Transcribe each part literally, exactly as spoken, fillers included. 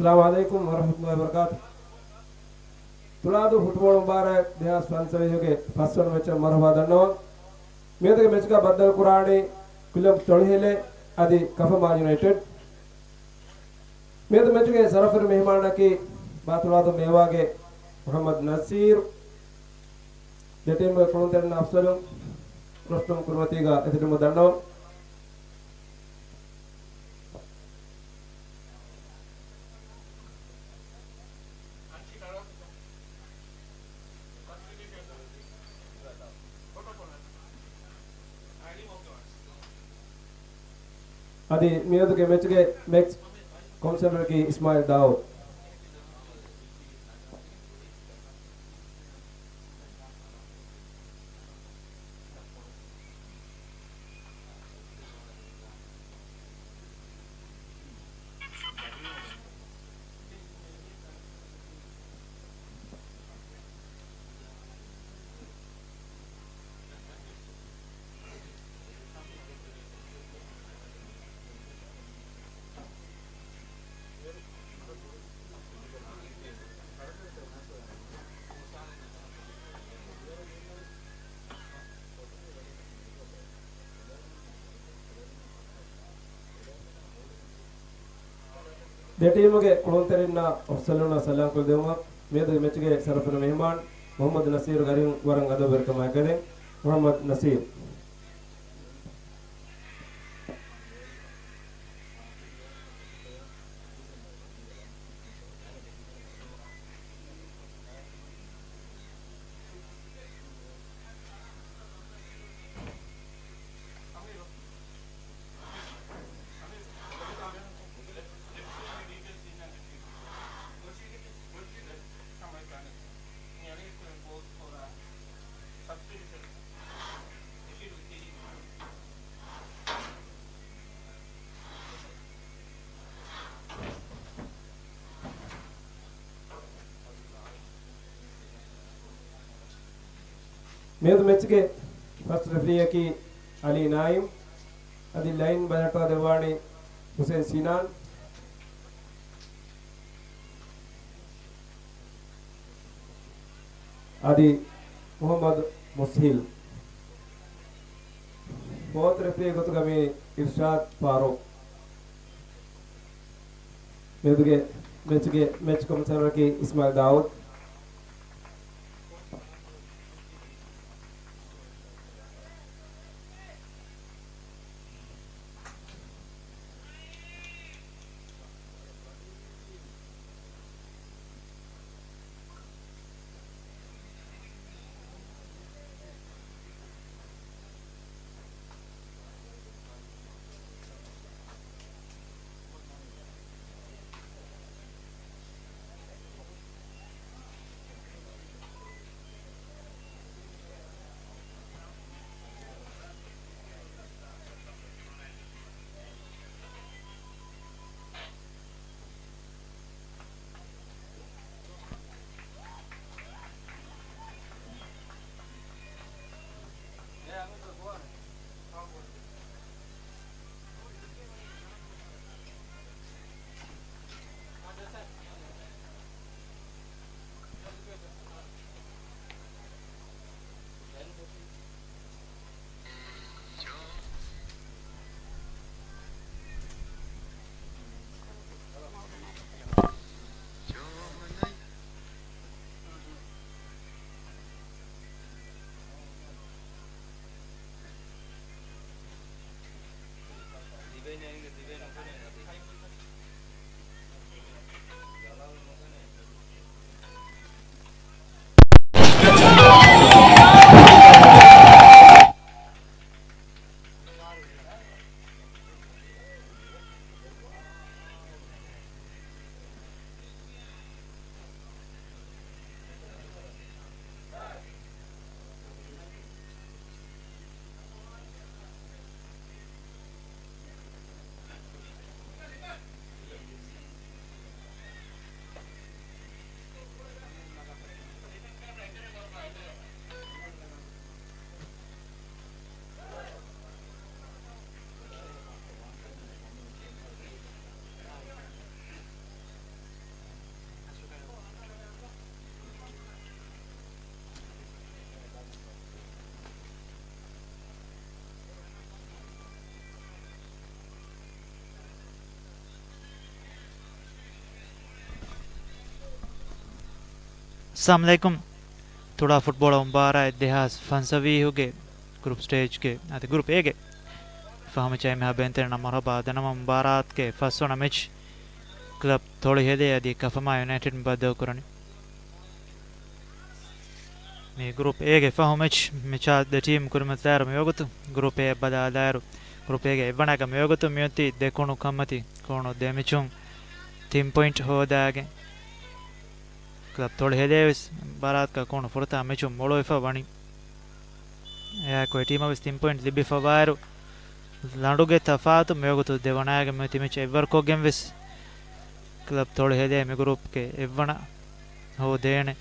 އައްސަލާމު ޢަލައިކުމް ވަރަޙްމަތުﷲި ވަބަރަކާތު. ތުޅާދޫ ފުޓްބޯޅަ މުބާރާތް ދެހާސް ފަންސަވީހުގެ ފަސްވަނަ މެޗަށް މަރުޙަބާ ދަންނަވަން. މިއަދުގެ މެޗުގަ ބައްދަލުކުރާނީ ކުލަބް ތޮޅިހެލެ އަދި ކަފަމާ ޔުނައިޓެޑް. މިއަދު މެޗުގެ ޝަރަފުވެރި މެހެމާނަކީ ބާތުޅާދޫ މޭވާގެ މުޙައްމަދު ނަސީރު. ދެ ޓީމުގެ ކުޅުންތެރިންނާ އަފްސަރުން ރޮސްޓުން ކުރިމަތީގަ އެތި ޓީމު ދަންނަވަން. އަދި މިއަދުގެ މެޗުގެ މެޗް ކޮމިޝަނަރަކީ އިސްމާއިލް ދާއޫދު. ދެ ޓީމުގެ ކުޅުންތެރިންނާ އޮފްސަލޫނާ ސަލާމް ކުރި ދިއުމަށް މިއަދުގެ މެޗުގެ ޝަރަފުވެރި މެހެމާން މުޙައްމަދު ނަސީރު ގަރިން ވަރަށް އަދަބުވެރިކަމާ އެކަލެން. މުޙައްމަދު ނަސީރު. މިއަދު މެޗުގެ ފަސްޓް ރެފްރީއަކީ އަލީ ނާއިމް. އަދި ލައިން ބަލަހައްޓަވާ ދެއްވާނީ ހުސެން ސިނާން. އަދި މުޙައްމަދު މުސްހިލް. ފޯތު ރެފްރީ ގޮތުގަ މި އިރްޝާދް ފާރޫޤް. މިއަދުގެ މެޗުގެ މެޗް ކޮމިޝަނަރަކީ އިސްމާއިލް ދާއޫދު. އައްސަލާމު ޢަލައިކުމް. ތުޅާ ފުޓްބޯޅަ މުބާރާތް ދެހާސް ފަންސަވީހުގެ ގްރޫޕް ސްޓޭޖްގެ އަދި ގްރޫޕް އޭގެ ފަހުމައްޗަށް އެންމެހާ ބޭންތެރިންނަށް މަރުޙަބާ ދަންނަވަމުން، މުބާރާތުގެ ފަސްވަނަ މެޗް ކްލަބް ތޮޅިހެލޭ އަދި ކަފަމާ ޔުނައިޓެޑް ބައްދަލުކުރަނީ. މި ގްރޫޕް އޭގެ ފަހު މެޗް، މިޗާ ދެ ޓީމް ކުރިމަތިލާއިރު މިވަގުތު ގްރޫޕް އޭ ބަލާލާއިރު، ގްރޫޕް އޭގެ އެއްވަނައިގަ މިވަގުތު މިއޮތީ ދެކުނު ކަންމަތި ކޯނު ދެ މެޗުން ތިން ޕޮއިންޓް ހޯދާގެން. ކްލަބް ތޮޅިހެލޭ ވެސް މުބާރާތުގަ ކޯނު ފުރަތަމަ މެޗުން މޮޅުވެފަ ވަނީ. އެއާއެކު އެ ޓީމަށް ވެސް ތިން ޕޮއިންޓް ލިބިފަވާއިރު، ލަނޑުގެ ތަފާތު މިވަގުތު ދެވަނައިގެ މި ތި މެޗް އެއްވަރުކޮށްގެން ވެސް ކްލަބް ތޮޅިހެލޭ މި ގްރޫޕްގެ އެއްވަނަ ހޯދޭނެ.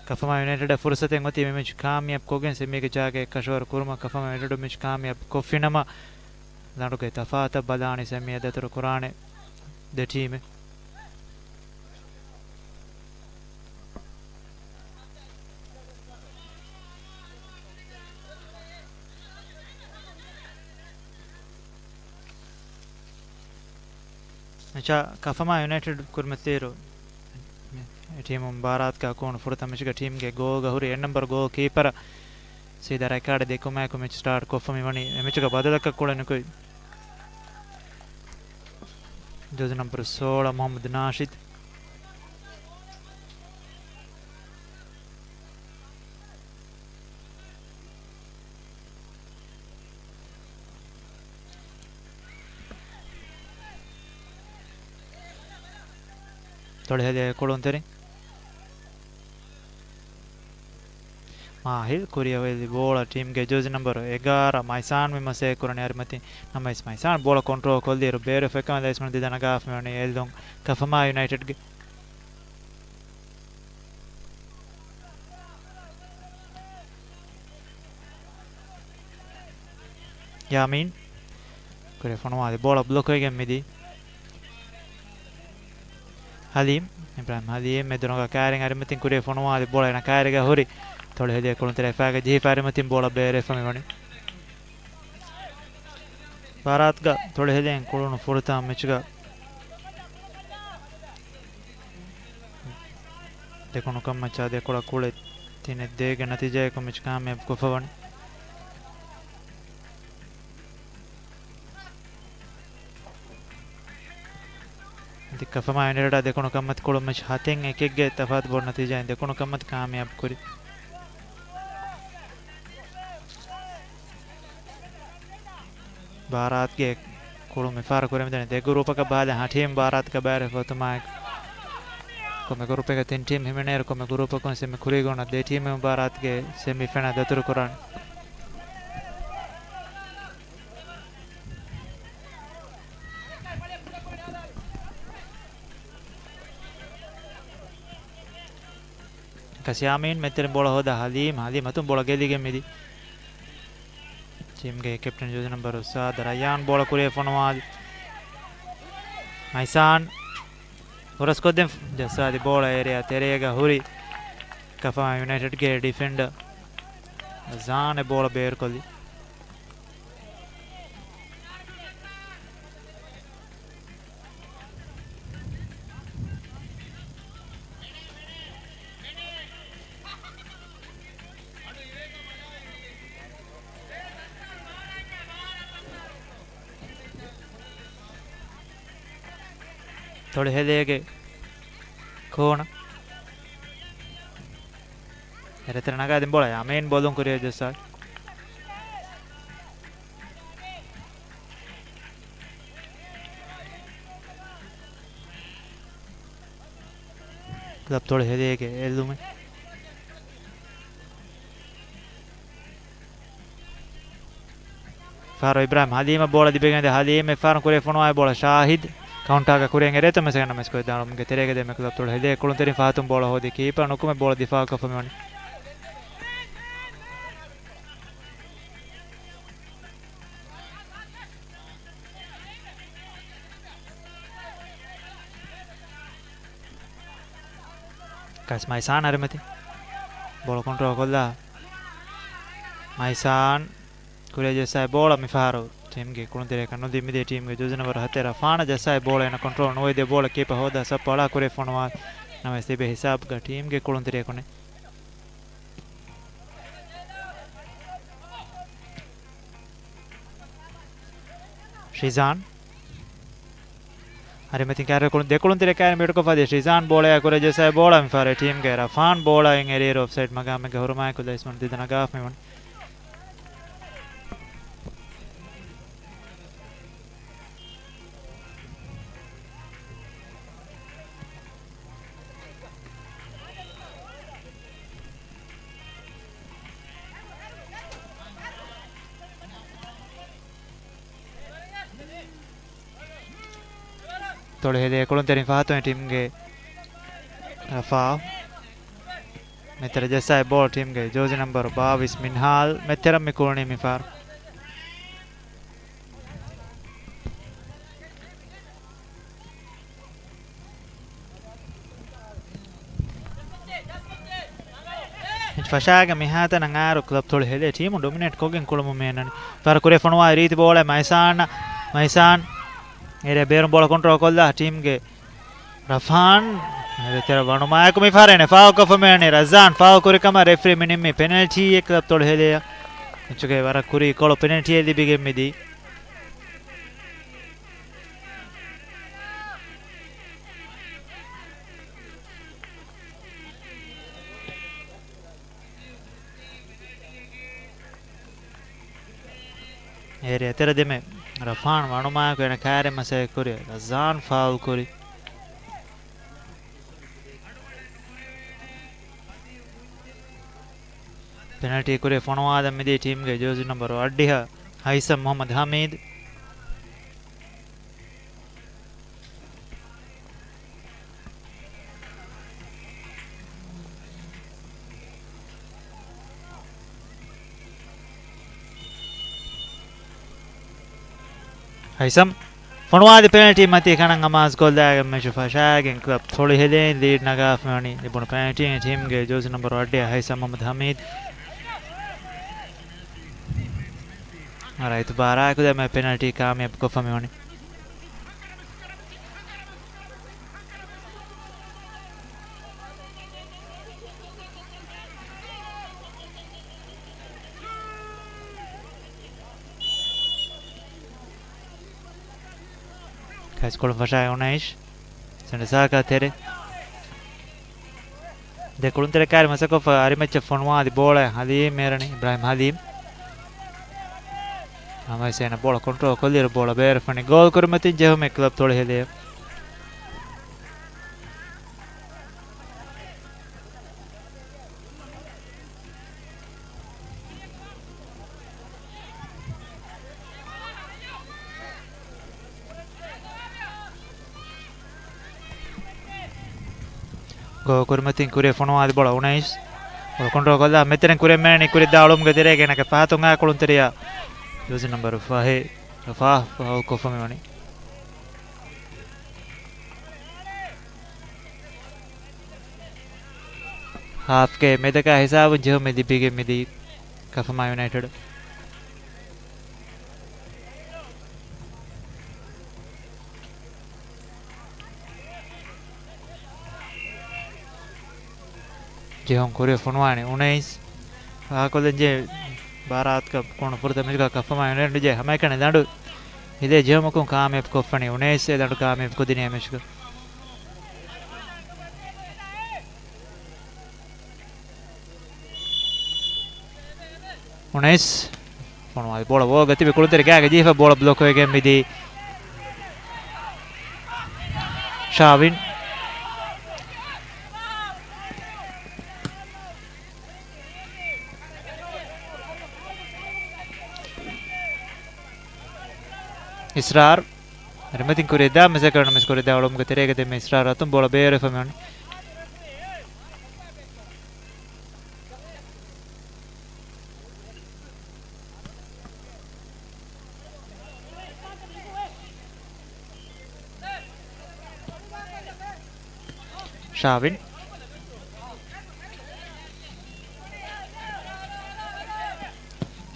ކަފަމާ ޔުނައިޓެޑަށް ފުރުސަތެއް އޮތީ މި މެޗް ކާމިޔާބު ކޮށްގެން ސެމީގެ ޖާގައެއް ކަށަވަރު ކުރުމަށް. ކަފަމާ ޔުނައިޓެޑު މެޗް ކާމިޔާބު ކޮށްފިނަމަ، ލަނޑުގެ ތަފާތަށް ބަލާނީ ސެމީއަށް ދަތުރު ކުރާނެ ދެ ޓީމެއް. މެޗާ ކަފަމާ ޔުނައިޓެޑް ކުރިމަތިލިއިރު، އެ ޓީމު މުބާރާތުގަ ކޯނު ފުރަތަމަ މެޗުގަ ޓީމްގެ ގޯލްގަ ހުރި އެއް ނަމްބަރު ގޯލް ކީޕަރ ސީދާ ރައްކާތެރި ދެކުމާއެކު މެޗް ސްޓާޓް ކޮށްފަ މިވަނީ. އެ މެޗުގަ ބަދަލަކަށް ކުޅެނިކުތް ޖާޒީ ނަމްބަރު ސޯޅަ މުޙައްމަދު ނާޝިދު. ތޮޅިހެލޭ ކުޅުންތެރިން. މާހިލް ކުރިއަށް ހުއްޓި ބޯޅަ ޓީމްގެ ޖާޒީ ނަމްބަރު އެގާރަ މައިސާން މި މަސޭ ކުރަނީ އަރިމަތިން. ނަމަވެސް މައިސާން ބޯޅަ ކޮންޓްރޯލް ކޮށްލިއިރު ބޭރު ފެކަމެ ލައިސްމަން ދިދަ ނަގާފަ މިވަނީ އެއްލުން ކަފަމާ ޔުނައިޓެޑްގެ. ޔާމީން ކުރިއަށް ފޮނުވާލި ބޯޅަ ބްލޮކް ވެގެން މިދީ. ޙަލީމް، އިބްރާހިމް ޙަލީމް މެދު ރޮނގަށް ކައިރިން އަރިމަތިން ކުރިއަށް ފޮނުވާލި ބޯޅަ އޭނަ ކައިރީގަ ހުރި. ތޮޅިހެލޭ ކުޅުންތެރި އެފާގެ ޖެހިފަ އަރިމަތިން ބޯޅަ ބޭރުވެފަ މިވަނީ. މުބާރާތުގަ ތޮޅިހެލޭން ކުޅުނު ފުރަތަމަ މެޗުގަ ދެކުނު ކަންމައްޗާ ދެކޮޅަށް ކުޅެ ތިނެއް ދޭގެ ނަތީޖާއެކު މެޗް ކާމިޔާބު ކޮށްފަ ވަނީ. އަދި ކަފަމާ ޔުނައިޓެޑާ ދެކުނު ކަންމަތި ކުޅުން މެޗް ހަތެއް އެކެއްގެ ތަފާތު ބޮޑު ނަތީޖާއިން ދެކުނު ކަންމަތި ކާމިޔާބު ކުރި. މުބާރާތުގެ ކުޅުން މިފަހަރު ކުރިމަތިވަނީ ދެ ގްރޫޕަކަށް ބަހާލަން. ހަ ޓީމް މުބާރާތުގަ ބައިވެރިވެފަ އޮތުމާއެކު، ކޮންމެ ގްރޫޕެއްގަ ތިން ޓީމް ހިމެނޭއިރު ކޮންމެ ގްރޫޕަކުން ސެމި ކުރީގަ އޮންނަ ދެ ޓީމެއް މުބާރާތުގެ ސެމި ފައިނަލް ދަތުރު ކުރާނެ. ކަސް ޔާމީން މެދުތެރެއިން ބޯޅަ ހޯދާ ޙަލީމް. ޙަލީމް އަތުން ބޯޅަ ގެއްލިގެން މިދީ. ޓީމްގެ ކެޕްޓަން ޖާޒީ ނަމްބަރު ސާދަ ރައްޔާން ބޯޅަ ކުރިއަށް ފޮނުވާލި. މައިސާން ހުރަސްކޮށްދިން ޖައްސާލި ބޯޅަ އޭރިއާ ތެރޭގަ ހުރި. ކަފާ ޔުނައިޓެޑްގެ ޑިފެންޑަރ ޒާން އެ ބޯޅަ ބޭރުކޮށްލި. ތޮޅިހެލޭގެ ކޯނަ. އެރެތެރެ ނަގާދިން ބޯޅަ ޔާމީން ބޯލުން ކުރިއަށް ޖައްސާ. ކްލަބް ތޮޅިހެލޭގެ އެއްލުމެއް. ފަހަރު އިބްރާހިމް ޙަލީމަށް ބޯޅަ ލިބިގެން ދިޔަ. ޙަލީމް އެއްފަހަރު ކުރިއަށް ފޮނުވާ ބޯޅަ ޝާހިދް ކައުންޓާގަ ކުރިއަށް އެރޭތޯ މެސެގަންނަ މެސްކޮށް ދާނުމުގެ ތެރޭގަ ދެމެ ކްލަބް ތޮޅި ހެދޭ ކުޅުންތެރިން ފަހަތުން ބޯޅަ ހޯދި ކީޕަރ ނުކުމެ ބޯޅަ ދިފާއު ކޮށްފަ މިވަނީ. ކަސް މައިސާން އަރިމަތި. ބޯޅަ ކޮންޓްރޯލް ކޮށްލާ. މައިސާން ކުރިއަށް ޖައްސާ ބޯޅަ މިފަހަރު ޓީމްގެ ކުޅުންތެރިޔަކަށް ނުލިބި މިދިޔަ ޓީމްގެ ޖާޒީ ނަމްބަރު ހަތެއް ރަފާން ޖައްސާ ބޯޅަ އޭނަ ކޮންޓްރޯލް ނުވެ ދިޔަ ބޯޅަ ކީޕަރ ހޯދާ ސައްޕަ އަޅާ ކުރިއަށް ފޮނުވާ. ނަމަވެސް ތިބެ ހިސާބުގަ ޓީމްގެ ކުޅުންތެރިޔަކު ނެތް. ޝިޒާން. އަރިމަތިން ކާރި ކުޅުން، ދެކުޅުންތެރި ކާރި މިޑްކޮށް ފަދި ޝިޒާން ބޯޅަޔާ ކުރެ ޖެއްސައި ބޯޅަ މިފަހަރު ޓީމްގެ ރަފާން ބޯޅައިން އެރިއަރ އޮފްސައިޑް މަގާމެއްގެ ހުރުމާއެކު ލައިސް މަން ދިދަ ނަގާފަ މިވަނީ. ތޮޅި ހެދޭ ކުޅުންތެރިން ފަހަތުން ޓީމްގެ ރަފާ. މެތެރެ ޖެއްސާއި ބޯޅަ ޓީމްގެ ޖޯޒި ނަންބަރު ބާވީސް މިންހާލް މެތެރަށް މި ކުޅުނީ މިފަހަރު. ފަށާގެ މިހާތަނަށް އާރު ކްލަބް ތޮޅި ހެދޭ ޓީމު ޑޮމިނޭޓް ކޮށްގެން ކުޅުމުން މި އަންނަނީ. ފަހަރު ކުރިއަށް ފޮނުވާ ރީތި ބޯޅަ މައިސާން، މައިސާން އޭރިއާ ބޭރުން ބޯޅަ ކޮންޓްރޯލް ކޮށްލާ ޓީމްގެ ރަފާން އެތެރެ ވަނުމާއެކު މި ފަހަރެން ފާއުލް ކޮށްފަ މިވަނީ. ރަޒާން ފާއުލް ކުރި ކަމަށް ރެފްރީ މި ނިންމީ ޕެނަލްޓީއެއް ކްލަބް ތޮޅި ހެދޭ. މެޗުގެ ވަރަށް ކުރީ ކޮޅު ޕެނަލްޓީއެއް ލިބިގެން މިދީ. އޭރިއާ އެތެރެ ދެމެ ރަފާން ވަނުމާއެކު އޭނަ ކާރި މަސައްކަތް ކުރި ރަޒާން ފާއުލް ކުރި. ޕެނަލްޓީ ކުރި ފޮނުވާލަން މިދީ ޓީމްގެ ޖޯޒި ނަންބަރު އަށްޑިހަ ހައިސަމް މުހައްމަދު ހަމީދު. ހައިސަމް ފޮނުވާލި ޕެނަލްޓީ މަތީ ކަނަށް އަމާޒުކޮށްލާގެން މެޗު ފަށާގެން ކްލަބް ތޮޅި ހެދޭން ލީޑް ނަގާފަ ވަނީ. ލިބުނު ޕެނަލްޓީން ޓީމްގެ ޖޯޒި ނަންބަރު އަށްޑިހަ ހައިސަމް މުހައްމަދު ހަމީދު. ރައްޔިތު ބާރާއެކު ދެމެ ޕެނަލްޓީ ކާމިޔާބު ކޮށްފަ މިވަނީ. ކައިސްކޮޅު ފަށާ އުނައިޝް. ސެންޓަ ސާކާ ތެރެ. ދެ ކުޅުންތެރި ކާރި މަސަކޮށްފަ އަރިމައްޗަށް ފޮނުވާލި ބޯޅަ ހަލީމް އޭރަނި، އިބްރާހިމް ހަލީމް. ހަމައެސޭނަ ބޯޅަ ކޮންޓްރޯލް ކޮށްލިއިރު ބޯޅަ ބޭރަށް ފަނި ގޯލް ކުރިމަތިން ޖެހުމެއް ކްލަބް ތޮޅި ހެދޭ. ގޯ ކުރިމަތިން ކުރިއަށް ފޮނުވާލި ބޯޅަ އުނައިސް. ބޯޅަ ކޮންޓްރޯލް ކޮށްލާ މެތެރެން ކުރިއަށް މެނެނީ ކުރިއަށް ދާ އުޅުމުގެ ތެރޭގަ އޭނަގެ ފަހަތުން އާ ކުޅުންތެރިޔާ ޖޫޒި ނަންބަރު ފަހެއް ރަފާ ފައުލް ކޮށްފަ މިވަނީ. ހާފްގެ މެދަކާ ހިސާބުން ޖެހުމެއް ލިބިގެން މިދީ ކަފަމާ ޔުނައިޓެޑް. ޖެހުން ކުރިއަށް ފޮނުވާނެ އުނައިސް. ފާހަގަކޮށްލަން ޖެހޭ ބާރާ އަތުގަ ކުޅުނު ފުރަތަމަ މެޗުގަ ކަފަމާ ޔުނައިޓެޑް ޖެހޭ ހަމައެކަނި ދަނޑު ހިލޭ ޖެހުމަކުން ކާމިޔާބު ކޮށްފަނީ އުނައިސް އެ ދަނޑު ކާމިޔާބު ކޮށްދިނީ މެޗުގަ. އުނައިސް. ފޮނުވާލި ބޯޅަ ވޯގަ ތިބި ކުޅުންތެރި ގާގަ ޖީފަ ބޯޅަ ބްލޮކް ވެގެން މިދީ ޝާވިން. އިސްރާރް. ރިމަތިން ކުރިއަށް ދާ މެސެކަންޑް މިސް ކުރިއަށް ދާ އުޅުމުގެ ތެރޭގަ ދެމެ އިސްރާރް އަތުން ބޯޅަ ބޭރުވެފަ މިވަނީ. ޝާވިން.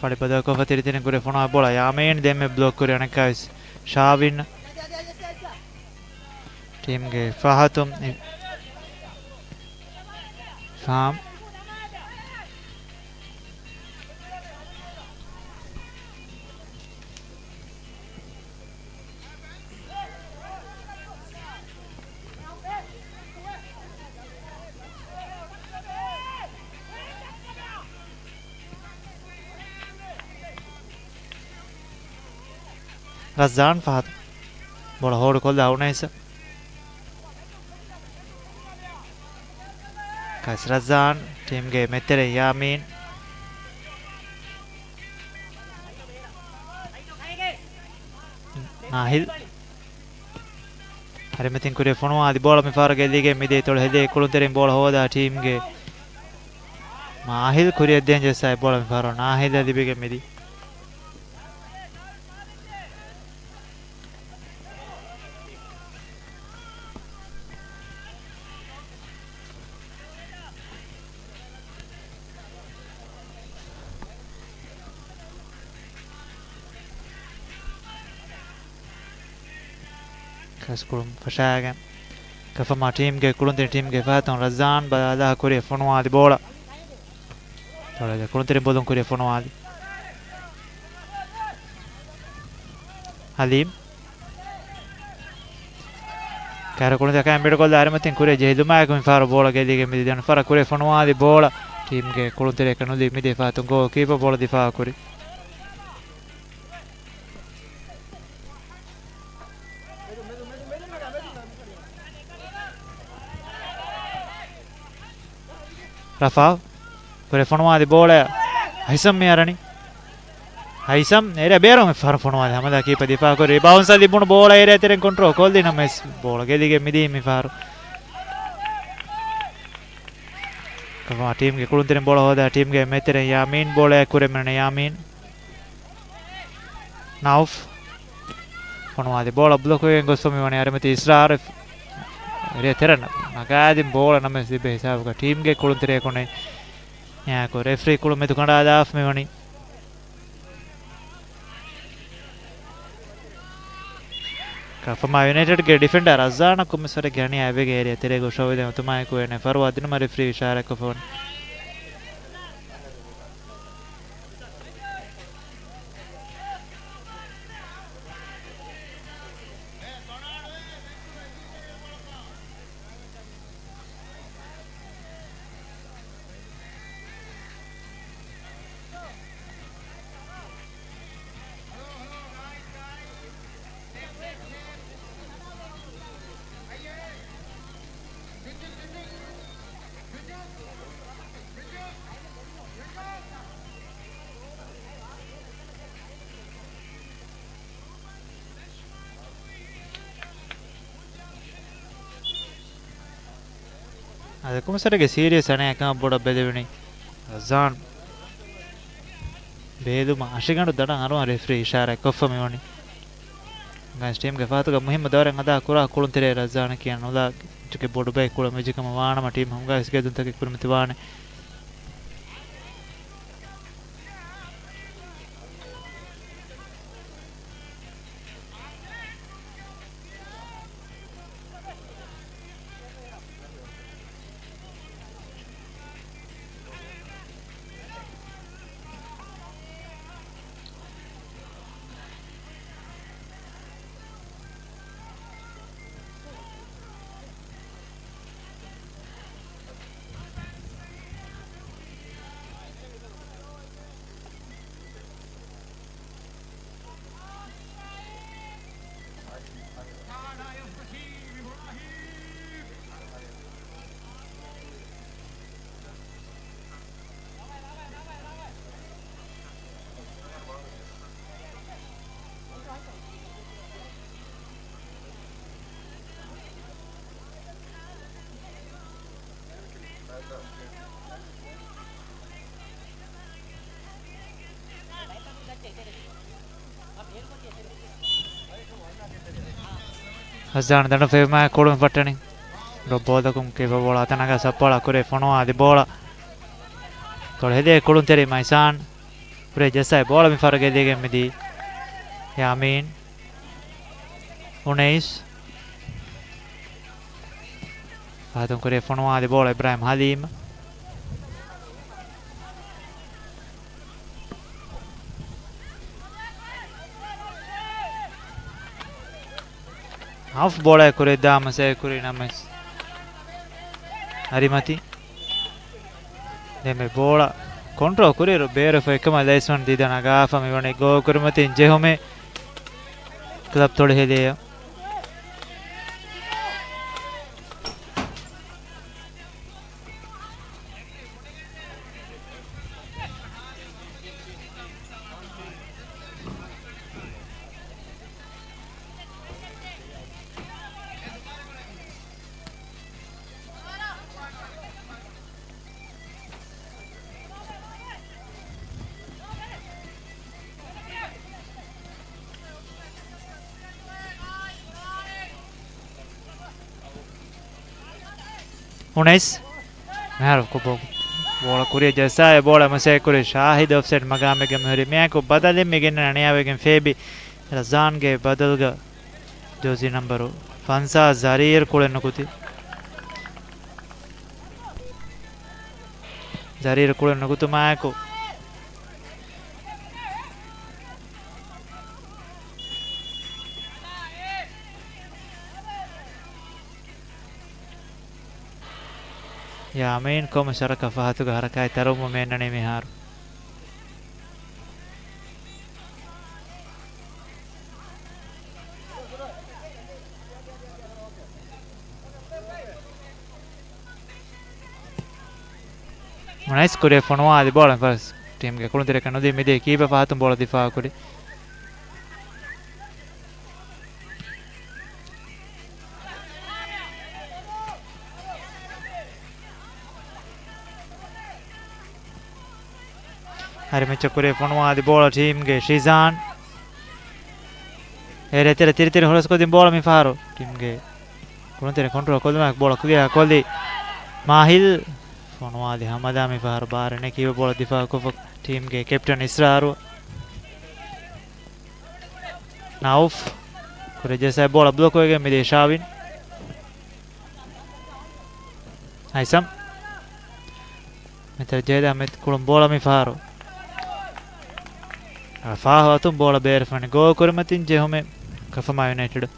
ފަޅި ބަދަލުކޮށްފަ ތިރިތިރިން ކުރި ފޮނުވާ ބޯޅަ ޔާމީން ދެންމެ ބްލޮކް ކުރި އަނެއްކާވެސް ޝާވިން. ޓީމްގެ ފަހަތުން ފާމް. ރަޒާން ފަހަތު. ބޯޅަ ހޯލްޑް ކޮށްލާ އުނައިސް. ކައިސް ރަޒާން، ޓީމްގެ މެދުތެރެއިން ޔާމީން. ނާހިލް. އަރިމަތިން ކުރިއަށް ފޮނުވާލި ބޯޅަ މިފަހަރު ގެއްލިގެން މިދިޔަ ތޮޅު ހެދޭ ކުޅުންތެރިން ބޯޅަ ހޯދާ ޓީމްގެ މާހިލް ކުރިއަށް ދޭން ޖެއްސާ އެއް ބޯޅަ މިފަހަރު ނާހިލް ލިބިގެން މިދި. ކަސްކުޅުން ފަށާގެން ކަފަމާ ޓީމްގެ ކުޅުންތެރި ޓީމްގެ ފަހަތުން ރަޒާން ބަލާލާ ކުރިއަށް ފޮނުވާލި ބޯޅަ. ތޮޅެގެ ކުޅުންތެރިން ބޮލުން ކުރިއަށް ފޮނުވާލި. ހަލީމް. ކައިރި ކުޅުންތެރި ކައިން ބިޑުކޮށްލާ އަރިމަތިން ކުރިއަށް ޖެހިލުމާއެކު މިފަހަރު ބޯޅަ ގެއްލިގެން މިދި ދެވަނަ ފަހަރަށް ކުރިއަށް ފޮނުވާލި ބޯޅަ. ޓީމްގެ ކުޅުންތެރިޔަކަށް ނުލިބި މިދި ފަހަތުން ގޯލް ކީޕަރ ބޯޅަ ދިފާއު ކުރި. ރަފާ ކުރިއަށް ފޮނުވާލި ބޯޅަ ހައިސަމް މި އަރަނީ. ހައިސަމް އޭރިއާ ބޭރު މި ފަހަރު ފޮނުވާލި ހަމަލާ ކީޕަ ދިފާ ކުރި. ބައުންސަރ ލިބުނު ބޯޅަ އޭރިއާ ތެރެއިން ކޮންޓްރޯލް ކޮށްލި ނަމަވެސް ބޯޅަ ގެލިގެން މިދީ މި ފަހަރު. ކަފަމާ ޓީމްގެ ކުޅުންތެރިން ބޯޅަ ހޯދާ ޓީމްގެ މެދުތެރެއިން ޔާމީން ބޯޅައަށް ކުރިއަށް މިނެ ޔާމީން. ނައުފް. ފޮނުވާލި ބޯޅަ ބްލޮކް ވެގެން ގޮސްފަ މިވަނީ އަރިމަތި އިސްރާރު. އެރިއާ ތެރެ ނަގާދިން ބޯޅަ ނަމަވެސް ތިބޭ ހިސާބުގަ ޓީމްގެ ކުޅުންތެރިޔަކު ނެތް. އެއާކު ރެފްރީ ކުޅުން މެދު ކަނޑާލާފަ މިވަނީ. ކަފަމާ ޔުނައިޓެޑްގެ ޑިފެންޑަރ ރަޒާނަށް ކޮންމެސް ވަރެއްގެ އަނިޔާ ވެގެން އޭރިއާ ތެރޭގަ ހުށައެޅިދޭން އޮތުމާއެކު އޭނަ ފަރުވާ ދިނުމަށް ރެފްރީ އިޝާރާތްކޮށްފަ ވަނީ. އަދި ކޮންމެސް ވަރެއްގެ ސީރިއަސް އަނެއް އެކަމަށް ބޮޑަށް ބެލެވެނީ. ރަޒާން ބޭލުމަށް އަށިގަނޑު ދަނޑަށް އަރުވަން ރެފްރީ އިޝާރާތް ކޮށްފަ މިވަނީ. ގައިސް ޓީމްގެ ފަހަތުގަ މުހިއްމު ދައުރެއް އަދާ ކުރާ ކުޅުންތެރޭ ރަޒާނަކީ އަންނަ އުލާ އެއްޗެއްގެ ބޮޑު ބައެއް ކުޅަ މެޖިކަމަށް ވާނަމަ ޓީމް ހަމަގައިސް ގެއްލުންތަކެއް ކުރިމަތިވާނެ. ހަސްދާން ދަނޑު ފެވުމާ ކުޅުން ފައްޓަނީ. ޑްރޮޕް ބޯލަކުން ކީޕަ ބޯޅަ އަތަނަގަ ސައްޕާޅަ ކުރެ ފޮނުވާލި ބޯޅަ. ތޮޅު ހެދޭ ކުޅުންތެރި މައިސާން. ކުރެ ޖައްސާ ބޯޅަ މި ފަރުގެ ލީގެން މިދީ. ޔާމީން. އުނެއިސް. ފަހަތުން ކުރިއަށް ފޮނުވާލި ބޯޅަ އިބްރާހިމް ހަލީމް. އައުފް ބޯޅައެއް ކުރިއަށް ދާ މަސައްކަތް ކުރި ނަމަވެސް އަރިމަތި. ދެން މި ބޯޅަ ކޮންޓްރޯލް ކުރިއިރު ބޭރުފަ އެކަމަށް ލައިސްމަން ދީދަ ނަގާފަ މިވަނީ ގޯލް ކުރިމަތިން ޖެހުމެއް. ކްލަބް ތޮޅި ހެލިއްޔާ. އުނައިސް. މިހާރު ކު-، ބޯ-، ބޯޅަ ކުރިއަށް ޖައްސާ، އެ ބޯޅަ މަސައްކަތް ކުރި ޝާހިދު އޮފްސައިޑް މަގާމެއްގަ މިހުރި. މިއާއެކު ބަދަލެއް މި ގެންނަން އަނިޔާވެގެން ފޭބި ރަޒާންގެ ބަދަލުގަ ޖާޒީ ނަންބަރު ފަންސާސް ޒަރީރު ކުޅެން ނުކުތީ. ޒަރީރު ކުޅެން ނުކުތުމާއެކު، ޔާމީން ކޮމަށް ޝަރަކަށް ފަހަތުގަ ހަރަކާތް ތަރުމު މޭންނަނީ މިހާރު. ނައިސް ކުރިއަށް ފޮނުވާލި ބޯޅަ ފަސް ޓީމްގެ ކުޅުންތެރިޔަކަށް ނުދީ މިދިޔަ ކީޕަ ފަހަތުން ބޯޅަ ދިފާއު ކުރި. ހަރި މެޗަށް ކުރިއަށް ފޮނުވާލި ބޯޅަ ޓީމްގެ ޝިޒާން. އޭރު އެތެރެ ތިރިތިރި ހުރަސްކޮށްދިން ބޯޅަ މި ފަހަރު ޓީމްގެ ކުޅުންތެރި ކޮންޓްރޯލް ކޮށްލުމަށް ބޯޅަ ކްލިއާ ކޮށްލީ މާހިލް. ފޮނުވާލި ހަމަދާ މި ފަހަރު ބާރެއް ނެތް ކީޕަ ބޯޅަ ދިފާއު ކޮށްފަ ޓީމްގެ ކެޕްޓަން އިސްރާރު. ނައުފް ކުރިއަށް ޖައްސާ ބޯޅަ ބްލޮކް ވެގެން މިދިޔަ ޝާވިން. ހައިސަމް. މިތަރ ޖޭލާ މެތް ކުޅުން ބޯޅަ މި ފަހަރު. ފާހު އަތުން ބޯޅަ ބޭރަށް ފަނި ގޯލް ކުރިމަތިން ޖެހުމެއް ކަފަމާ ޔުނައިޓެޑް.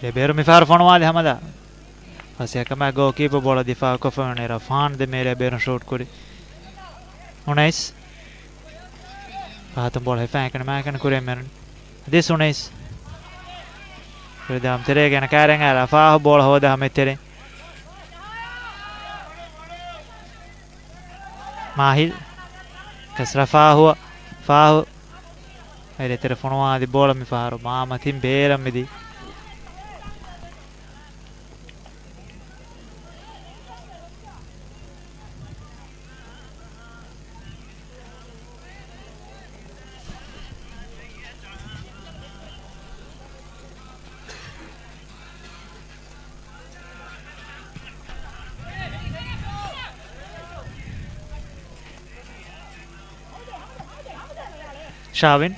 ރޭ ބޭރު މި ފަހަރު ފޮނުވާލި ހަމަދާ. ފަސޭހަކަމާ ގޯލް ކީޕަ ބޯޅަ ދިފާއު ކޮށްފަ ވަނީ ރަފާން ދެމޭރޭ ބޭރުން ޝޫޓް ކުރި. އުނައިސް. ފަހަތުން ބޯޅަ ހިފާ އެކަނި މާކަނި ކުރިއަށް މެރުން. އަދިސް އުނައިސް. ކުރިދާމް ތެރޭގެ އަނަ ކާރެން އާ ރަފާހު ބޯޅަ ހޯދާ ހަމަ ތެރެ. މާހިލް. ކަސް ރަފާހު. ފާހު. އައިރެ ތެރެ ފޮނުވާލި ބޯޅަ މި ފަހަރު މާ މަތިން ބޭރަށް މިދީ. ޝާވިން.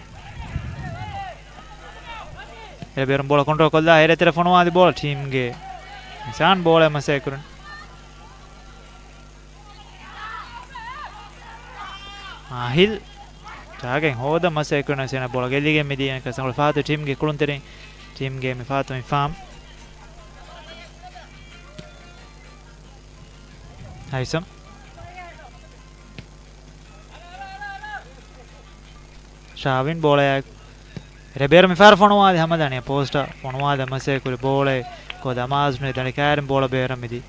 އެ ބޭރުން ބޯޅަ ކޮންޓްރޯލް ކޮށްލާ އޭރެ ތެރެ ފޮނުވާލި ބޯޅަ ޓީމްގެ ނިޝާން ބޯޅަ މަސައްކަތް ކުރަން. މާހިލް ޖާގައިން ހޯދަން މަސައްކަތް ކުރަން ސޭނަ ބޯޅަ ގެއްލިގެން މިދިޔަ ކަސަނގުޅު ފާތު ޓީމްގެ ކުޅުންތެރިން ޓީމްގެ މި ފާތު އިފާމް. ހައިސަމް. ޝާވިން ބޯޅަޔާ ރޭ ބޭރު މިފަހަރު ފޮނުވާލި ހަމަދާނި ޕޯސްޓަށް ފޮނުވާލަން މަސައްކަތް ކުރި ބޯޅައެއް ކޯ ދަމާޒުން ދަނޑި ކާރިން ބޯޅަ ބޭރަށް މިދީ.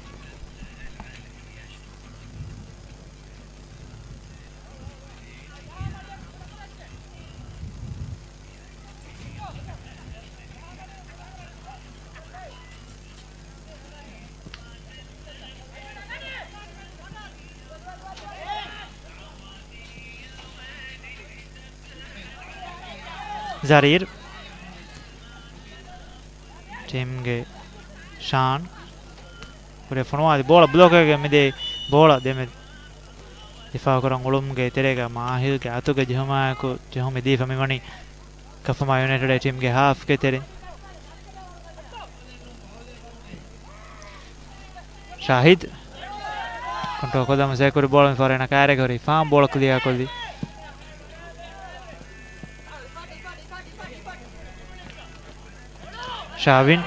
ޒަރީރް. ޓީމްގެ ޝާން. ކުރިއަށް ފޮނުވާލި ބޯޅަ ބްލޮކް ވެގެން މިދިޔަ ބޯޅަ ދެމެ ދިފާއުކުރަން އުޅުމުގެ ތެރޭގަ މާހިލްގެ އަތުގެ ޖެހުމާއެކު ޖެހުމެއް ދީފަ މިވަނީ ކަފަމާ ޔުނައިޓެޑް ޓީމްގެ ހާފްގެ ތެރެއިން. ޝާހިދް ކޮންޓްރޯލް ކޮށްލަމުން ސޭކުރި ބޯޅަ މި ފަރޭނަ ކާރޭގެ ހުރި ފާމް ބޯޅަ ކްލިއާ ކޮށްލި. ޝާވިން.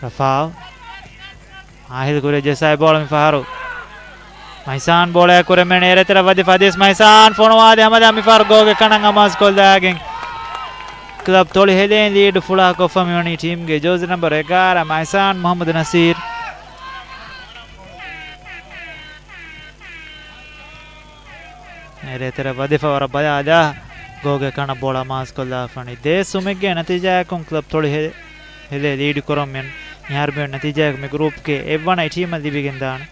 ރަފާ. މާހިލް ކުރިއަށް ޖައްސާ އެ ބޯޅަ މި ފަހަރު. މައިސާން ބޯޅައަށް ކުރެމެން އެރެތެރެ ވަދެފަ އަދިވެސް މައިސާން ފޮނުވާދެ ހަމަލާ މި ފަހަރު ގޯގެ ކަނޑަށް އަމާޒުކޮށްލާގެން ކްލަބް ތޮޅި ހެލޭން ލީޑު ފުޅާކޮށްފަ މިވަނީ ޓީމްގެ ޖާޒީ ނަމްބަރު އެގާރަ މައިސާން މުހައްމަދު ނަސީރު. އެރޭތެރެ ވަދެފަ ވަރަށް ބަލާލާ ގޯގެ ކަނޑަށް ބޯޅަ އަމާޒުކޮށްލާފަނީ. ދޭއް ސުމެއްގެ ނަތީޖާއަކުން ކްލަބް ތޮޅި ހެ-، ހެލޭ ލީޑު ކުރަމުން މިހާރު މި ނަތީޖާއަކު މި ގްރޫޕްގެ އެއްވަނަ ޓީމަށް ލިބިގެންދާނެ.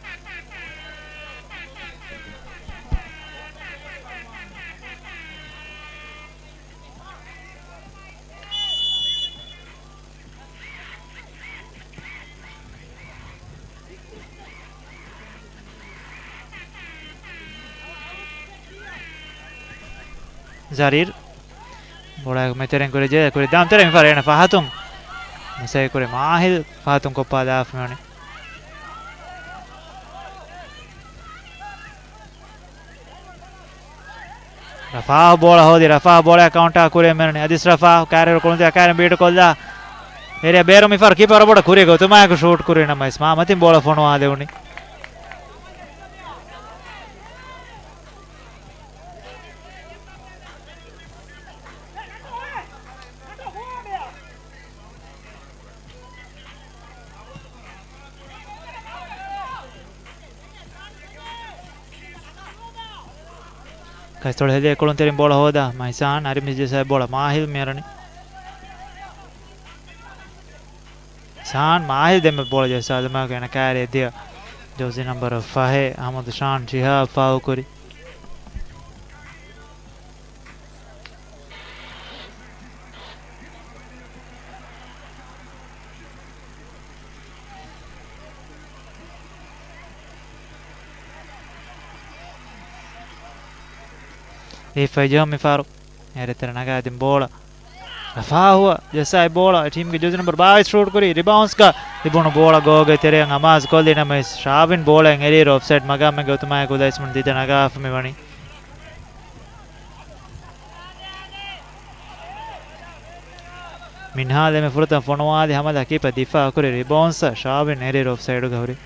ޒަރީރް. ބޯޅަ މެތެރެން ކުރި ޖެ، ކުރި ދާން ތެރެ މި ފަރޭނަ ފަހަތުން. މަސައި ކުރި މާހިލް ފަހަތުން ކޮއްޕާ ލާފަ މިވަނީ. ރަފާ ބޯޅަ ހޯދި، ރަފާ ބޯޅަ ކައުންޓާ ކުރި މެނުނި. އަދިސް ރަފާ ކާރިރު ކުޅުންތެރި ކާރި ބީޓު ކޮށްލާ. އެރިއަ ބޭރު މި ފަރު ކީޕަރ ބޮޑަ ކުރި ގޮތުމާއެކު ޝޫޓް ކުރި ނަމަވެސް މާ މަތިން ބޯޅަ ފޮނުވާލެވުނީ. ކައިސްތޮޅު ހެލި ކުޅުންތެރިން ބޯޅަ ހޯދާ. މައިސާން އަރި މިސް ޖެއްސާ ބޯޅަ މާހިލް މިއަރަނީ. ޝާން މާހިލް ދެންމެ ބޯޅަ ޖައްސާލުމާއެކު އޭނަ ކާރިއަށް ދިޔަ ޖާޒީ ނަމްބަރު ފަހެއް އަހްމަދު ޝާން ޝިހާބް ފާއުލް ކުރި. އެ ފައިޖަހު މި ފާރު. އެރެތެރެ ނަގާދިން ބޯޅަ. ރަފާހުއަށް ޖައްސާ އެ ބޯޅަ. ޓީމްގެ ޖާޒީ ނަމްބަރު ބާވީސް ޝޫޓް ކުރި. ރިބައުންސްގަ ލިބުނު ބޯޅަ ގޯގެ ތެރެއަށް އަމާޒު ކޮށްލި ނަމަވެސް، ޝާވިން ބޯޅައިން އެރިއިރު އޮފްސައިޑް މަގާމެއްގެ ގޮތުމާއެކު ލައިސްމަން ދިދަ ނަގާފަ މި ވަނީ. މިންހާލް އެންމެ ފުރަތަމަ ފޮނުވާލި ހަމަލާ ކީޕަރ ދިފާއު ކުރި ރިބައުންސްއަށް ޝާވިން އެރިއިރު އޮފްސައިޑުގަ ހުރި.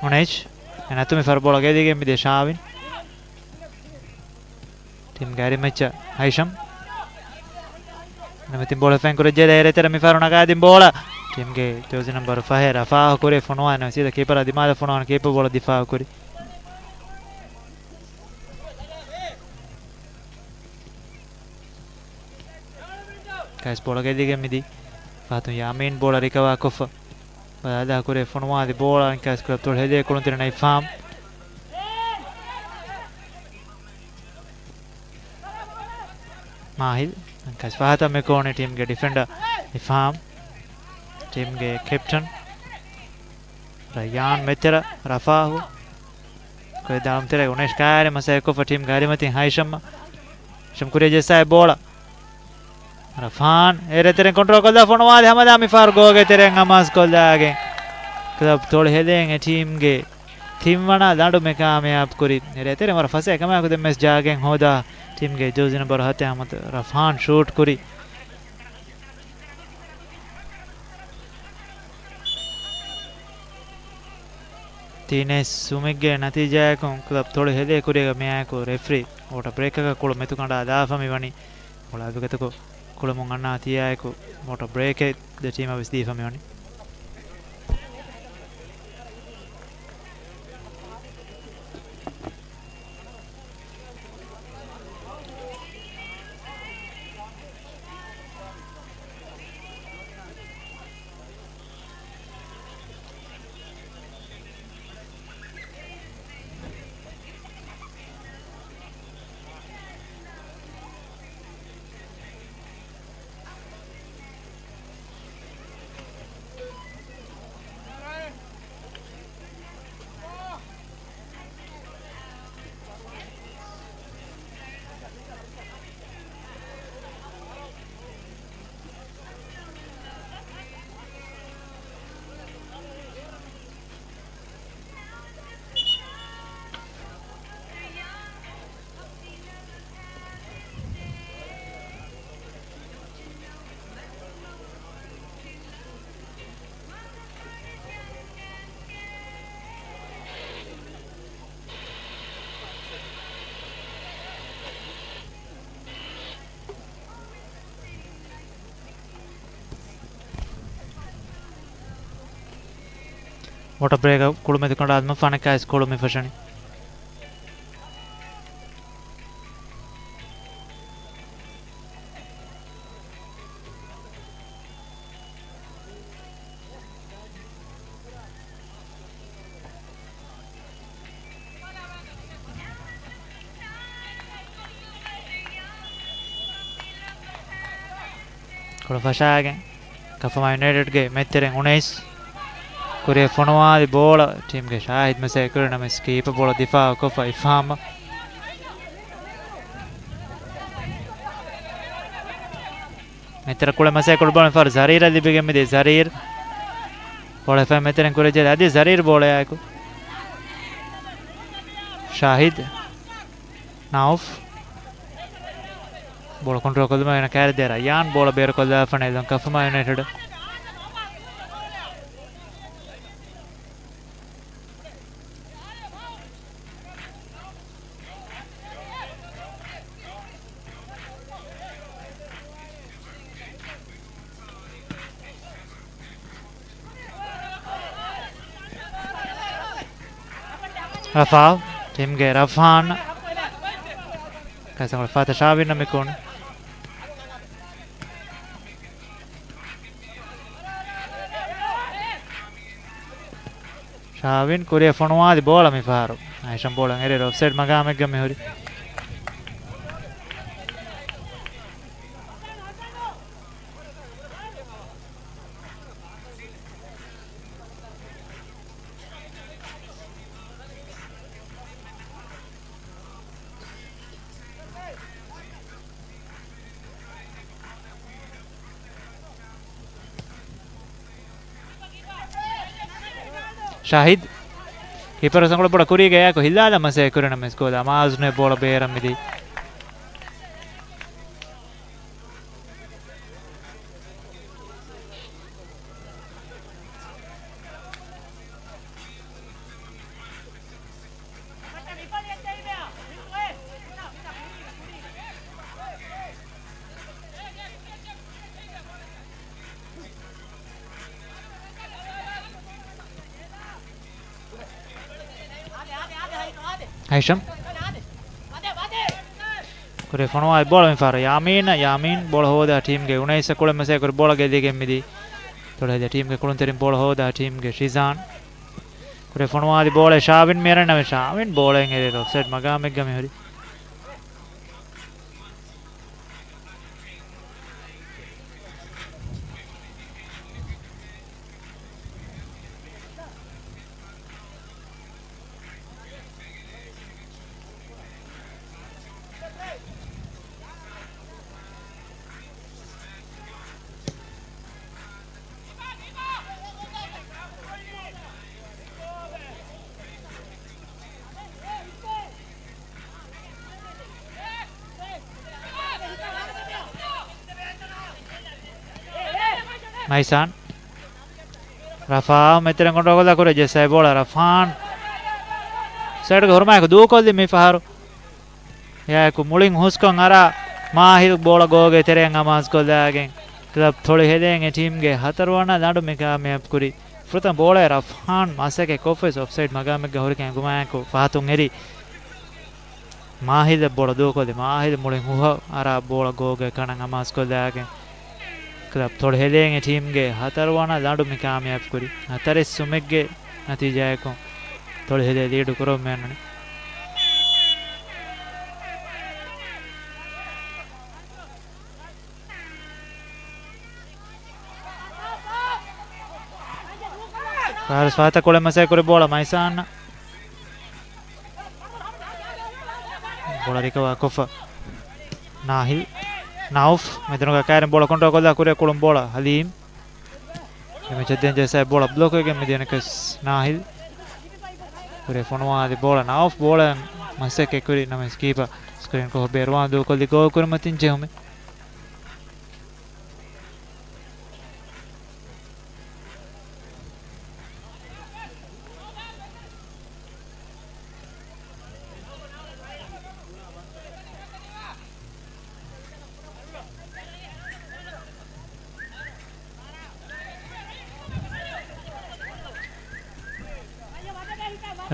އުނެއްޗް. އެނަތު މި ފަރުބޯޅަ ގެދިގެން މިދިޔަ ޝާވިން. ޓީމްގެ އަރިމައްޗަށް ހައިޝަމް. ނަމަތިން ބޯޅަ ފެން ކުރެއްޖެ އެރޭތެރެ މި ފަރު ނަގާދިން ބޯޅަ. ޓީމްގެ ޖާޒީ ނަމްބަރު ފަހެއް ރަފާހު ކުރި ފޮނުވާ ނަމަ ސީދާ ކީޕަރާ ދިމާލަށް ފޮނުވާން ކީޕަ ބޯޅަ ދިފާއު ކުރި. ކައިސް ބޯޅަ ގެއްލިގެން މިދި. ފަހަތުން ޔާމީން ބޯޅަ ރިކަވާ ކޮށްފަ. ބަލާލާ ކުރެ ފޮނުވާލި ބޯޅަ އިންކާސް ކުރެ ތޮޅި ހެދޭ ކުޅުންތެރިން އިފްހާމް. މާހިލް އިންކާސް ފަހަތަށް މި ކޯނެ ޓީމްގެ ޑިފެންޑަރ އިފްހާމް. ޓީމްގެ ކެޕްޓަން ރައްޔާން މެތެރަ ރަފާހު. ކޮއެ ދާން ތެރޭ އުނެސް ކާރި މަސައްކަތްކޮށްފަ ޓީމް ގާރިމަތިން ހައިޝަމް. ހައިޝަމް ކުރިއަށް ޖެއްސާ އެ ބޯޅަ. ރަފާން އެރޭތެރެން ކޮންޓްރޯލް ކޮށްލާ ފޮނުވާލި ހަމަލާ މި ފަހަރު ގޯގެ ތެރެއަށް އަމާޒު ކޮށްލާގެން ކްލަބް ތޮޅި ހެދޭން އެ ޓީމްގެ ތިންވަނަ ލަނޑު މި ކާމިޔާބު ކުރި. އެރޭތެރެން ވަރަށް ފަސޭހަ ކަމާއެކު ދެން މެޗް ޖާގައިން ހޯދާ ޓީމްގެ ޖާޒީ ނަމްބަރު ހަތެއް އަހްމަދު ރަފާން ޝޫޓް ކުރި. ތިނެއް ސުމެއްގެ ނަތީޖާއަކުން ކްލަބް ތޮޅި ހެދޭ ކުރިއަށް މިއާއެކު ރެފްރީ ވޯޓަރ ބްރޭކަކަށް ކުޅު މެދުކަނޑާ ލާފަ މިވަނީ. އުޅާ އަބިގަތަކު ކުޅަމުން އަންނާ ތިޔާއެކު ވޯޓަރ ބްރޭކެއް ދެ ޓީމަށް ވެސް ދީފަ މިވަނީ. ވޮޓަ ބްރޭކަށް ކުޅުމެދި ކަނޑާލުމަށް ފަނަކާ އިސް ކުޅު މި ފަށަނީ. ކުޅަ ފަށާގެން ކަފަމާ ޔުނައިޓެޑްގެ މެދުތެރެއިން އުނައިސް. ކުރިއަށް ފޮނުވާލި ބޯޅަ ޓީމްގެ ޝާހިދް މަސައްކަތް ކުރި ނަމަވެސް ކީޕަ ބޯޅަ ދިފާއު ކޮށްފަ އިފްހާމަށް. މެދުތެރެ ކުޅެ މަސައްކަތް ކުރި ބޯޅަ ފަރު ޒަރީރަށް ލިބިގެން މިދީ ޒަރީރް. ބޯޅަ ފައި މެދުތެރެން ކުރިއަށް ޖެހި އަދި ޒަރީރް ބޯޅަޔާއެކު. ޝާހިދް. ނައުފް. ބޯޅަ ކޮންޓްރޯލް ކޮށްލުމަށް އޭނަ ކައިރި ދޭ ރައްޔާން ބޯޅަ ބޭރުކޮށްލާފަ ނެލުން ކަފަމާ ޔުނައިޓެޑް. ރަފާ، ޓީމްގެ ރަފާން. ކަސަނގުޅަ ފާތަ ޝާވިން ނަމިކުން. ޝާވިން ކުރިއަށް ފޮނުވާލި ބޯޅަ މިފަހަރު. އައިޝަން ބޯޅަ އެރިއަރ އޮފްސައިޑް މަގާމެއްގަ މިހުރި. ޝާހިދް. ކީޕަރު ސަނގުޅަ ބޯޅަ ކުރީގަ އެއާއެކު ހިލާލަ މަސައްކަތް ކުރި ނަމަވެސް ގޯލާ މާޒުން ބޯޅަ ބޭރަށް މިދީ. ހައިޝަމް. ކުރިއަށް ފޮނުވާލި ބޯޅަ މިފަހަރު ޔާމީނަށް. ޔާމީން ބޯޅަ ހޯދާ ޓީމްގެ އުނައިސް ކުޅެ މަސައްކަތް ކުރި ބޯޅަ ގެއްލިގެން މިދީ. ތޮޅު ހެދި ޓީމްގެ ކުޅުންތެރިން ބޯޅަ ހޯދާ ޓީމްގެ ޝިޒާން. ކުރިއަށް ފޮނުވާލި ބޯޅަ ޝާވިން މިއަރަން ނަމެ ޝާވިން ބޯޅައިން އެރިއަރ އޮފްސައިޑް މަގާމެއްގަ މިހުރި. މައިސާން. ރަފާ މެދުތެރެ ކޮންޓްރޯލް ކޮށްލާ ކުރިއަށް ޖެއްސައި ބޯޅަ ރަފާން ސައިޑްގެ ހުރުމާއެކު ދޫކޮށްލި މި ފަހަރު. އެއާއެކު މުޅިން ހުސްކޮށް އަރާ މާހިލް ބޯޅަ ގޯގެ ތެރެއަށް އަމާޒުކޮށްލާގެން ކްލަބް ތޮޅި ހެދޭން އެ ޓީމްގެ ހަތަރުވަނަ ލަނޑު މި ކާމިޔާބު ކުރީ. ފުރަތަމަ ބޯޅައެއް ރަފާން މަސައްކަތް ކޮށްފަވެސް އޮފްސައިޑް މަގާމެއްގަ ހުރިކަން އެނގުމާއެކު ފަހަތުން އެރީ. މާހިލް ބޯޅަ ދޫކޮށްލި، މާހިލް މުޅިން ހުހަށް އަރާ ބޯޅަ ގޯގެ ކަނަށް އަމާޒުކޮށްލާގެން ކްލަބް ތޮޅި ހެދޭން އެ ޓީމްގެ ހަތަރުވަނަ ލަނޑު މި ކާމިޔާބު ކުރި. ހަތަރެއް ސުމެއްގެ ނަތީޖާއަކުން ތޮޅި ހެދޭ ލީޑު ކުރަމުން މިއަންނަނީ. ފާރިސް ފާތަ ކުޅެ މަސައްކަތް ކުރި ބޯޅަ މައިސާން. ބޯޅަ ރިކަވާ ކޮށްފަ ނާހިލް. ނައުފް މެދުނުގަ ކައިރިން ބޯޅަ ކޮންޓްރޯލް ކޮށްލާ ކުރިއަށް ކުޅުން ބޯޅަ ހަލީމް. އެމެޗަށް ދޭން ޖެއްސާ ބޯޅަ ބްލޮކް ވެގެން މިދިޔަ ނެކްލެސް ނާހިލް. ކުރިއަށް ފޮނުވާލި ބޯޅަ ނައުފް ބޯޅަ މަސައްކަތް ކުރި ނަމަވެސް ކީޕަ ސްކްރީން ކޮށް ބޭރުވާން ދޫކޮށްލި ގޯލް ކުރިމަތިން ޖެހުމެއް.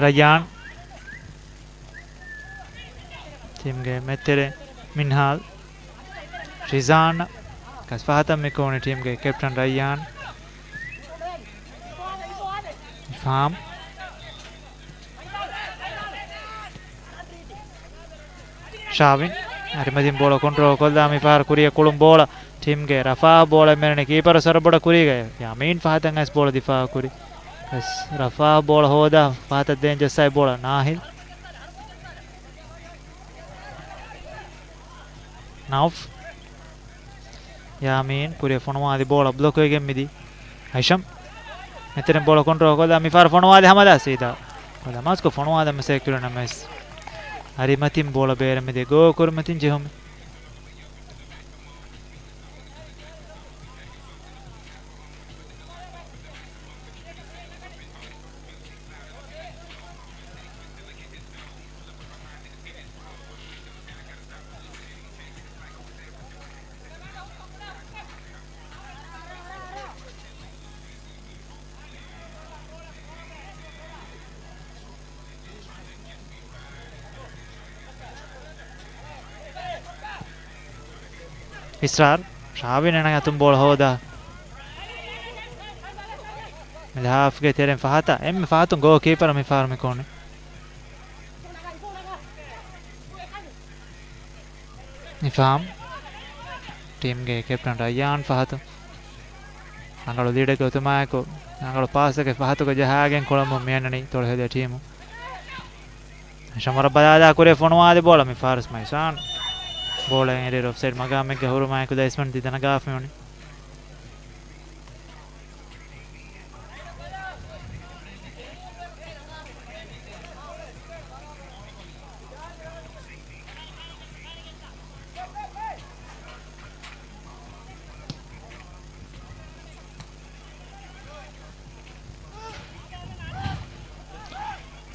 ރައްޔާން. ޓީމްގެ މެދުތެރެ މިންހާލް. ރިޒާން. ކަސް ފަހަތަށް މި ކުޅުނީ ޓީމްގެ ކެޕްޓަން ރައްޔާން. އިފްހާމް. ޝާވިން. އަރިމަތިން ބޯޅަ ކޮންޓްރޯލް ކޮށްލާ މި ފަހަރު ކުރިއަށް ކުޅުން ބޯޅަ. ޓީމްގެ ރަފާ ބޯޅަ މެނަނި ކީޕަރު ސަރަބޮޑަށް ކުރީގަ. ޔާމީން ފަހަތަށް އައިސް ބޯޅަ ދިފާއު ކުރި. ރަފާ ބޯޅަ ހޯދާ ފަހަތަށް ދޭން ޖައްސާއި ބޯޅަ ނާހިލް. ނައުފް. ޔާމީން ކުރިއަށް ފޮނުވާލި ބޯޅަ ބްލޮކް ވެގެން މިދި. ހައިޝަމް. މެތެރެން ބޯޅަ ކޮންޓްރޯލް ކޮށްލާ މި ފަހަރު ފޮނުވާލި ހަމަލާ ސީދާ. ކޮލަމާސްކޮށް ފޮނުވާލަމު ސޭކުރި ނަމަވެސް. އަރިމަތިން ބޯޅަ ބޭރަށް މިދި ގޯ ކުރިމަތިން ޖެހުމެއް. އިސްރާރް. ޝާވިން އޭނާގެ އަތުން ބޯޅަ ހޯދާ. މިލަހާފްގެ ތެރެއިން ފަހަތަށް. އެންމެ ފަހަތުން ގޯލް ކީޕަރ މިފަހަރު މި ކުޅުނީ. އިފްހާމް. ޓީމްގެ ކެޕްޓަން ރައްޔާން ފަހަތު. ރަނގަޅު ލީޑެއްގެ އޮތުމާއެކު، ރަނގަޅު ޕާސެއްގެ ފަހަތުގަ ޖަހާގެން ކުޅަމުން މިއަންނަނީ ތޮޅުހެދޭ ޓީމު. ޝަމަރަށް ބަލާލާ ކުރިއަށް ފޮނުވާލި ބޯޅަ މި ފާރިސް މައިސާން. ބޯޅަ އެރިއަރ އޮފްސައިޑް މަގާމެއްގަ ހުރުމާއެކު ދައިސްމަން ތި ދަނަގާފަ މިވަނީ.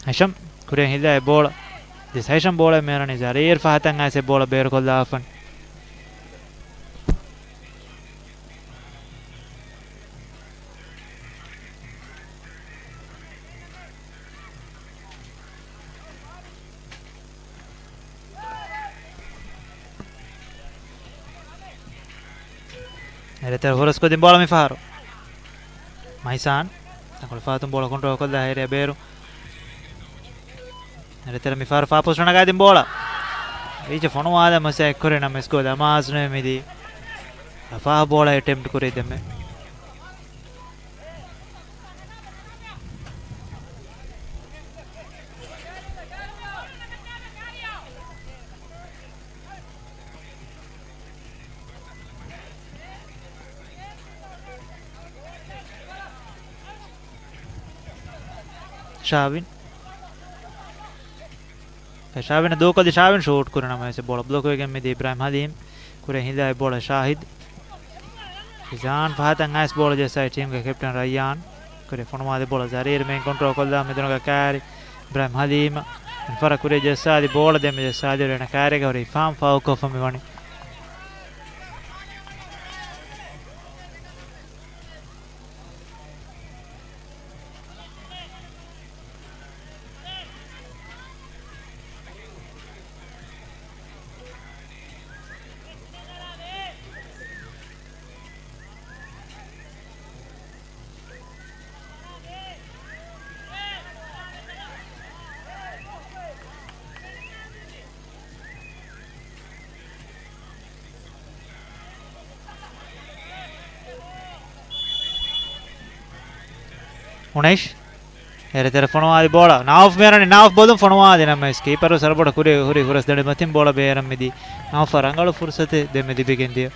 ހައިޝަމް ކުރިއަށް ހިލާ އެ ބޯޅަ. ދިސް ހައިޝަމް ބޯޅަ މޭރަނި ޒަރީރް ފަހަތަށް އައިސް އެ ބޯޅަ ބޭރުކޮށްލާފަން. އެރެތެރެ ފުރަސްކޮށްދިން ބޯޅަ މިފަހަރު. މައިސާން ތަކޮޅު ފާތުން ބޯޅަ ކޮންޓްރޯލް ކޮށްލާ ހޭރިއަ ބޭރު. އެރެތެރެ މިފަހަރު ފާ ޕޮސްޓަށް ނަގާދިން ބޯޅަ. ރީޗަށް ފޮނުވާލަމު ސޭކް ކުރި ނަމަ ސްކޯ ދަމާސްނުވެ މިދީ. ރަފާ ބޯޅަ އެޓެމްޕްޓް ކުރީ ދެމެ. ޝާވިން. ޝާވިން ދޫކޮށްލި ޝާވިން ޝޫޓް ކުރި ނަމަވެސް ބޯޅަ ބްލޮކް ވެގެން މިދި އިބްރާހިމް ހަލީމް. ކުރި ހިލާ ބޯޅަ ޝާހިދް. ރިޒާން ފަހަތަށް އައިސް ބޯޅަ ޖައްސާ ޓީމްގެ ކެޕްޓަން ރައްޔާން. ކުރި ފޮނުވާލި ބޯޅަ ޒަރީރް މެއިން ކޮންޓްރޯލް ކޮށްލާ މެދުނުގަ ކާރި އިބްރާހިމް ހަލީމް. މިފަރަށް ކުރި ޖައްސާލި ބޯޅަ ދެމެ ޖައްސާލި ރޭނަ ކާރިގަ ހުރި އިފްހާމް ފައުލް ކޮށްފަ މިވަނީ. އުނައިޝް. އެރެތެރެ ފޮނުވާލި ބޯޅަ. ނައުފް މޭރަނި، ނައުފް ބޮލުން ފޮނުވާލި ނަމަވެސް ކީޕަރު ސަރަބޮޑަށް ކުރި ހުރި ފުރަސް ދެންމަތިން ބޯޅަ ބޭރަށް މިދީ. ނައުފަށް ރަނގަޅު ފުރުސަތެއް ދެމެ ލިބިގެން ދިޔަ.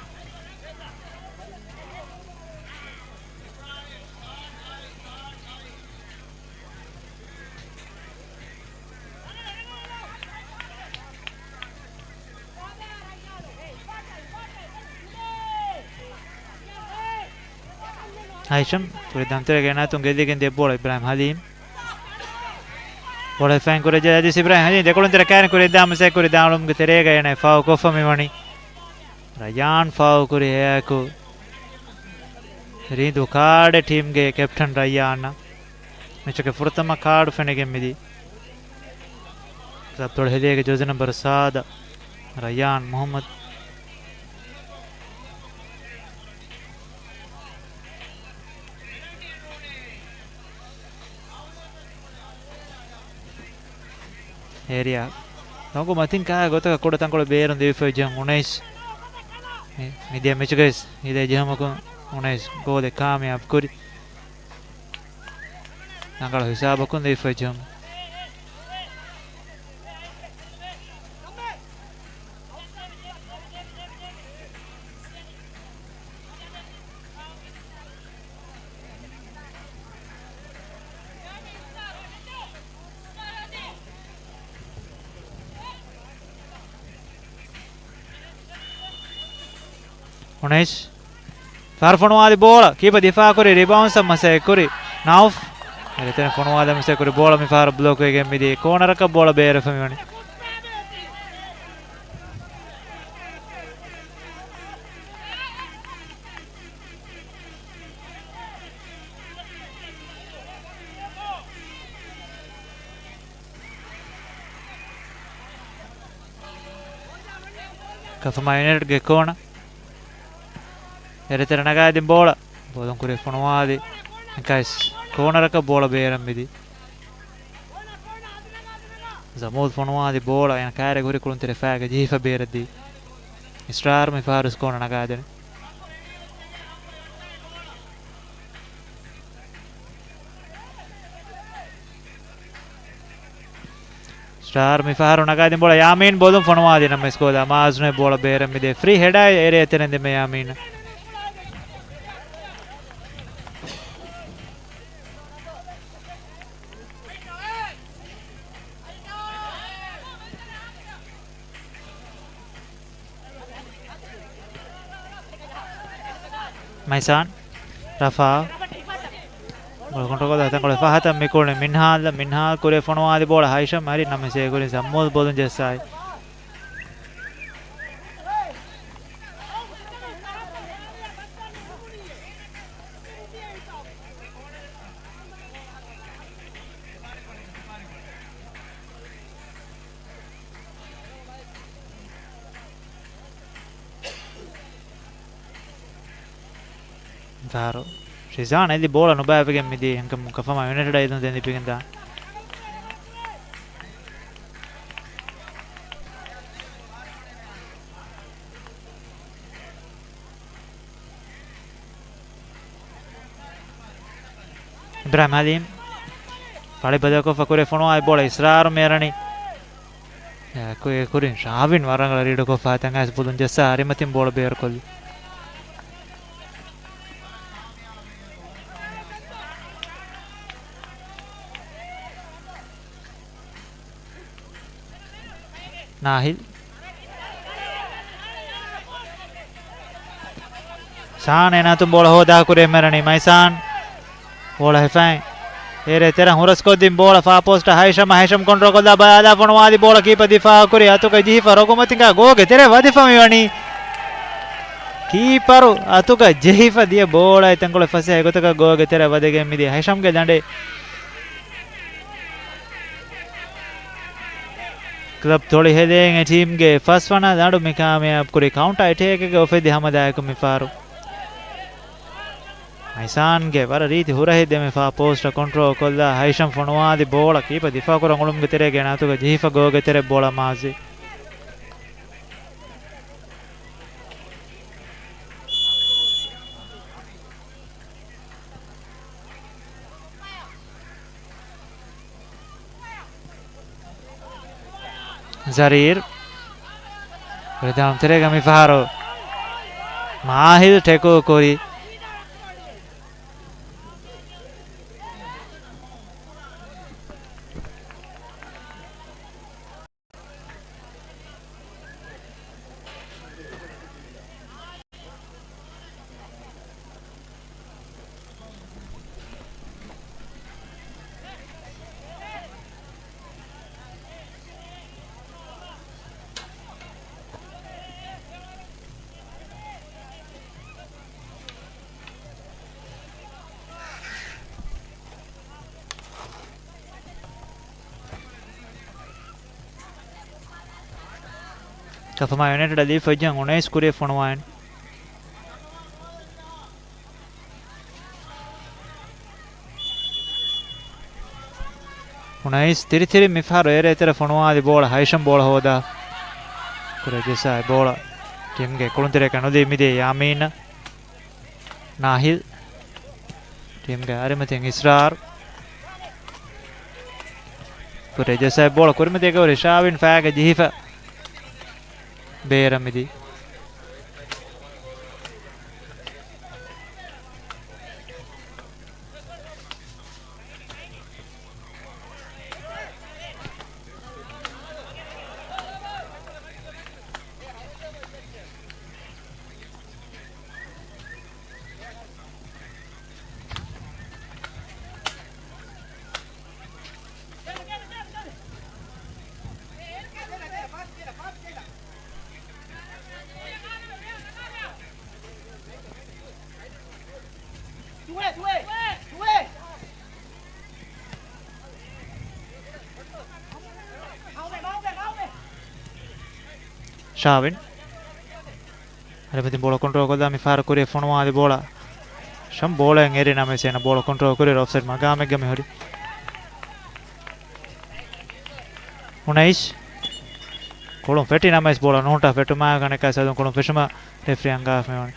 ހައިޝަމް ކުރި ދަންތެރޭގެ އެނާތުން ގެއްލިގެން ދިޔަ ބޯޅަ އިބްރާހިމް ހަލީމް. ބޯޅަ ހިފައިން ކުރެއްޖެ އަދިސް އިބްރާހިމް ހަލީމް ދެކޮޅުން ތެރެ ކާރިން ކުރި ދާ މަސައްކަތް ކުރި ދާން އުޅުމުގެ ތެރޭގަ އޭނަ ފައު ކޮށްފަ މިވަނީ. ރަޔާން ފައު ކުރި އެއާއެކު ރީނދޫ ކާޑެއް ޓީމްގެ ކެޕްޓަން ރައްޔާން. މެޗުގެ ފުރަތަމަ ކާޑު ފެނިގެން މިދީ. ކްލަބް ތޮޅު ހެދޭގެ ޖާޒީ ނަންބަރު ސާދަ ރައްޔާން މުހައްމަދު. އޭރިއާ ރޮނގު މަތިން ކާ ގޮތަކަށް ކުޑަ ތަންކޮޅެއް ބޭރުން ދެވިފައި ޖެހުން އުނައިސް. މި-، މިދިޔަ މެޗުގައި ހިލޭ ޖެހުމަކުން އުނައިސް ގޯލެއް ކާމިޔާބު ކުރި. ރަނގަޅު ހިސާބަކުން ދެވިފައި ޖެހުން. އުނައިސް. ފަހަރު ފޮނުވާލި ބޯޅަ ކީޕަ ދިފާ ކުރި، ރިބައުންސަށް މަސައްކަތް ކުރި ނައުފް. އެރެތެރެ ފޮނުވާލަން މަސައްކަތް ކުރި ބޯޅަ މި ފަހަރު ބްލޮކް ވެގެން މިދިޔަ ކޯނަރަކަށް ބޯޅަ ބޭރަށް ފެނިވަނީ. ކަފަމާ ޔުނައިޓެޑްގެ ކޯނަ. އެރެތެރެ ނަގާދިން ބޯޅަ. ބޯލުން ކުރި ފޮނުވާލި. އެކައިސް ކޯނަރަކަށް ބޯޅަ ބޭރަށް މިދި. ޒަމޫލް ފޮނުވާލި ބޯޅަ އޭނަ ކާރި ހުރި ކުޅުންތެރި ފައިގަ ޖެހިފަ ބޭރަށް ދީ. އިސްރާރު މި ފަހަރު ކޯނަ ނަގާދެން. ސްޓާރ މިފަހަރު ނަގާދިން ބޯޅަ ޔާމީން ބޯލުން ފޮނުވާލި ނަމަ ސްކޯލާ މާޒްނު ބޯޅަ ބޭރަށް މިދޭ ފްރީ ހެޑާއި އެރޭ ތެރެން ދެމެ ޔާމީން. މައިސާން ރަފާ ބޯޅަ ކޮންޓްރޯލް ކޮށްލާ ތަންކޮޅެއް ފަހަތަށް މިކުޅެ މިންހާލް، މިންހާލް ކުރެ ފޮނުވާލި ބޯޅަ ހައިޝަމް އަރި ނަމަ ސޭކުރި ސައްމޫލް ބޯލުން ޖައްސާއި. ފަހަރު ޝިޒާން އެލި ބޯޅަ ނުބައިވެގެން މިދީ އެންކަމު ކަފަމާ ޔުނައިޓެޑަށް އެދުން ދެން ލިބިގެންދާނެ. އިބްރާހިމް ހަލީމް ފަޅި ބަދަލުކޮށްފަ ކުރެ ފޮނުވާ ބޯޅަ އިސްރާރު މޭރަނި. އެ، ކު-، އެ ކުރިން ޝާވިން ވަރަށް ރީޑުކޮށްފަ ތަނގަސް ބުލުން ޖައްސާ އަރިމަތިން ބޯޅަ ބޭރުކޮށްލި. ނާހިލް. ސާން އޭނާތުން ބޯޅަ ހޯދާ ކުރި މެރަނީ މައިސާން. ބޯޅަ ހިފައި. އޭރޭ ތެރަ ހުރަސްކޮށްދިން ބޯޅަ ފާ ޕޯސްޓަށް ހައިޝަމް، ހައިޝަމް ކޮންޓްރޯލް ކޮށްލާ ބަލާލާ ފޮނުވާލި ބޯޅަ ކީޕަ ދިފާ ކުރި އަތުގަ ޖެހިފަ ރޮގުމަތިންގާ ގޯގެ ތެރެ ވަދެފަ މިވަނީ. ކީޕަރު އަތުގަ ޖެހިފަ ދިޔަ ބޯޅަ އެތަންކޮޅެއް ފަސޭހަ ގޮތަކަށް ގޯގެ ތެރެ ވަދެގެން މިދިޔަ ހައިޝަމްގެ ލަނޑެއް. ކްލަބް ތޮޅި ހެދޭން އެ ޓީމްގެ ފަސްވަނަ ލަނޑު މި ކާމިޔާބު ކުރި ކައުންޓަ އެޓޭކެއްގެ އުފެދި ހަމަ ދާއެކު މި ފާރު. މައިސާންގެ ވަރަށް ރީތި ހުރަހެއް ދެމިފާ ޕޯސްޓަށް ކޮންޓްރޯލް ކޮށްލާ ހައިޝަމް ފޮނުވާލި ބޯޅަ ކީޕަ ދިފާ ކުރަން އުޅުމުގެ ތެރޭގެ އަތުގަ ޖެހިފަ ގޯގެ ތެރެ ބޯޅަ މާޒި. ޒަރީރް. ރިދާން ތެރޭގަ މި ފަހަރު މާހިލް ޓެކުލް ކުރި. ކަފަމާ ޔުނައިޓެޑަށް ލީފައިޖެ އުނައިސް ކުރިއަށް ފޮނުވާއިން. އުނައިސް ތިރިތިރި މިފަހަރު އޭރޭ ތެރެ ފޮނުވާލި ބޯޅަ ހައިޝަމް ބޯޅަ ހޯދާ. ކުރެ ޖެސާ ބޯޅަ ޓީމްގެ ކުޅުންތެރިޔަކަށް ނުދީ މިދިޔަ ޔާމީނަށް. ނާހިލް. ޓީމްގެ އަރިމަތިން އިސްރާރް. ކުރެ ޖެސާ ބޯޅަ ކުރިމަތީގަ ހުރި ޝާވިން ފައިގަ ޖެހިފަ ބޭރަށް މިދީ. ޝާވިން. އަރިމަތިން ބޯޅަ ކޮންޓްރޯލް ކޮށްލާ މި ފަހަރު ކުރިއަށް ފޮނުވާލި ބޯޅަ. ޝަމް ބޯޅައިން އެރި ނަމަވެސް އޭނަ ބޯޅަ ކޮންޓްރޯލް ކުރި އޮފްސައިޑް މަގާމެއްގަ މި ހުރި. އުނައިސް. ކުޅުން ފެއްޓި ނަމަވެސް ބޯޅަ ނުހުއްޓާ ފެއްޓުމާ ކަނެކާ ސަދުން ކުޅުން ފެށުމަށް ރެފްރީ އަންގާފަ މިވަނީ.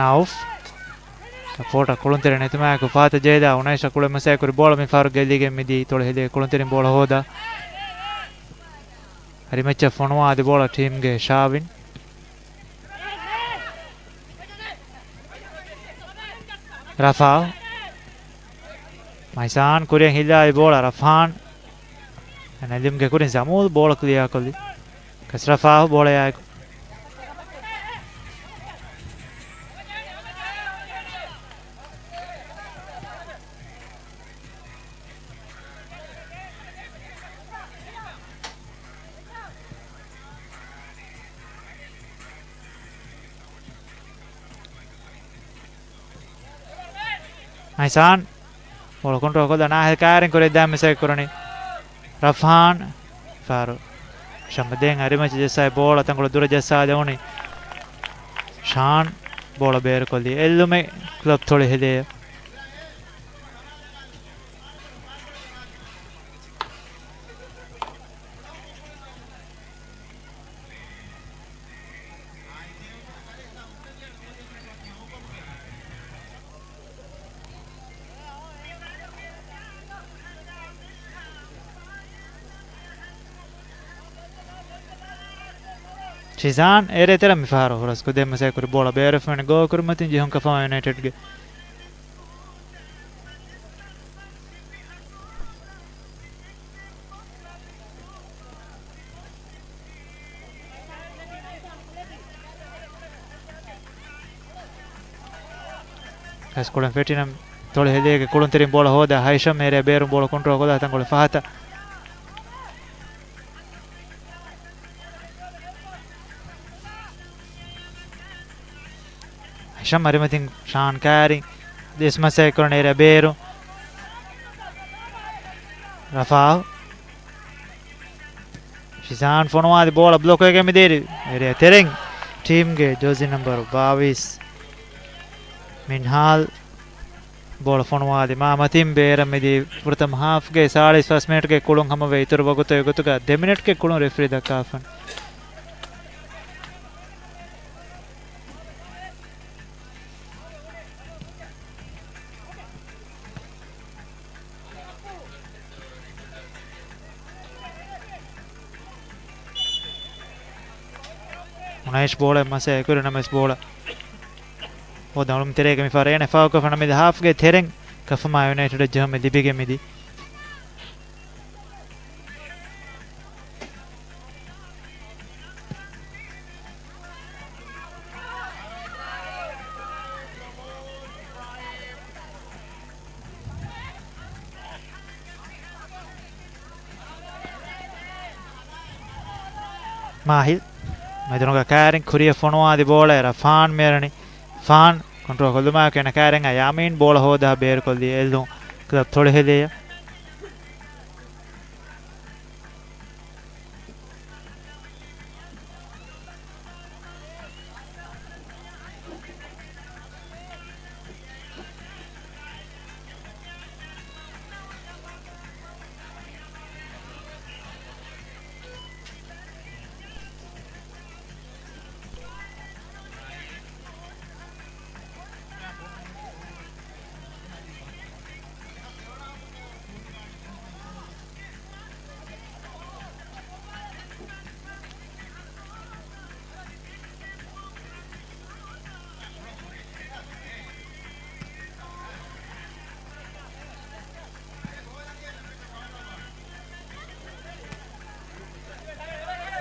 ނައުފް. ސަޕޯޓަށް ކުޅުންތެރި ނެތުމާއެކު ފާތަ ޖައިދާ އުނައިޝަށް ކުޅެމަސާ ކުރި ބޯޅަ މި ފަހަރު ގެއްލިގެން މިދީ ތޮޅި ހެލި ކުޅުންތެރިން ބޯޅަ ހޯދާ. އަރިމައްޗަށް ފޮނުވާ އަދި ބޯޅަ ޓީމްގެ ޝާވިން. ރަފާ. މައިސާން ކުރިއަށް ހިލާއި ބޯޅަ ރަފާން. ނަލިމްގެ ކުރިން ޒަމޫލް ބޯޅަ ކްލިއާ ކޮށްލި. ކަސް ރަފާ ބޯޅަޔާއެކު. އައިސާން ބޯޅަ ކޮންޓްރޯލް ކޮށްލާ ނާހިލް ކާރިން ކުރިއަށް ދާން މިސް ކުރަނީ ރަފްހާން. ފާރު ޝަމް ދެން އަރިމައްޗަށް ޖައްސާ ބޯޅަ ތަންކޮޅެއް ދުރަށް ޖައްސާ ދެވުނީ ޝާން. ބޯޅަ ބޭރުކޮށްލީ އެއްލުމެއް ކްލަބް ތޮޅި ހެލޭ. ޝިޒާން އޭރޭ ތެރެ މި ފަހަރު ހުރަސް ކުދޭ މަސައްކަތް ކުރި ބޯޅަ ބޭރުފަނި ގޯ ކުރިމަތިން ޖެހުން ކަފާ ޔުނައިޓެޑްގެ ކަސް ކުޅެން ފެއްޓި ނަމަ ތޮޅި ހެލޭގެ ކުޅުންތެރިން ބޯޅަ ހޯދާ ހައިޝަމް އޭރޭ ބޭރުން ބޯޅަ ކޮންޓްރޯލް ކޮށްލާ ތަންކޮޅެއް ފަހަތަށް. ހައިޝަމް އަރިމަތިން ޝާން ކާރި ދިސްމަސް ކުރަން އޭރޭ ބޭރު. ރަފާ. ޝިޒާން ފޮނުވާލި ބޯޅަ ބްލޮކް ވެގެން މިދޭރި އޭރިއާ ތެރެއިން ޓީމްގެ ޖާޒީ ނަންބަރު ބާވީސް މިންހާލް ބޯޅަ ފޮނުވާލި މާ މަތިން ބޭރަށް މިދީ ފުރަތަމަ ހާފްގެ ސާޅީސް ފަސް މިނެޓްގެ ކުޅުން ހަމަވެ އިތުރު ވަގުތުގެ ގޮތުގަ ދެ މިނެޓްގެ ކުޅުން ރެފްރީ ދައްކާފަން. އުނައިޝް ބޯޅަ މަސައްކަތް ކުރި ނަމަވެސް ބޯޅަ ހޯދަން އުޅުމުން ތެރޭގަ މި ފަހަރު އޭނަ ފާހަގަކޮށްފަ ނަމަ މިދި ހާފްގެ ތެރެއިން ކަފަމާ ޔުނައިޓެޑަށް ޖަހުމެއް ލިބިގެން މިދީ. މާހިލް މެދުނުގަ ކާރިން ކުރިއަށް ފޮނުވާލި ބޯޅަ އެރަ ފާން މޭރަނި. ފާން ކޮންޓްރޯލް ކޮށްލުމާއެކު އޭނަ ކާރިން ޔާމީން ބޯޅަ ހޯދާ ބޭރުކޮށްލީ އެލްދުން ކްލަބް ތޮޅިހެލިއްޔާ.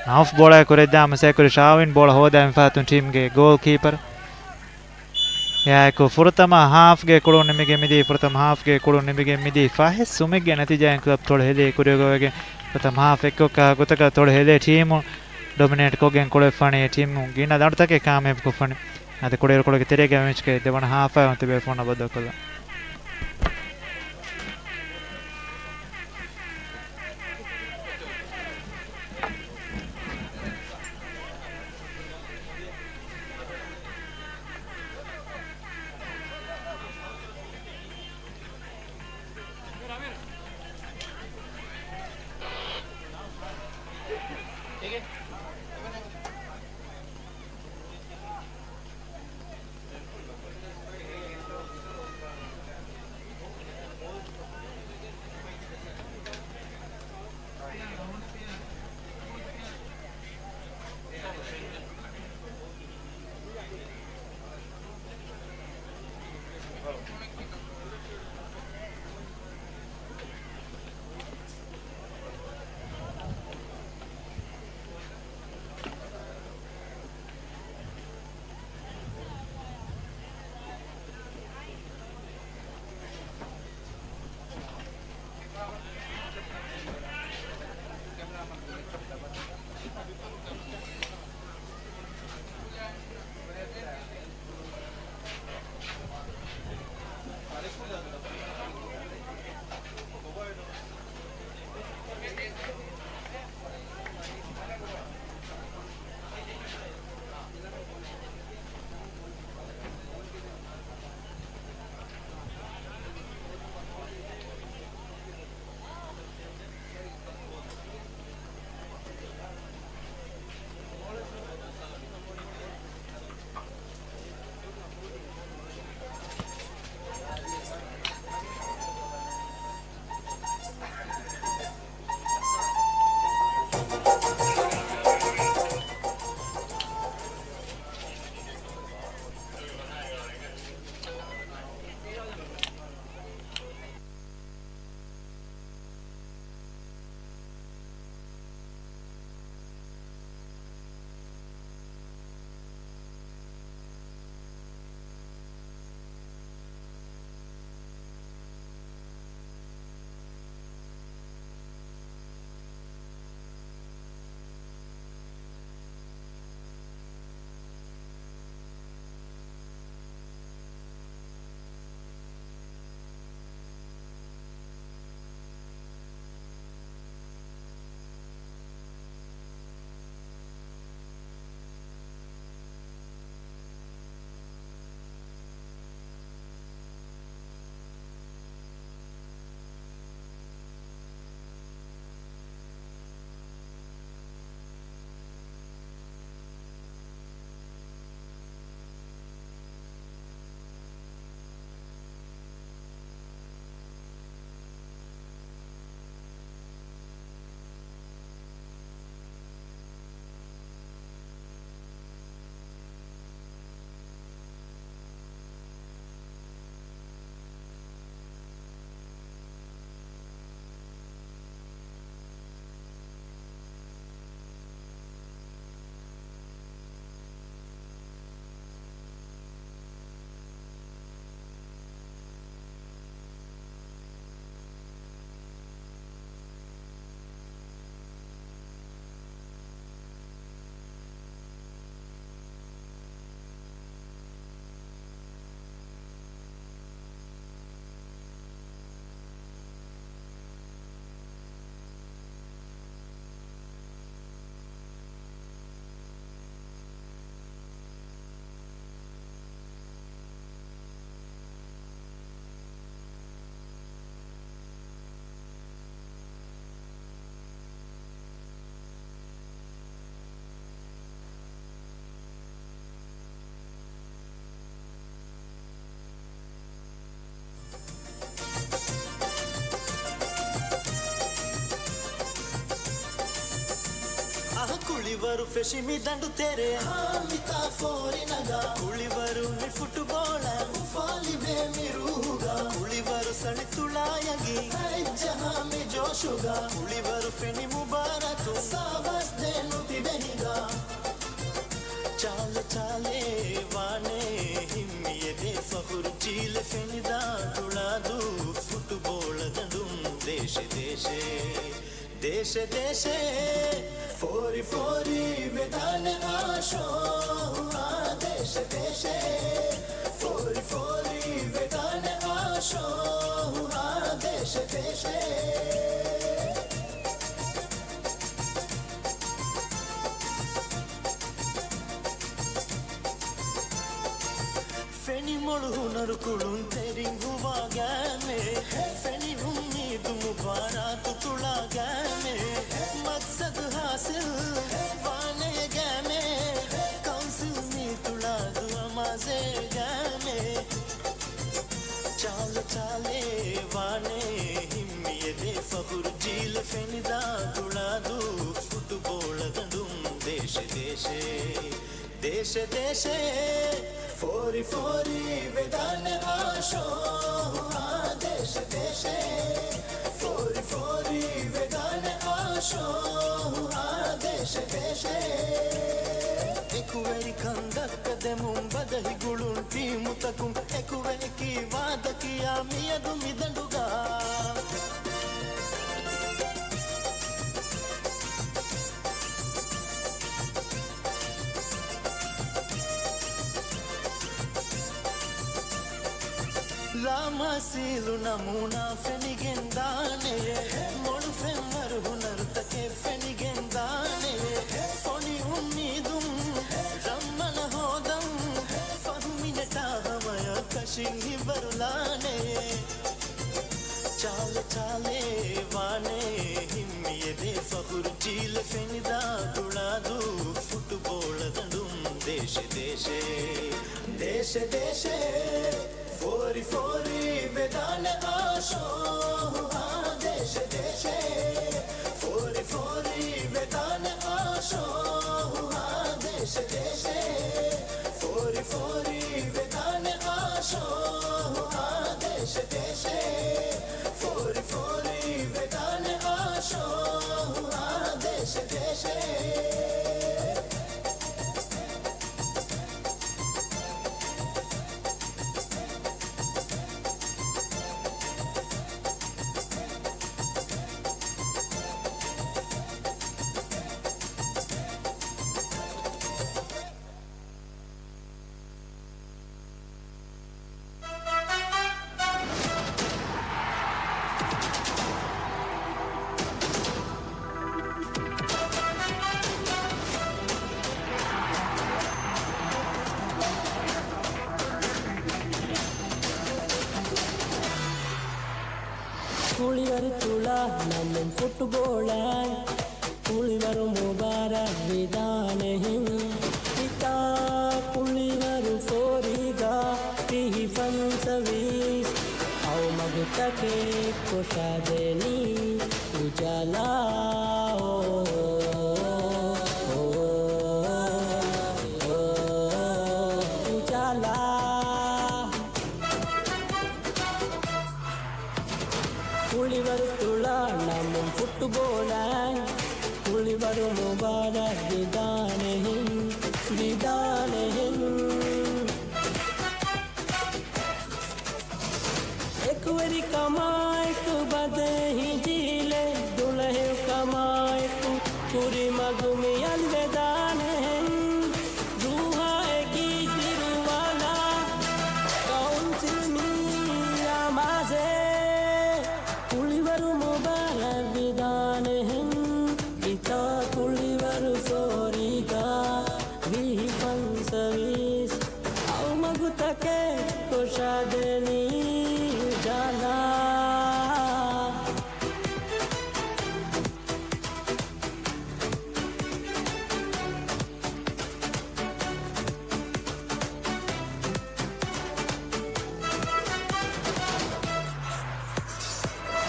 ނައުފް ބޯޅައެއް ކުރެއްދާ މަސައްކަތްކުރި ޝާވިން ބޯޅަ ހޯދާ މިފަހަތުން ޓީމްގެ ގޯލް ކީޕަރ. އެއާއެކު ފުރަތަމަ ހާފްގެ ކުޅުން ނިމިގެން މިދީ، ފުރަތަމަ ހާފްގެ ކުޅުން ނިމިގެން މިދީ ފަހެއް ސުމެއްގެ ނަތީޖާއިން ކްލަބް ތޮޅި ހެލޭ ކުރިއަށް ގޮވައިގެން ފުރަތަމަ ހާފް އެއްކޮށް ކާ ގޮތަކަށް ތޮޅި ހެލޭ ޓީމު ޑޮމިނޭޓް ކޮށްގެން ކުޅެފަނީ ޓީމު ގިނަ ދަނޑުތަކެއް ކާމިޔާބު ކޮށްފަނީ. އަދި ކުޅިއިރުކޮޅުގެ ތެރޭގައި މެޗުގެ ދެވަނަ ހާފާ ތިބޭފުޅުންނާ ބައްދަލުކޮށްލަން. ކުޅިވަރު ފެށި މި ދަނޑު ތެރޭ. ހާމިތާ ފޯރި ނަގާ. ކުޅިވަރު މި ފުޓުބޯޅަ. އުފާލިބޭ މި ރޫހުގަ. ކުޅިވަރު ސަޅި ތުޅާ އަގި. އަތްޖަހާ މި ޖޯޝުގަ. ކުޅިވަރު ފެނި މުބާރާތު. ސާވާސް ދޭން ނުތިބެ ހިނގާ. ޗާލެ ޗާލެ ވާނެ ހިންމިއެދޭ ފަޚުރު ޖީލެ ފެނިދާ ތުޅާދޫ ފުޓުބޯޅަ ދަނޑުން ދޭށެ ދޭށެ. ދޭށެ ދޭށެ، ފޯރި ފޯރި ވެދާނެ އާށޯ، އާ ދޭށެ ދޭށެ، ފޯރި ފޯރި ވެދާނެ އާށޯ، އާ ދޭށެ ދޭށެ. ފެނި މޮޅު ހުނަރު ކުޅުންތެރިން ހުވާ ގައިމޭ. ފެނި އުއްމީދު މުބާރާތު ތުޅާ ގައިމޭ. މަޤްޞަދު ހާސިލް ވާނޭ ގައިމޭ. ކައުންސިލް މީ ތުޅާދޫ އަމާޒޭ ގައިމޭ. ޗާލެ ޗާލެ ވާނޭ ހިންމިއެދޭ ފަޚުރު ޖީލެ ފެނިދާ ތުޅާދޫ ފުޓުބޯޅަ ދަނޑުން ދޭށެ ދޭށެ. ދޭށެ ދޭށެ، ފޯރި ފޯރި ވެދާނެ އާށޯ، އާ ދޭށެ ދޭށެ، ފޯރި ފޯރި ވެދާނެ އާށޯ، އާ ދޭށެ ދޭށެ. އެކުވެރިކަން ދައްކަދެމުން ބަދަހި ގުޅުން ޓީމުތަކުން އެކުވެ ކީ ވާދަ ކިޔާ މިއަދު މިދަނޑުގަ. ލާމާސީލު ނަމޫނާ ފެނިގެންދާނެ. މޮޅު ފެންވަރު ހުނަރުތަކެއް ފެނިގެންދާނެ. ފޮނި އުއްމީދުން ރަންމަނަ ހޯދަން. ފަހު މިނެޓާ ހަމަޔަށް ކަށިން ހިތްވަރުލާނެ. ޗާލެ ޗާލެ ވާނެ ހިންމިއެދޭ ފަޚުރު ޖީލެ ފެނިދާ ތުޅާދޫ ފުޓުބޯޅަ ދަނޑުން ދޭށެ ދޭށެ. ދޭށެ ދޭށެ، ފޯރި ފޯރި ވެދާނެ އާށޯ، އާ ދޭށެ ދޭށެ، ފޯރި ފޯރި ވެދާނެ އާށޯ، އާ ދޭށެ ދޭށެ، ފޯރި ފޯރި ވެދާނެ އާށޯ، އާ ދޭށެ ދޭށެ، ފޯރި ފޯރި ވެދާނެ އާށޯ، އާ ދޭށެ ދޭށެ. ކުޅިވަރު ތުޅާ ނަމުން ފުޓުބޯޅަ، ކުޅިވަރު މުބާރާތް ވިދާނެހެން. ހިތާ ކުޅިވަރު ފޯރީގާ ފިހި ފަންސަވީސް، އައުމަގުތަކެއް ކޮށާދޭނީ އުޖާލާ، އޯ، އޯ، އޯ، އުޖާލާ. ކުޅިވަރު ތުޅާ ނަމުން ފުޓުބޯޅަ، ކުޅިވަރު މުބާރާތް ވިދާނެހެން، ވިދާނެހެން. އެކުވެރިކަމާއެކު ބަދަހި ޖީލެއް ދުޅަހެޔޮކަމާއެކު ކުރިމަގު މި އަލިވެދާނެހެން. ރޫހާ އެކީ ދިރުވާލާ، ކައުންސިލް މީ އަމާޒޭ. ކުޅިވަރު މުބާރާތް ވިދާނެހެން. ހިތާ ކުޅިވަރު ފޯރީގާ ވިހި ފަންސަވީސް، އައުމަގުތަކެއް ކޮށާދޭނީ އުޖާލާ.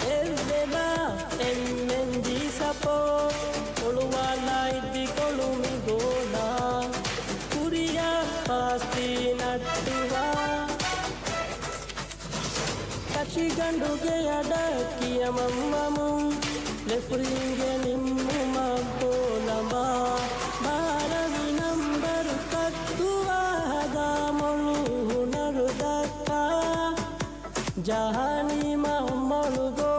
އެއްވެބާ އެމްއެންޖީ ސަޕޯޓް، އޮޅުވާލާ އިއްދިކޮޅު ޝިގަނޑުގެ އަޑަށް ކިޔަމަންވަމުން، ރެފްރީގެ ނިންމުމަށް ބޯ ލަނބާ، ބާރަވި ނަންބަރު ކައްކުވާ ހަދާ މޮޅު ހުނަރު ދައްކާ، ޖަހާނީ މަ މޮޅު ގޯ.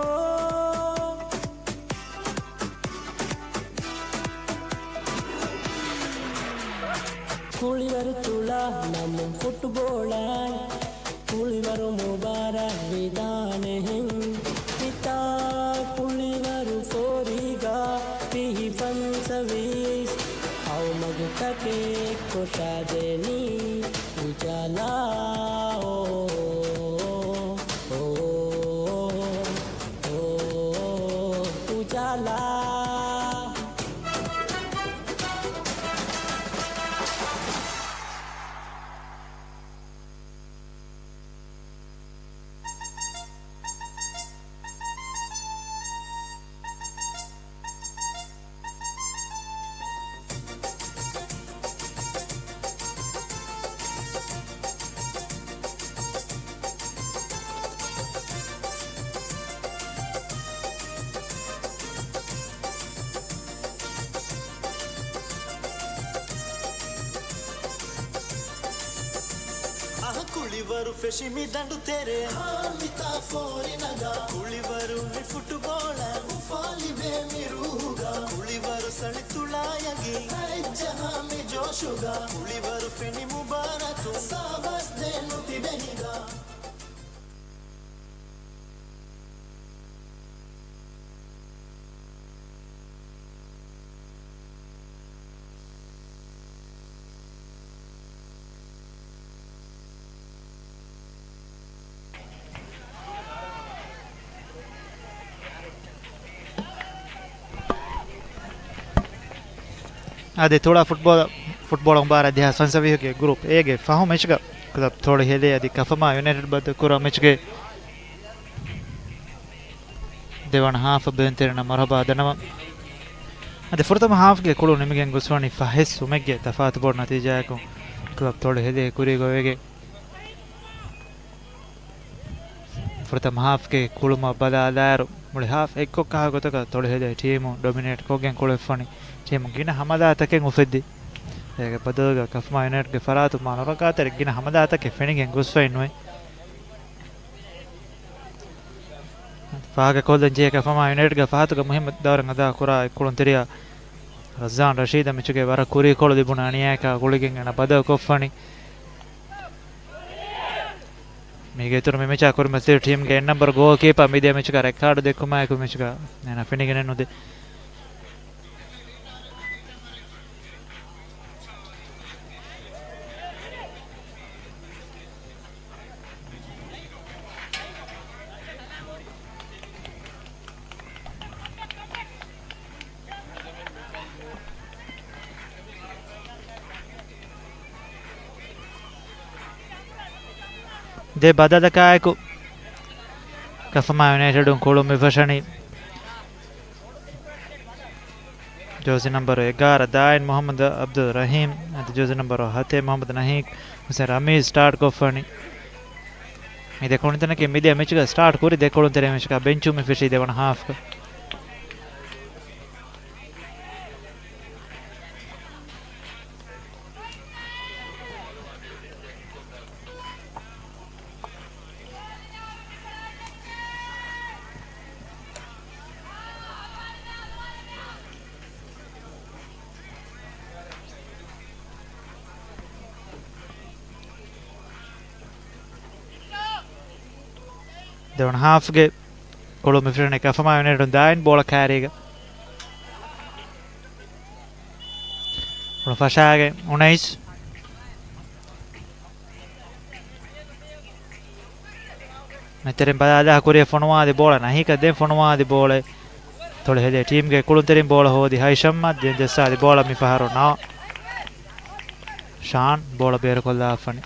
ކުޅިވަރު ތުޅާ ނަމުން ފުޓްބޯޅައި، ކުޅިވަރު މުބާރާތް ވިދާނެހެން. ހިތާ ކުޅިވަރު ފޯރީގަ ފިހި ފަންސަވީސް، އައުމަގު ތަކެއް ކޮށާ ދޭނީ އުޖާލާ. އޯ، އޯ، އޯ، އުޖާލާ. އަހަ ކުޅިވަރު ފެށި މި ދަނޑު ތެރޭ، ހާމިތާ ފޯރި ނަގާ. ކުޅިވަރު މި ފުޓުބޯޅަ އުފާލިވޭ މި ރޫހުގަ. ކުޅިވަރު ސަޅި ތުޅާ އަގީ، ހައެއް ޖަހާ މި ޖޯޝުގަ. ކުޅިވަރު ފެނި މުބާރާތު، ސާވާސް ދޭން ނުތިބެ ހިނގާ. އަދި ތުޅާ ފުޓްބޯޅަ، ފުޓްބޯޅަ މުބާރާތް ދެހާސް ފަންސަވީހުގެ ގްރޫޕް އޭގެ ފަހު މެޗުގަ ކްލަބް ތޮޅި ހެލޭ އަދި ކަފަމާ ޔުނައިޓެޑް ބައްދަލު ކުރާ މެޗުގެ ދެވަނަ ހާފަށް ބޭނުންތެރިންނަށް މަރުހަބާ ދަންނަވަން. އަދި ފުރަތަމަ ހާފްގެ ކުޅުން ނިމިގެން ގޮސްފަނީ ފަހެއް ސުމެއްގެ ތަފާތު ބޮޑު ނަތީޖާއަކުން ކްލަބް ތޮޅި ހެލޭ ކުރީގަ ވެގެން. ފުރަތަމަ ހާފްގެ ކުޅުމަށް ބަލާލާއިރު، މުޅި ހާފް އެއްކޮށް ކާ ގޮތަކަށް ތޮޅި ހެލޭ ޓީމު ޑޮމިނޭޓް ކޮށްގެން ކުޅެފަނީ. ޓީމު ގިނަ ހަމަލާތަކެއް އުފެއްދި. އޭގެ ބަދަލުގަ ކަފަމާ ޔުނައިޓްގެ ފަރާތުން މާ ނުރައްކާތެރި ގިނަ ހަމަލާތަކެއް ފެނިގެން ގޮސްފައެއް ނުވޭ. ފާހަގަކޮށްލަން ޖެހޭ ކަފަމާ ޔުނައިޓްގެ ފަހަތުގަ މުހިއްމު ދައުރެއް އަދާކުރާ އެއްކުޅުންތެރިޔާ ރަޒާން ރަޝީދަށް މެޗުގެ ވަރަށް ކުރީކޮޅު ލިބުނު އަނިޔާއަކާ ގުޅިގެން އޭނަ ބަދަލުކޮށްފަނީ. މީގެ އިތުރު މި މެޗާ ކުރިމަތިލި ޓީމްގެ އެއް ނަންބަރު ގޯލް ކީޕާ މިދިޔަ މެޗުގަ ރެޑް ކާޑު ދެއްކުމާއެކު މެޗުގަ އޭނަ ފެނިގެނެއް ނުދޭ. ދެ ބަދަލަކާއެކު ކަފަމާ ޔުނައިޓެޑުން ކުޅުން މިފަށަނީ. ޖާސީ ނަންބަރު އެގާރަ ދާއިން މުޙައްމަދު ޢަބްދުއް ރަޙީމް އަދި ޖާސީ ނަންބަރު ހަތެއް މުޙައްމަދު ނަހީކް ޙުސެން ރަމީޒް ސްޓާޓް ކޮށްފަނީ. މި ދެ ކުޅުންތެރިންނަކީ މިދިޔަ މެޗުގަ ސްޓާޓް ކުރި ދެ ކުޅުންތެރިން މެޗަކާ ބެންޗުން މި ފެށީ ދެވަނަ ހާފްގަ. ދެވަނަ ހާފްގެ ކުޅުން މި ފެށުނީ ކަފަމާ ޔުނައިޓެޑުން ދާއިން ބޯޅަ ކާރީގަ. ކުޅުން ފަށާގެން އުނައިސް. މިތެރެއިން ބަލާލާ ކުރިއަށް ފޮނުވާލި ބޯޅަ ނަހީކަށް ދެން ފޮނުވާލި ބޯޅަ ތޮޅި ހެލޭ ޓީމްގެ ކުޅުންތެރިން ބޯޅަ ހޯދި ހައިޝަމްމަ ދެން ޖައްސާލި ބޯޅަ މި ފަހަރު ނާ ޝާން ބޯޅަ ބޭރުކޮށްލާފަނި.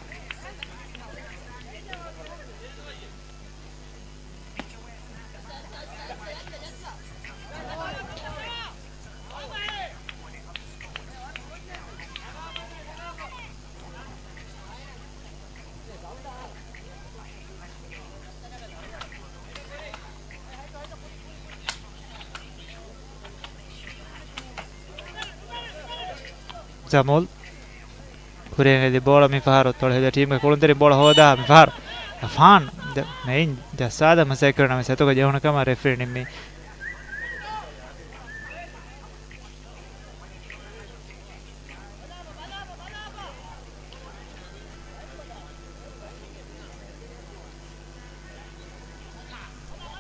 ސަމޫލް. ކުރިއަށް އެދި ބޯޅަ މި ފަހަރު ތޮޅުހެދި ޓީމްގެ ކުޅުންތެރިން ބޯޅަ ހޯދާ މި ފަހަރު އަފާން ދެ-، މެއިން ޖައްސާދަ މަސައްކަތް ކުރި ނަމަ ސަތުގަ ޖެހުނު ކަމަށް ރެފްރީ ނިންމީ.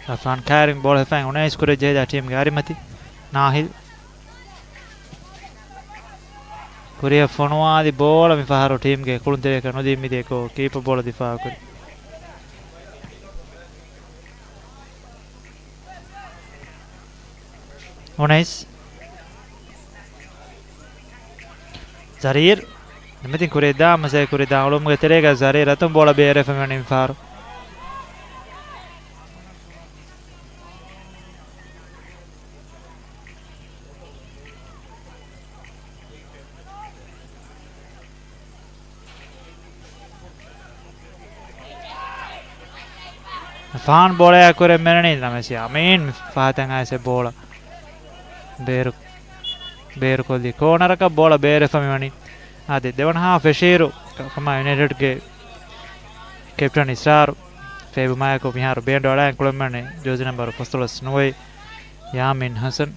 އަފާން ކާރިން ބޯޅަ ހިފައި އުނައިސް ކުރިއަށް ޖެހިދާ ޓީމްގެ އަރިމަތި ނާހިލް. ކުރިއަށް ފޮނުވާލި ބޯޅަ މި ފަހަރު ޓީމްގެ ކުޅުންތެރިޔަކަށް ނުދީ މިދިޔަ ގޯލް ކީޕަ ބޯޅަ ދިފާއު ކުރި. އުނައިސް. ޒަރީރް. ނިމިތިން ކުރިއަށް ދާ މަސައްކަތް ކުރި ދާ އުޅުމުގެ ތެރޭގަ ޒަރީރް އަތުން ބޯޅަ ބޭރަށް ފެންނަނީ މި ފަހަރު. އަފާން ބޯޅަޔާ ކުރެ މެނަނީ ނަމަސް ޔާމީން ފަހަތަށް އައިސް ބޯޅަ ބޭރު، ބޭރުކޮށްލި ކޯނަރަކަށް ބޯޅަ ބޭރެފަ މިވަނީ. އާދެ، ދެވަނަ ހާފް ފެށިއިރު ކަފަމާ ޔުނައިޓެޑްގެ ކެޕްޓަން އިސްރާރު ފޭބުމާއެކު މިހާރު ބޭންޑް އަޅާން ކުޅެމެން ޖާޒީ ނަމްބަރު ފަސްދޮޅަސް ނުވައެއް ޔާމީން ހަސަން.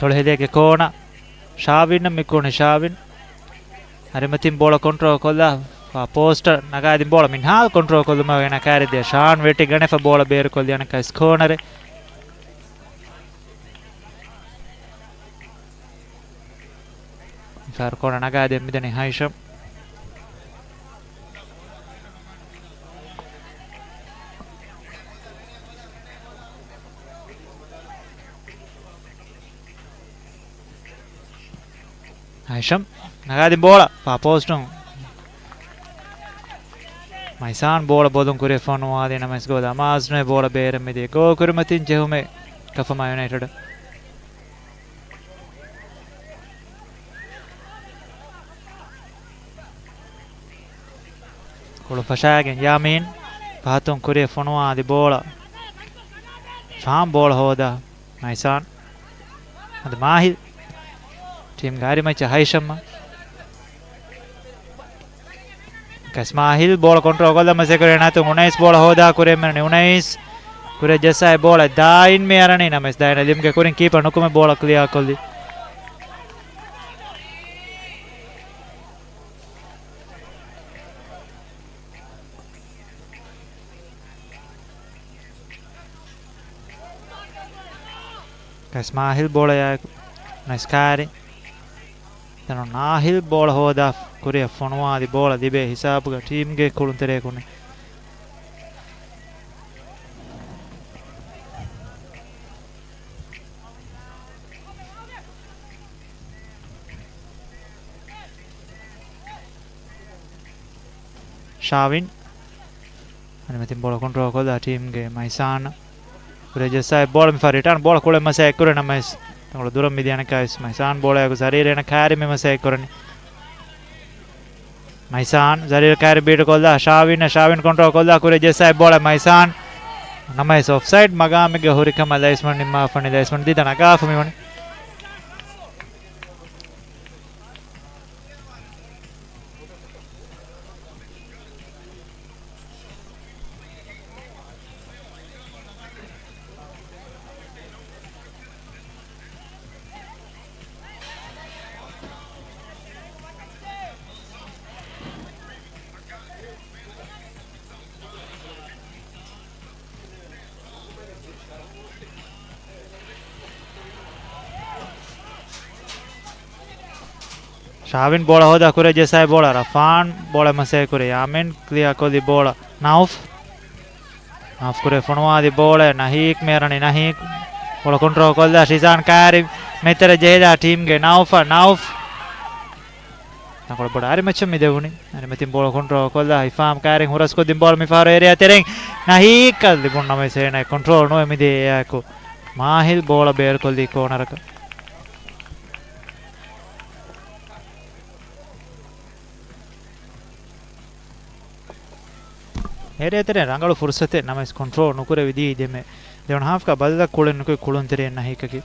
ތޮޅުހެދޭގެ ކޯނަ ޝާވިން މިކުނި ޝާވިން. އަރިމަތިން ބޯޅަ ކޮންޓްރޯލް ކޮށްލާ ފާ ޕޯސްޓަށް ނަގާދިން ބޯޅަ މިންހާލް ކޮންޓްރޯލް ކޮށްލުމަށް ގެނަ ކާރި ދިޔަ ޝާން ވެޓި ގަނެފަ ބޯޅަ ބޭރުކޮށްލި އަނެއްކާ ސްކޯނަރެ. ފާރު ކޯނަ ނަގާދޭ މިދަނީ ހައިޝަމް. ހައިޝަމް ނަގާދިން ބޯޅަ ފާ ޕޯސްޓުން. މައިސާން ބޯޅަ ބޮލުން ކުރިއަށް ފޮނުވާލި ނަމަވެސް ގޯލަށް އަމާޒުނުވެ ބޯޅަ ބޭރަށް މިދިޔަ ގޯ ކުރިމަތިން ޖެހުމެއް ކަފަމާ ޔުނައިޓެޑަށް. ކުޅު ފަށާގެން ޔާމީން ފަހަތުން ކުރިއަށް ފޮނުވާލި ބޯޅަ. ފާމް ބޯޅަ ހޯދާ މައިސާން. އަދި މާހިލް. ޓީމްގެ އަރިމައްޗަށް ހައިޝަމް. ކަސް މާހިލް ބޯޅަ ކޮންޓްރޯލް ކޮށްލަ މަސައްކަތް ކުރި އަތުން އުނައިސް ބޯޅަ ހޯދާ ކުރިއަށް މިވަނީ އުނައިސް. ކުރިއަށް ޖައްސާ އެ ބޯޅަ ދާއިން މި އަރަނީ ނަމަވެސް ދާއިން ލިމްގެ ކުރިން ކީޕަ ނުކުމެ ބޯޅަ ކްލިއާ ކޮށްލި. ކަސް މާހިލް ބޯޅަޔާއެކު ނައިސް ކާރި. ދެން ނާހިލް ބޯޅަ ހޯދާ ކުރިއަށް ފޮނުވާލި ބޯޅަ ލިބޭ ހިސާބުގަ ޓީމްގެ ކުޅުންތެރޭ ކުނި. ޝާވިން. އަނިމެތިން ބޯޅަ ކޮންޓްރޯލް ކޮށްލާ ޓީމްގެ މައިސާން. ކުރިއަށް ޖައްސާ އެ ބޯޅަ މިފަހަރު ރިޓާން ބޯޅަ ކުޅެ މަސައްކަތް ކުރެ ނަމަވެސް ތަންކޮޅު ދުރަށް މިދިޔަ އަނެއްކާވެސް މައިސާން ބޯޅަޔާގު ޒަރީރޭނަ ކާރި މި މަސައްކަތް ކުރަނީ. މައިސާން ޒަރީރް ކާރި ބީޓް ކޮށްލާ ޝާވިން، ޝާވިން ކޮންޓްރޯލް ކޮށްލާ ކުރިއަށް ޖައްސާ އެ ބޯޅަ މައިސާން. ނަމަވެސް އޮފްސައިޑް މަގާމެއްގަ ހުރި ކަމަށް ލައިސްމަން ނިންމާފަނި ލައިސްމަން ދީދަ ނަގާފަ މިވަނީ. ޝާވިން ބޯޅަ ހޯދާ ކުރިއަށް ޖައްސާ އެ ބޯޅަ ރަފާން ބޯޅަ މަސައްކަތް ކުރި ޔާމީން ކްލިއާ ކޮށްލި ބޯޅަ ނައުފް. ނައުފް ކުރިއަށް ފޮނުވާލި ބޯޅަ ނަހީކް މި އަރަނީ ނަހީކް. ބޯޅަ ކޮންޓްރޯލް ކޮށްލާ ޝިޒާން ކާރި މެތަރ ޖެހިދާ ޓީމްގެ ނައުފަ ނައުފް. ތަންކޮޅު ބޮޑު އަރިމައްޗަށް މި ދެވުނީ. އަރިމަތިން ބޯޅަ ކޮންޓްރޯލް ކޮށްލާ ހިފާމް ކާރިން ހުރަސްކޮށްދިން ބޯޅަ މިފަހަރު އޭރިއާ ތެރެއިން ނަހީކަށް ލިބުން ނަމަވެސް އޭނާ ކޮންޓްރޯލް ނުވެ މިދިޔަ އެއާއެކު މާހިލް ބޯޅަ ބޭރުކޮށްލީ ކޯނަރަކަށް. އޭރިއާ ތެރެއިން ރަނގަޅު ފުރުސަތެއް ނަމަވެސް ކޮންޓްރޯލް ނުކުރެވި ދިޔައީ ދެމެ. ދެވަނަ ހާފްގަ ބަލަލަށް ކުޅެން ނުކުތް ކުޅުންތެރިން ނަހީކަކީ.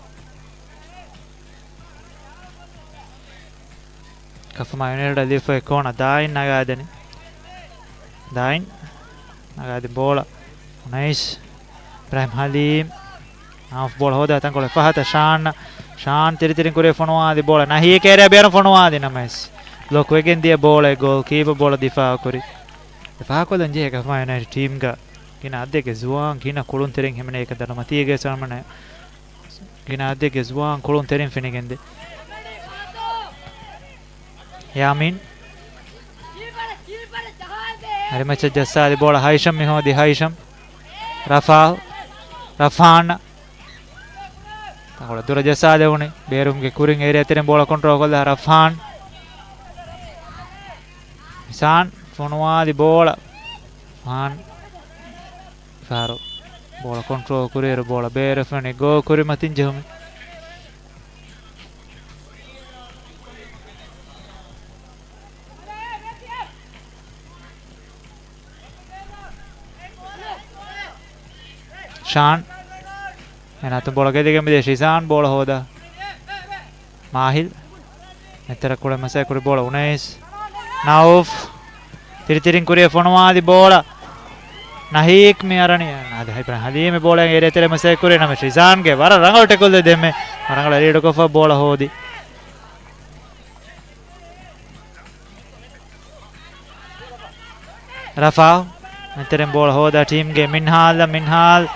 ކަފަމާ ޔުނައިޓެޑަށް ލިޔެފައި ކޯނަ ދާއިން ނަގާދެނީ. ދާއިން ނަގާދިން ބޯޅަ. އުނައިސް. އިބްރާހިމް ހަލީމް. އާފް ބޯޅަ ހޯދާ ތަންކޮޅެއް ފަހަތަށް ޝާން. ޝާން ތިރިތިރިން ކުރިއަށް ފޮނުވާދި ބޯޅަ. ނަހީ ކޭރިއަށް ބޭރުން ފޮނުވާދި ނަމަވެސް. ބްލޮކް ވެގެން ދިޔަ ބޯޅަ ގޯލް ކީޕަ ބޯޅަ ދިފާއު ކުރި. ދިފާއު ކޮށްލަން ޖެހޭ ކަފަމާ ޔުނައިޓެޑް ޓީމްގަ ގިނަ އަދެއްގެ ޒުވާން ގިނަ ކުޅުންތެރިން ހިމެނޭ އެކަން ދަނޑުމަތީގެ ސަމަނަ ގިނަ އަދެއްގެ ޒުވާން ކުޅުންތެރިން ފެނިގެންދޭ. ޔާމީން. އަރިމައްޗަށް ޖައްސާލި ބޯޅަ ހައިޝަމް މި ހޯދި ހައިޝަމް. ރަފާ. ރަފާން. ތަންކޮޅެއް ދުރަށް ޖައްސާލެވުނީ. ބޭރުމްގެ ކުރިން އޭރިއާ ތެރެއިން ބޯޅަ ކޮންޓްރޯލް ކޮށްލާ ރަފާން. މިސާން ފޮނުވާލި ބޯޅަ. ފާން. ފާރު ބޯޅަ ކޮންޓްރޯލް ކުރިއިރު ބޯޅަ ބޭރަށް ފެނި ގޯ ކުރިމަތިން ޖެހުމި. ޝާން. އެނާތު ބޯޅަ ގެދިގެން މިދޭ ޝިޒާން ބޯޅަ ހޯދާ. މާހިލް. މެތެރަ ކުޅެ މަސައް ކުރި ބޯޅަ އުނައިސް. ނައުފް. ތިރިތިރިން ކުރިއަށް ފޮނުވާލި ބޯޅަ. ނަހީކް މި އަރަނި. އަދި ހައިބްރަ ހަލީމް ބޯޅަ އޭރިއާ ތެރެ މަސައް ކުރި ނަމަ ޝިޒާންގެ ވަރަށް ރަނގަޅު ޓެކުލް ދެމެ. ވަރަށް ރަނގަޅަށް ރީޑުކޮށްފަ ބޯޅަ ހޯދި. ރަފާ. މެތެރެން ބޯޅަ ހޯދާ ޓީމްގެ މިންހާލް، މިންހާލް.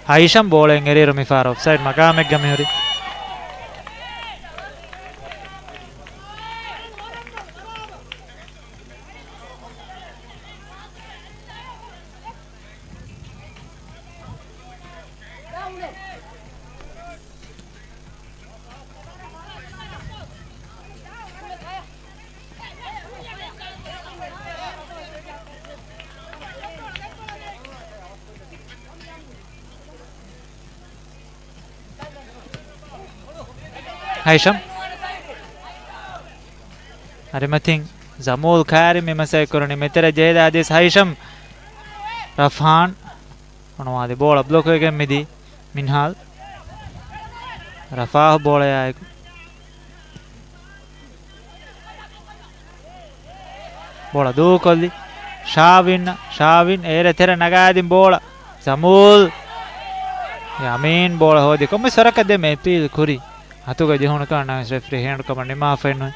ހައިޝަމް ބޯޅައިން އެރިއިރު މިފާރު އޮފްސައިޑް މަގާމެއްގަ މިހުރި. ހައިޝަމް. އަރިމަތިން ޒަމޫލް ކާރި މި މަސައް ކުރަނީ މެތެރެ ޖެހިލާ އަދިސް ހައިޝަމް. ރަފްހާން. ފޮނުވާލި ބޯޅަ ބްލޮކް ވެގެން މިދީ މިންހާލް. ރަފާހް ބޯޅަޔާއެކު. ބޯޅަ ދޫކޮށްލި. ޝާވިން، ޝާވިން އޭރެ ތެރެ ނަގާދިން ބޯޅަ. ޒަމޫލް. ޔާމީން ބޯޅަ ހޯދި ކޮންމެ ސޮރަކަށް ދެމެ އެޕީލް ކުރި. ހަތުގަ ޖެހުނުކަން ނަމަވެސް ރެފްރީ ހޭންޑް ކަމަށް ނިމާފައެއް ނުވޭ.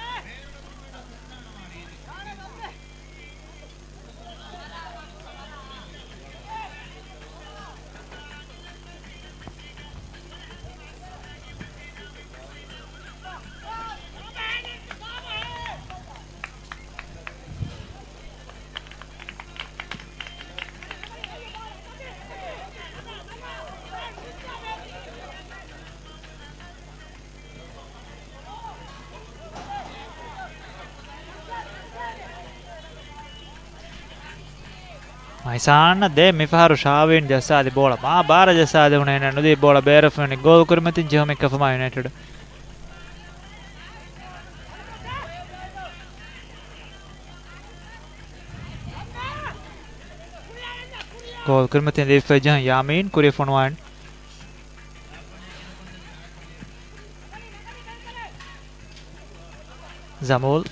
މައިސާން ދޭ މިފަހަރު ޝާވީން ޖައްސާލި ބޯޅަ މާ ބާރަށް ޖައްސާލެވުނު އޭނަ ނުދީ ބޯޅަ ބޭރަށް ފެނި ގޯލް ކުރިމަތިން ޖެހުމެއް ކަފަމާ ޔުނައިޓެޑް. ގޯލް ކުރިމަތިން ލިބިފައި ޖަހަން ޔާމީން ކުރިއަށް ފޮނުވާން. ޒަމޫލް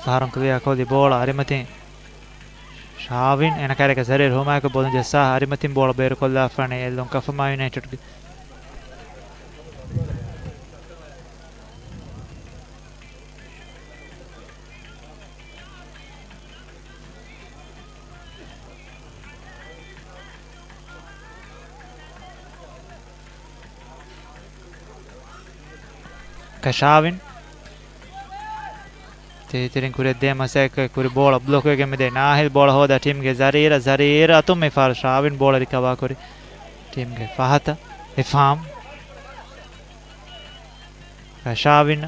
ފަހަރުން ކްލިއާ ކޮށްލި ބޯޅަ އަރިމަތިން ޝާވިން އޭނަ ކާރިއަކަށް ޒަރީރު ހުމާއެކު ބޯލުން ޖައްސާ އަރިމަތިން ބޯޅަ ބޭރުކޮށްލާފާނެ އެއްލުން ކަފަމާ ޔުނައިޓެޑްގެ. ކަށާވިން. ތިރިތިރިން ކުރިއަށް ދޭ މަސައްކަތް ކުރި ބޯޅަ ބްލޮކް ވެގެން މިދޭ ނާހިލް ބޯޅަ ހޯދާ ޓީމްގެ ޒަރީރަށް، ޒަރީރަށް އަތުން މި ފާރު ޝާވިން ބޯޅަ ރިކަވާ ކުރި ޓީމްގެ ފަހަތަށް އިފްހާމް. ކަށާވިން.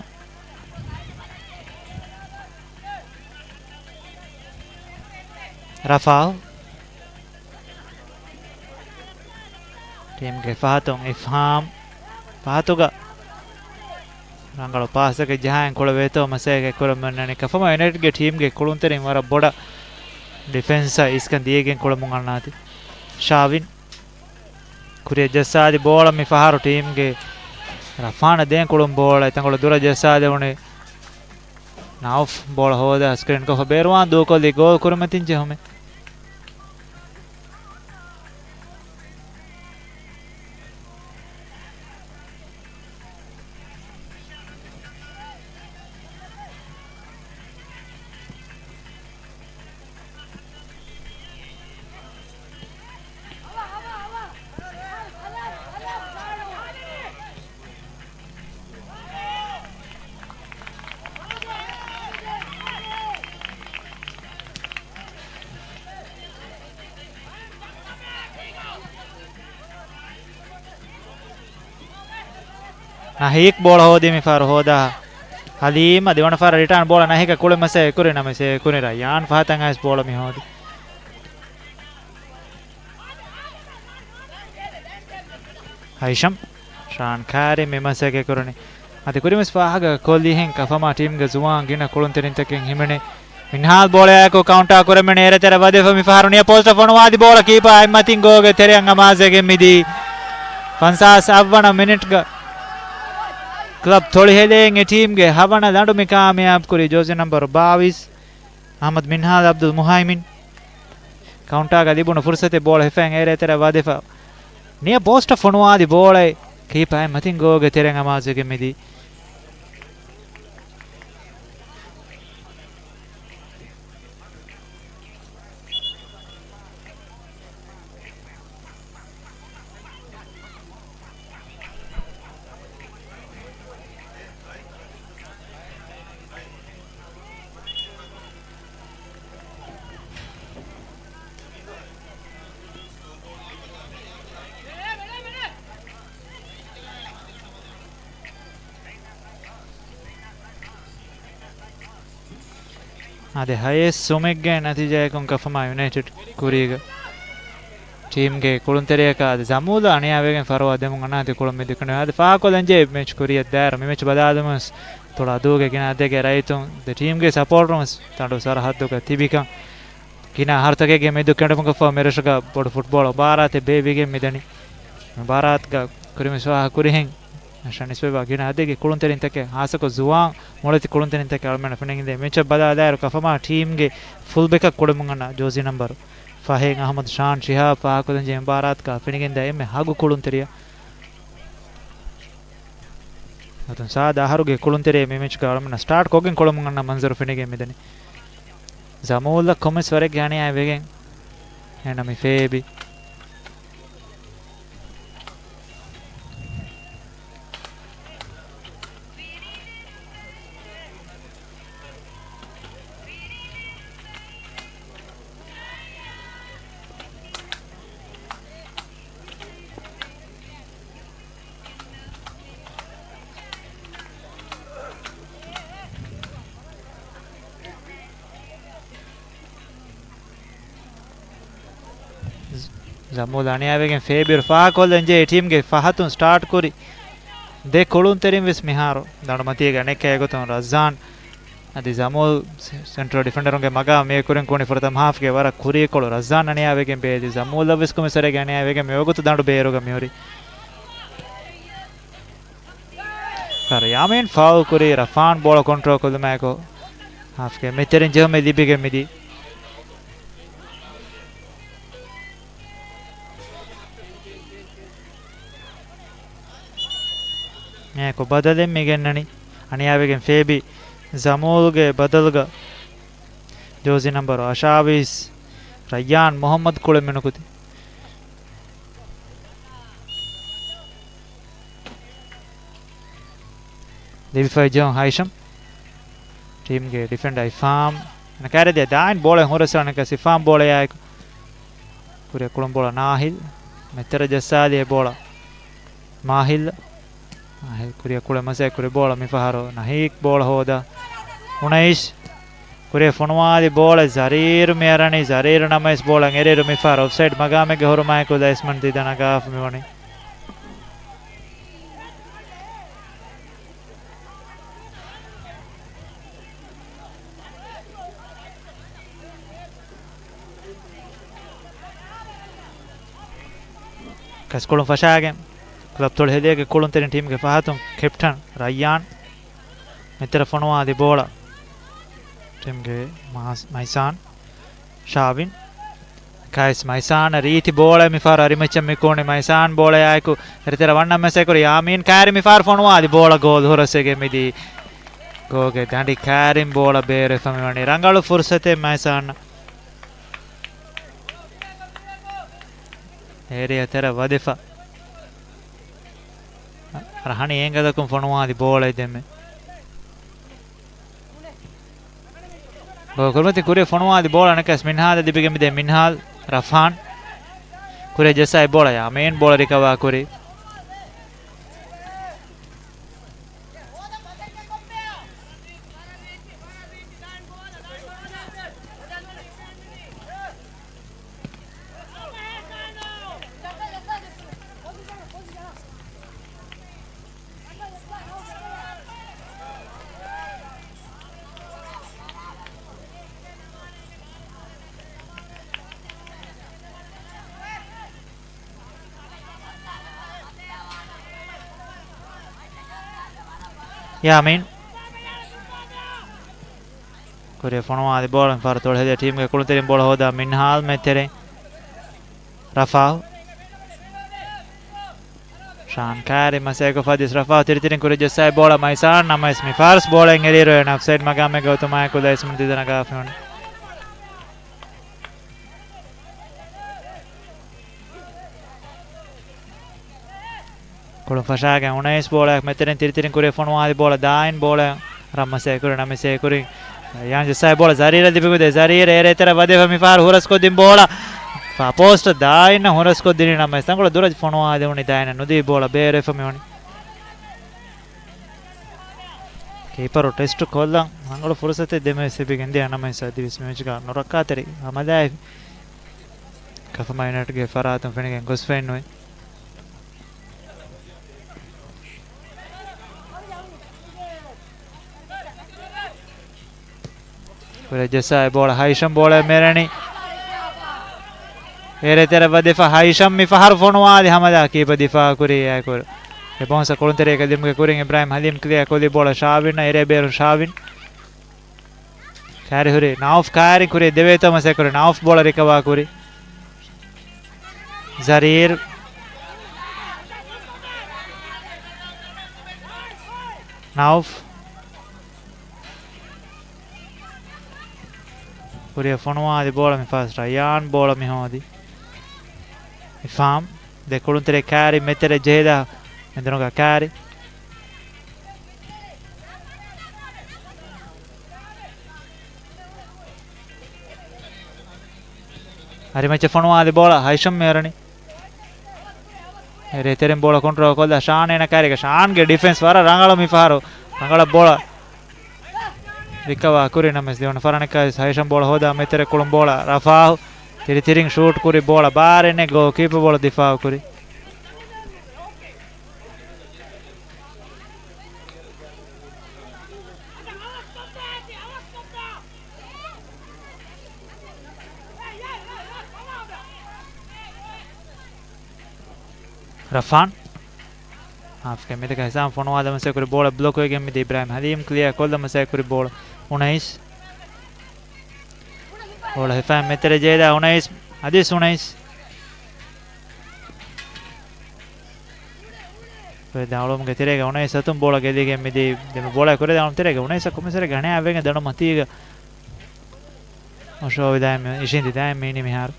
ރަފާ. ޓީމްގެ ފަހަތުން އިފްހާމް. ފަހަތުގަ ރަނގަޅު ޕާސަކެއް ޖަހާއިން ކުޅެވޭތޯ މަސައްކަތް ކުރަމުންނަނީ ކަފަމާ ޔުނައިޓެޑްގެ ޓީމްގެ ކުޅުންތެރިން ވަރަށް ބޮޑަށް ޑިފެންސަށް އިސްކަން ދީގެން ކުޅެމުން އަންނާތީ. ޝާވިން. ކުރިއަށް ޖައްސާލި ބޯޅަ މި ފަހަރު ޓީމްގެ ރަފާނަށް ދޭން ކުޅުން ބޯޅަ އެތަންކޮޅު ދުރަށް ޖައްސާލެވުނެ. ނައުފް ބޯޅަ ހޯދާ ސްކްރީން ކޮށްފަ ބޭރުވާން ދޫކޮށްލީ ގޯލް ކުރިމަތިން ޖެހުމެއް. ނަހީކް ބޯޅަ ހޯދީ މި ފަހަރު ހޯދާ. ހަލީމް އަދި ވަނަ ފަހަރަށް ރިޓާން ބޯޅަ ނަހީކަށް ކުޅެ މަސައްކަތް ކުރި ނަމަ ސޭ ކުރި ރައްޔާން ފަހަތަށް އައިސް ބޯޅަ މި ހޯދި. ހައިޝަމް ޝާން ކާރި މި މަސައްކަތް ކުރަނީ. އަދި ކުރިމަސް ފާހަގަ ކޮށްލިހެން ކަފަމާ ޓީމްގެ ޒުވާން ގިނަ ކުޅުންތެރިންތަކެއް ހިމެނޭ. މިންހާލް ބޯޅައާއެކު ކައުންޓާ ކުރެމެން އޭރަ ތެރެ ވަދެފަ މި ފަހަރު ނިޔަ ޕޯސްޓަށް ފޮނުވާދި ބޯޅަ ކީޕާ އެއްމަތިން ގޯގެ ތެރެއަށް އަމާޒެގެން މިދީ. ފަންސާސް އަށްވަނަ މިނިޓްގަ ކްލަބް ތޮޅިހެލޭން އެ ޓީމްގެ ހަވަނަ ލަނޑު މި ކާމިޔާބު ކުރީ ޖޯޒީ ނަމްބަރު ބާވީސް އަހްމަދު މިންހާލް އަބްދުލް މުހައިމިން. ކައުންޓާގަ ލިބުނު ފުރުސަތެއް ބޯޅަ ހިފައިން އޭރޭ ތެރެ ވަދެފަ. ނިޔަ ޕޯސްޓަށް ފޮނުވާދި ބޯޅައެއް ކީޕާއެއް މަތިން ގޯގެ ތެރެއަށް އަމާޒެގެން މިދީ. އާދެ، ހައެއް ސުމެއްގެ ނަތީޖާއަކުން ކަފަމާ ޔުނައިޓެޑް ކުރީގަ ޓީމްގެ ކުޅުންތެރިޔަކާ އަދި ޒަމޫލަށް އަނިޔާވެގެން ފަރުވާ ދެމުން އަނާތި ކުޅުން މި ދެކުނު. އާދެ، ފާހަގަކޮށްލަންޖެހޭ މެޗް ކުރިއަށް ދާއިރު މި މެޗް ބަލާލުމުން ތޮޅާ ދޫގެ ގިނަ އަދެއްގެ ރައްޔިތުން ދެ ޓީމްގެ ސަޕޯޓުން ތަނޑު ސަރަހައްދުގަ ތިބިކަން ގިނަ އަހަރުތަކެއްގެ މެދު ކެނޑުމުގަފާ މިރަށުގަ ބޮޑު ފުޓްބޯޅަ މުބާރާތެއް ބޭއްވިގެން މިދަނީ. މުބާރާތުގަ ކުރިމަތި ފާހަގަ ކުރިހެން ނަޝާ ނިސްބަތްވާ ގިނަ އަދެއްގެ ކުޅުންތެރިންތަކެއް ހާއްސަކޮށް ޒުވާން މޮޅެތި ކުޅުންތެރިންތަކެއް އަޅުމެންނަށް ފެނިގެންދޭ. މެޗަށް ބަލާލާއިރު ކަފަމާ ޓީމްގެ ފުލްބެކަށް ކުޅެމުން އަންނަ ޖޯޒީ ނަމްބަރު ފަހެއް އަހްމަދު ޝާން ޝިހާބް ފާހަގަކޮށްލަންޖެހޭ މުބާރާތުގަ ފެނިގެންދާ އެންމެ ހަގު ކުޅުންތެރިޔާ. އަތުން ސާދަ އަހަރުގެ ކުޅުންތެރިޔެއް މި މެޗްގަ އަޅުމެންނަށް ސްޓާޓް ކޮށްގެން ކުޅެމުން އަންނަ މަންޒަރު ފެނިގެން މިދަނީ. ޒަމޫލްއަށް ކޮންމެސް ވަރެއްގެ އަނިޔާ ވެގެން އެނަމި ފޭބި. ޒަމޫލް އަނިޔާވެގެން ފޭބިއަށް ފާހަގަކޮށްލަން ޖެހޭ ޓީމްގެ ފަހަތުން ސްޓާޓް ކުރި ދެ ކުޅުންތެރިން ވެސް މިހާރު ދަނޑުމަތީގަ ނެއްކައިގޮތުން ރަޒްޒާން އަދި ޒަމޫލް ސެ-، ސެންޓްރަލް ޑިފެންޑަރުންގެ މަގާ މިއަކުރިން ކުނި ފުރަތަމަ ހާފްގެ ވަރަށް ކުރީކޮޅު ރަޒްޒާން އަނިޔާވެގެން ބޭލި ޒަމޫލްއަށް ވެސް ކޮންމެސް ވަރެއްގެ އަނިޔާވެގެން މިވަގުތު ދަނޑު ބޭރުގަ މިހުރި. ކަރިޔާމިން ފައުލް ކުރީ ރަފާން ބޯޅަ ކޮންޓްރޯލް ކޮށްލުމާއެކު ހާފްގެ މެދުތެރެއިން ޖެހުމެއް ލިބިގެން މިދީ. އެކު ބަދަލެއް މިގެންނަނީ. އަނިޔާވެގެން ފޭބި ޒަމޫލްގެ ބަދަލުގަ ޖޯޒީ ނަމްބަރު އަށާވީސް ރައްޔާން މުހައްމަދު ކުޅެން މިނުކުތީ. ލިބިފައި ޖެހުން ހައިޝަމް. ޓީމްގެ ޑިފެންޑަރ އިފާމް. އަނެކާރެ ދިޔަ ދާއިން ބޯޅަ ހުރަސް އަނެކަސް އިފާމް ބޯޅަޔާއެކު. ކުރިއަށް ކުޅުން ބޯޅަ ނާހިލް. މެދުތެރެ ޖައްސާލި އެ ބޯޅަ މާހިލް. ނާހިލް ކުރިއަށް ކުޅެ މަސައްކަތް ކުރި ބޯޅަ މިފަހަރު ނަހީކް ބޯޅަ ހޯދާ. އުނައިޝް. ކުރިއަށް ފޮނުވާލި ބޯޅަ ޒަރީރު މިއަރަނީ، ޒަރީރު ނަމަވެސް ބޯޅަ އެރިއިރު މިފަހަރު އޮފްސައިޑް މަގާމެއްގެ ހުރުމާއެކު ލައިސްމަން ދީދަ ނަގާފަ މިވަނީ. ކަސްކޮޅުން ފަށާގެން ކްލަބް ތޮޅު ހެދޭގެ ކުޅުންތެރިން ޓީމްގެ ފަހަތުން ކެޕްޓަން ރައްޔާން. މެތެރެ ފޮނުވާލި ބޯޅަ ޓީމްގެ މާސް-، މައިސާން. ޝާވިން. ކައިސް މައިސާން ރީތި ބޯޅަ މިފާރު އަރިމައްޗަށް މިކުނި މައިސާން ބޯޅަޔާއެކު އެރިތެރެ ވަންނަ މެސެކުރި ޔާމީން ކާރި މިފާރު ފޮނުވާލި ބޯޅަ ގޯލް ހުރަސްވެގެން މިދީ. ގޯގެ ދަނޑި ކާރިން ބޯޅަ ބޭރުވެފަ މިވަނީ ރަނގަޅު ފުރުސަތެއް މައިސާން. އޭރިއާ ތެރެ ވަދެފަ. ރަހަނި އެނގަލަކުން ފޮނުވާލި ބޯޅަ ދެމެ. ބޯ ކުރިމަތި ކުރި ފޮނުވާލި ބޯޅަ ނަކަސް މިންހާލަށް ލިބިގެން މިދޭ މިންހާލް ރަފާން. ކުރި ޖައްސާ އެ ބޯޅަ ޔާމީން ބޯޅަ ރިކަވާ ކުރި. ޔާމީން. ކުރިއަށް ފޮނުވާލި ބޯޅަ މިފަހަރު ތޮޅު ހެދި ޓީމްގެ ކުޅުންތެރިން ބޯޅަ ހޯދާ މިންހާލް މެތެރެ. ރަފާ. ޝާން ކާރި މަސައްކަތް ފަދިސް ރަފާ ތިރިތިރިން ކުރި ޖައްސާ ބޯޅަ މައިސާން ނަމަވެސް މިފާރު ބޯޅައިން އެރިއިރު އޮފްސައިޑް މަގާމެއްގަ އޮތުމާއެކު ލައިސްމަން ތިދަނަގާފި ވަނީ. ކުޅުން ފަށާގެން އުނައިސް ބޯޅައަށް މެތެރެން ތިރިތިރިން ކުރި ފޮނުވާލި ބޯޅަ ދާއިން ބޯޅަ ރަމްމަސޭ ކުރި ނަމެސޭ ކުރި. ޔާން ޖެއްސާ ބޯޅަ ޒަރީރަށް ލިބިގެން ދޭ. ޒަރީރް އޭރޭ ތެރެ ވަދެފަ މިފަހަރު ހުރަސްކޮށްދިން ބޯޅަ. ފާ ޕޯސްޓް ދާއިން ހުރަސްކޮށްދިނީ ނަމެސް ތަންކޮޅަށް ދުރަށް ފޮނުވާލެވުނީ ދާއިން ނުދީ ބޯޅަ ބޭރުވެފަ މިވަނީ. ކީޕަރު ޓެސްޓު ކޮށްލަން ރަނގަޅު ފުރުސަތެއް ދެމެވެސް ލިބިގެން ދިޔަ ނަމަވެސް އަދިވެސް މެޗްގަ ނުރައްކާތެރި ހަމަލާއެއް ކަފަމާ ޔުނައިޓްގެ ފަރާތުން ފެނިގެން ގޮސްފައެއްނުވޭ. ކުރިއަށް ޖައްސާ އެ ބޯޅަ ހައިޝަމް ބޯޅައަށް މެރެނީ. އޭރޭ ތެރެ ވަދެފަ ހައިޝަމް މިފަހަރު ފޮނުވާލި ހަމަލާ ކީޕަ ދިފާއު ކުރި އެކުރު. އެ ބައުންސަ ކުޅުންތެރިއަކަށް ލިބުމުގެ ކުރިން އިބްރާހިމް ހަލީމް ކްލިއާ ކޮށްލި ބޯޅަ ޝާވިން އޭރޭ ބޭރުން ޝާވިން. ކާރި ހުރި ނައުފް ކާރި ކުރި ދެވޭތޯ މަސައްކަތް ކުރި ނައުފް ބޯޅަ ރިކަވާ ކުރި. ޒަރީރް. ނައުފް. ކުރިއަށް ފޮނުވާލި ބޯޅަ މި ފާސް ރަޔާން ބޯޅަ މި ހޯދި. އިފާމް. ދެ ކުޅުންތެރި ކާރި މެތެރެ ޖެހިލާ މެދުނުގަ ކާރި. އަރިމައްޗަށް ފޮނުވާލި ބޯޅަ ހައިޝަމް މޭރަނި. އެރޭ ތެރެން ބޯޅަ ކޮންޓްރޯލް ކޮށްލާ ޝާން އޭނަ ކާރިގަ ޝާންގެ ޑިފެންސް ވަރަށް ރަނގަޅު މިފަހަރު. ރަނގަޅަށް ބޯޅަ ރިކަވާ ކުރި ނަމަވެސް ދެވަނަ ފަރާނެކާވެސް ހައިޝަމް ބޯޅަ ހޯދާ މެތެރެ ކުޅުން ބޯޅަ ރަފާހު. ތިރިތިރިން ޝޫޓް ކުރި ބޯޅަ ބާރެއް ނެތް ގޯލް ކީޕަ ބޯޅަ ދިފާއު ކުރި. ރަފާން. ހާފްގެ މެދުގަ ހިސާމް ފޮނުވާލަމަސޭ ކުރި ބޯޅަ ބްލޮކްވެގެން މިދި އިބްރާހިމް ހަލީމް ކްލިއާ ކޮށްލަމަސޭ ކުރި ބޯޅަ އުނައިސް. ބޯޅަ ހިފާ މެތެރެ ޖޭލާ އުނައިސް. އަދިސް އުނައިސް. ކުރެ ދާޅުމުގެ ތެރޭގަ އުނައިސް އަތުން ބޯޅަ ގެލިގެން މިދީ ދެމެ ބޯޅަ ކުރެ ދާޅުމު ތެރޭގަ އުނައިސް ކުމިސަރެ ގަނެ އަވެގެ ދަނޑު މަތީގަ އޮށޯވި ދާއިމް އިށީނދި ދާއިމް މީނި މިހާރު.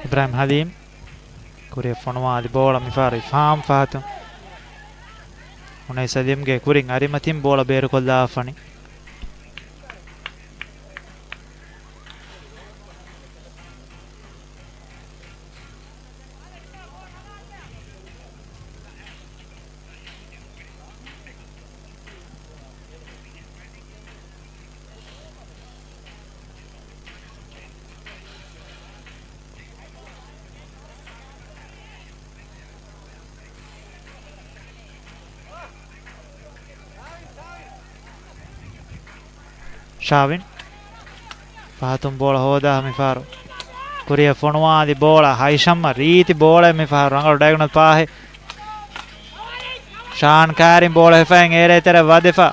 އިބްރާހިމް ހަލީމް ކުރިއަށް ފޮނުވާލި ބޯޅަ މިފަހަރު އިފްހާމް ފަހަތުން. އުނައިސް ހަލީމްގެ ކުރިން އަރިމަތިން ބޯޅަ ބޭރުކޮށްލާފަނި. ޝާވިން ފަހަތުން ބޯޅަ ހޯދާ މިފަހަރު ކުރިއަށް ފޮނުވާލި ބޯޅަ ހައިޝަމްއަށް ރީތި ބޯޅައެއް މިފަހަރު ރަނގަޅު ޑަޔަގޮނަލް ޕާހެއް. ޝާން ކާރިން ބޯޅަ ހިފައިން އޭރޭ ތެރެ ވަދެފަ.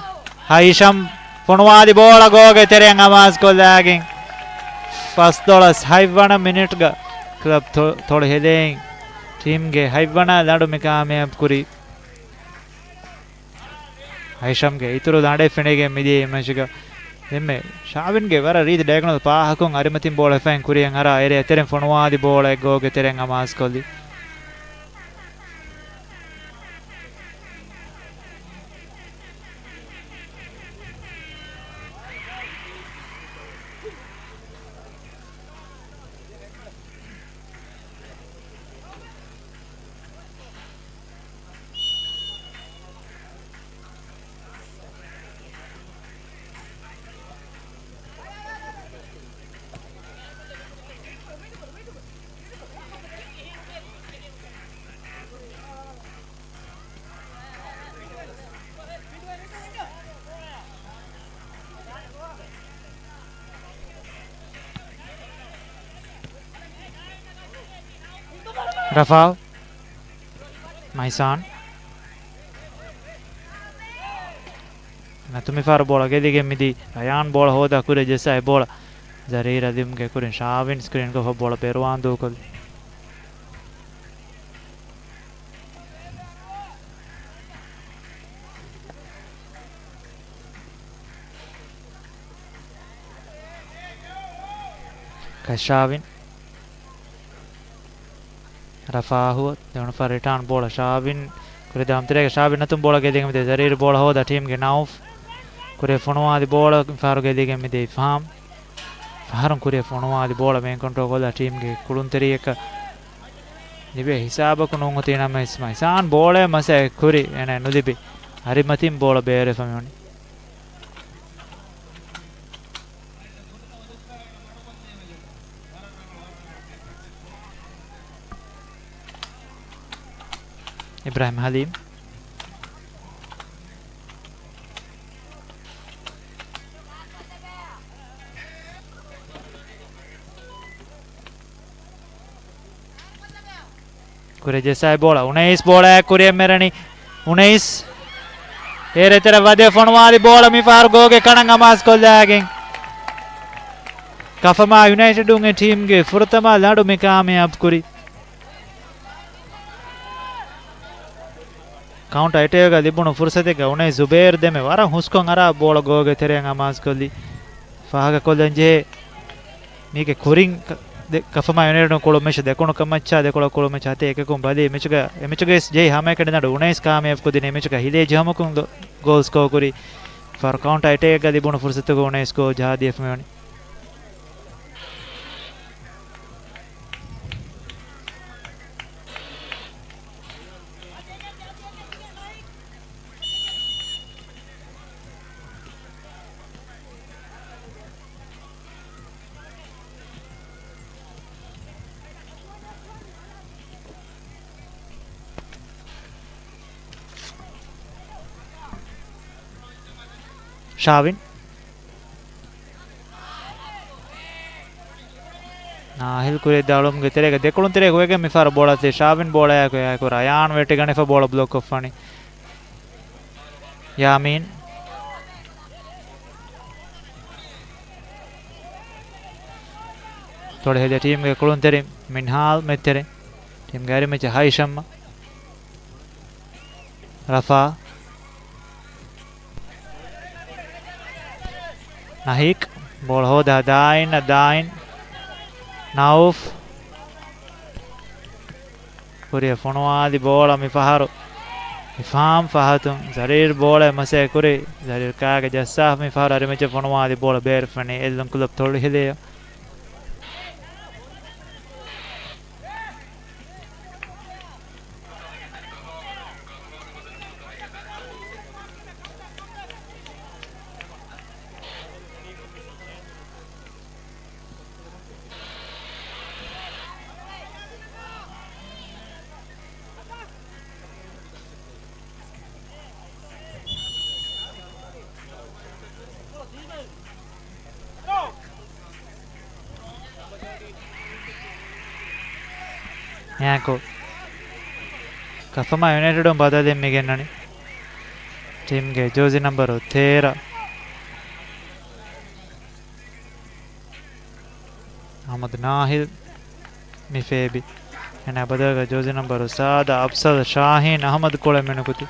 ހައިޝަމް ފޮނުވާލި ބޯޅަ ގޯގެ ތެރެއަށް އަމާޒުކޮށްލާގެން ފަސްދޮޅަސް ހަތްވަނަ މިނިޓްގަ ކްލަބް ތޮ-، ތޮޅި ހެލޭއިން ޓީމްގެ ހަތްވަނަ ލަނޑު މި ކާމިޔާބު ކުރީ. ހައިޝަމްގެ އިތުރު ލަނޑެއް ފެނިގެން މިދިޔަ މެޗުގަ ދެންމެ ޝާވިންގެ ވަރަށް ރީތި ޑަޔަގޮނަލް ޕާހަކުން އަރިމަތިން ބޯޅަ ހިފައިން ކުރިއަށް އަރާ އޭރޭ ތެރެން ފޮނުވާލި ބޯޅައެއް ގޯގެ ތެރެއަށް އަމާޒުކޮށްލި. ރަފާ މައިސާން. ނަތުމިފާރު ބޯޅަ ގެދިގެން މިދީ. ރަޔާން ބޯޅަ ހޯދާ ކުރިއަށް ޖައްސާ އެ ބޯޅަ ޒަރީރާ ދިމުގެ ކުރިން ޝާވިން ސްކްރީންކޮށްފަ ބޯޅަ ބޭރުވާން ދޫކޮށްލި. ކަށް ޝާވިން. ރަފާހު ދެވަނަ ފަހަރު ރިޓާން ބޯޅަ ޝާވިން. ކުރި ދާމްތެރޭގަ ޝާވިން އަތުން ބޯޅަ ގެދިގެން މިދޭ ޒަރީރު ބޯޅަ ހޯދާ ޓީމްގެ ނައުފް. ކުރި ފޮނުވާލި ބޯޅަ މިފަހަރު ގެދިގެން މިދޭ އިފްހާމް. ފަހަރުން ކުރިއަށް ފޮނުވާލި ބޯޅަ މެއިން ކޮންޓްރޯލް ކޮށްލާ ޓީމްގެ ކުޅުންތެރިޔަކަށް ލިބޭ ހިސާބަކު ނޫން އޮތީ ނަމަވެސް މައިސާން ބޯޅައެއް މަސައް ކުރި އޭނަ ނުލިބި އަރިމަތިން ބޯޅަ ބޭރުވެފަ މިވަނީ. އިބްރާހިމް ހަލީމް. ކުރިއަށް ޖައްސާ އެ ބޯޅަ. އުނައިސް ބޯޅައަށް ކުރިއަށް މެރަނީ. އުނައިސް އޭރޭ ތެރެ ވަދެ ފޮނުވާލި ބޯޅަ މިފަހަރު ގޯގެ ކަނަށް އަމާޒުކޮށްލާގެން ކަފަމާ ޔުނައިޓެޑުންގެ ޓީމްގެ ފުރަތަމަ ލަނޑު މި ކާމިޔާބު ކުރީ. ކައުންޓަ އެޓޭކްގަ ލިބުނު ފުރުސަތެއްގަ އުނައިސް ޒުބޭރު ދެމެ ވަރަށް ހުސްކޮށް އަރާ ބޯޅަ ގޯގެ ތެރެއަށް އަމާޒުކޮށްލި. ފާހަގަކޮށްލަން ޖެހޭ މީގެ ކުރިން ކަ-، ދެ-، ކަފަމާ ޔުނައިޓެޑުން ކުޅު މެޗު ދެކުނު ކަމަށްޗާ ދެކޮޅަށް ކުޅު މެޗު ހަތޭ އެކަކުން ބަލީ މެޗުގަ، އެ މެޗުގައި ޖެހި ހަމައެކަނި ލަނޑު އުނައިސް ކާމިޔާބު ކުދިން އެ މެޗުގަ ހިލޭ ޖެހުމަކުން ދޮ-، ގޯލް ސްކޯ ކުރި. ފަހަރު ކައުންޓަ އެޓޭކްގަ ލިބުނު ފުރުސަތުގަ އުނައިސް ގޯލް ޖަހާދިޔަފަ މިވަނީ. ޝާވިން. ނާހިލް ކުރި ދަޅުމުގެ ތެރޭގަ ދެކުޅުން ތެރޭ ހުވެގެން މިފަހަރު ބޯޅަ ތި ޝާވިން ބޯޅަޔާ ކުރިއަށް ރަޔާން ވެއްޓިގަނެފަ ބޯޅަ ބްލޮކް ކޮށްފަނީ. ޔާމީން. ތޮޅި ހެދޭ ޓީމްގެ ކުޅުންތެރިން މިންހާލް މެދުތެރެ. ޓީމްގެ އަރިމެޗަށް ހައިޝަމްމަ. ރަފާ. ނަހީކް. ބޯޅަ ހޯދާ ދާއިން، ދާއިން. ނައުފް. ކުރިއަށް ފޮނުވާލި ބޯޅަ މިފަހަރު އިފްހާމް ފަހަތުން ޒަރީރް ބޯޅަ މަސައް ކުރި. ޒަރީރް ކާގެ ޖައްސާފަ މިފަހަރު އަރިމެޗަށް ފޮނުވާލި ބޯޅަ ބޭރުފަނީ އެއްލުން ކުލަބް ތޮޅި ހެލެއަށް. އެއާއެކު ކަފަމާ ޔުނައިޓެޑުން ބަދަލެއް މި ގެންނަނީ. ޓީމްގެ ޖާސި ނަންބަރު ތޭރަ އަޙްމަދު ނާހިލް މި ފޭބި. އޭނާ ބަދަލުގަ ޖާސި ނަންބަރު ސާދަ އަފްޒަލް ޝާހީން އަޙްމަދު ކުޅެން މިނުކުތީ.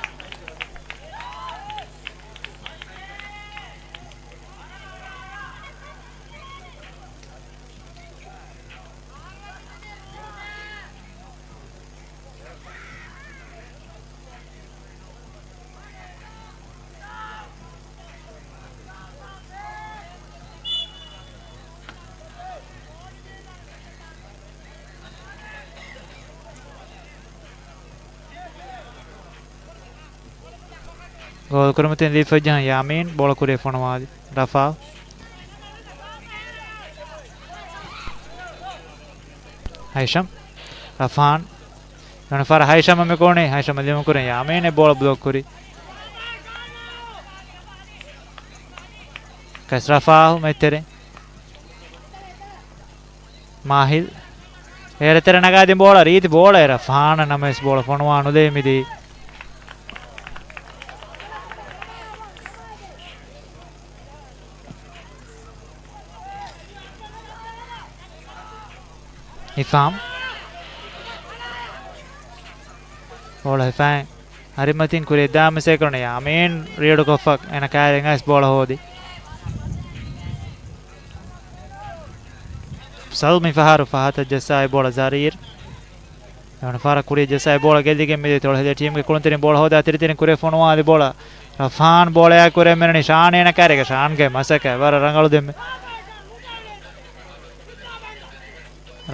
ގޯލް ކުރިމަތިން ލީފައްޖަހަން ޔާމީން ބޯޅަ ކުރިއަށް ފޮނުވާލި. ރަފާ. ހައިޝަމް. ރަފާން. ދެވަނަ ފަހަރަށް ހައިޝަމް މި ކޯނީ. ހައިޝަމް ލިޔުމު ކުރިން ޔާމީން ބޯޅަ ބްލޮކް ކުރި. ކަސް ރަފާ މެތެރެ. މާހިލް. އޭރު ތެރެ ނަގާދިން ބޯޅަ ރީތި ބޯޅަ އެރަ ފާނަ ނަމަވެސް ބޯޅަ ފޮނުވާ ނުލޭ މިދީ. ހިފާމް. ބޯޅަ ހިފާއިން. އަރިމަތިން ކުރި ދާ މިސް ކުރަނީ ޔާމީން ރީޑުކޮށްފަ އޭނަ ކާރިން އައިސް ބޯޅަ ހޯދި. ސަލް މި ފަހަރު ފަހަތަށް ޖައްސާ އެ ބޯޅަ ޒަރީރް. އެވަނަ ފަހަރަށް ކުރި ޖައްސާ އެ ބޯޅަ ގެއްލިގެން މިދި ތޮޅު ހެދޭ ޓީމްގެ ކުޅުންތެރިން ބޯޅަ ހޯދާ ތިރިތިރިން ކުރި ފޮނުވާލި ބޯޅަ. ރަފާން ބޯޅަޔާ ކުރެ މެނަނީ ޝާނޭނަ ކާރިގަ ޝާންގެ މަސަކަ ވަރަށް ރަނގަޅު ދެންމެ.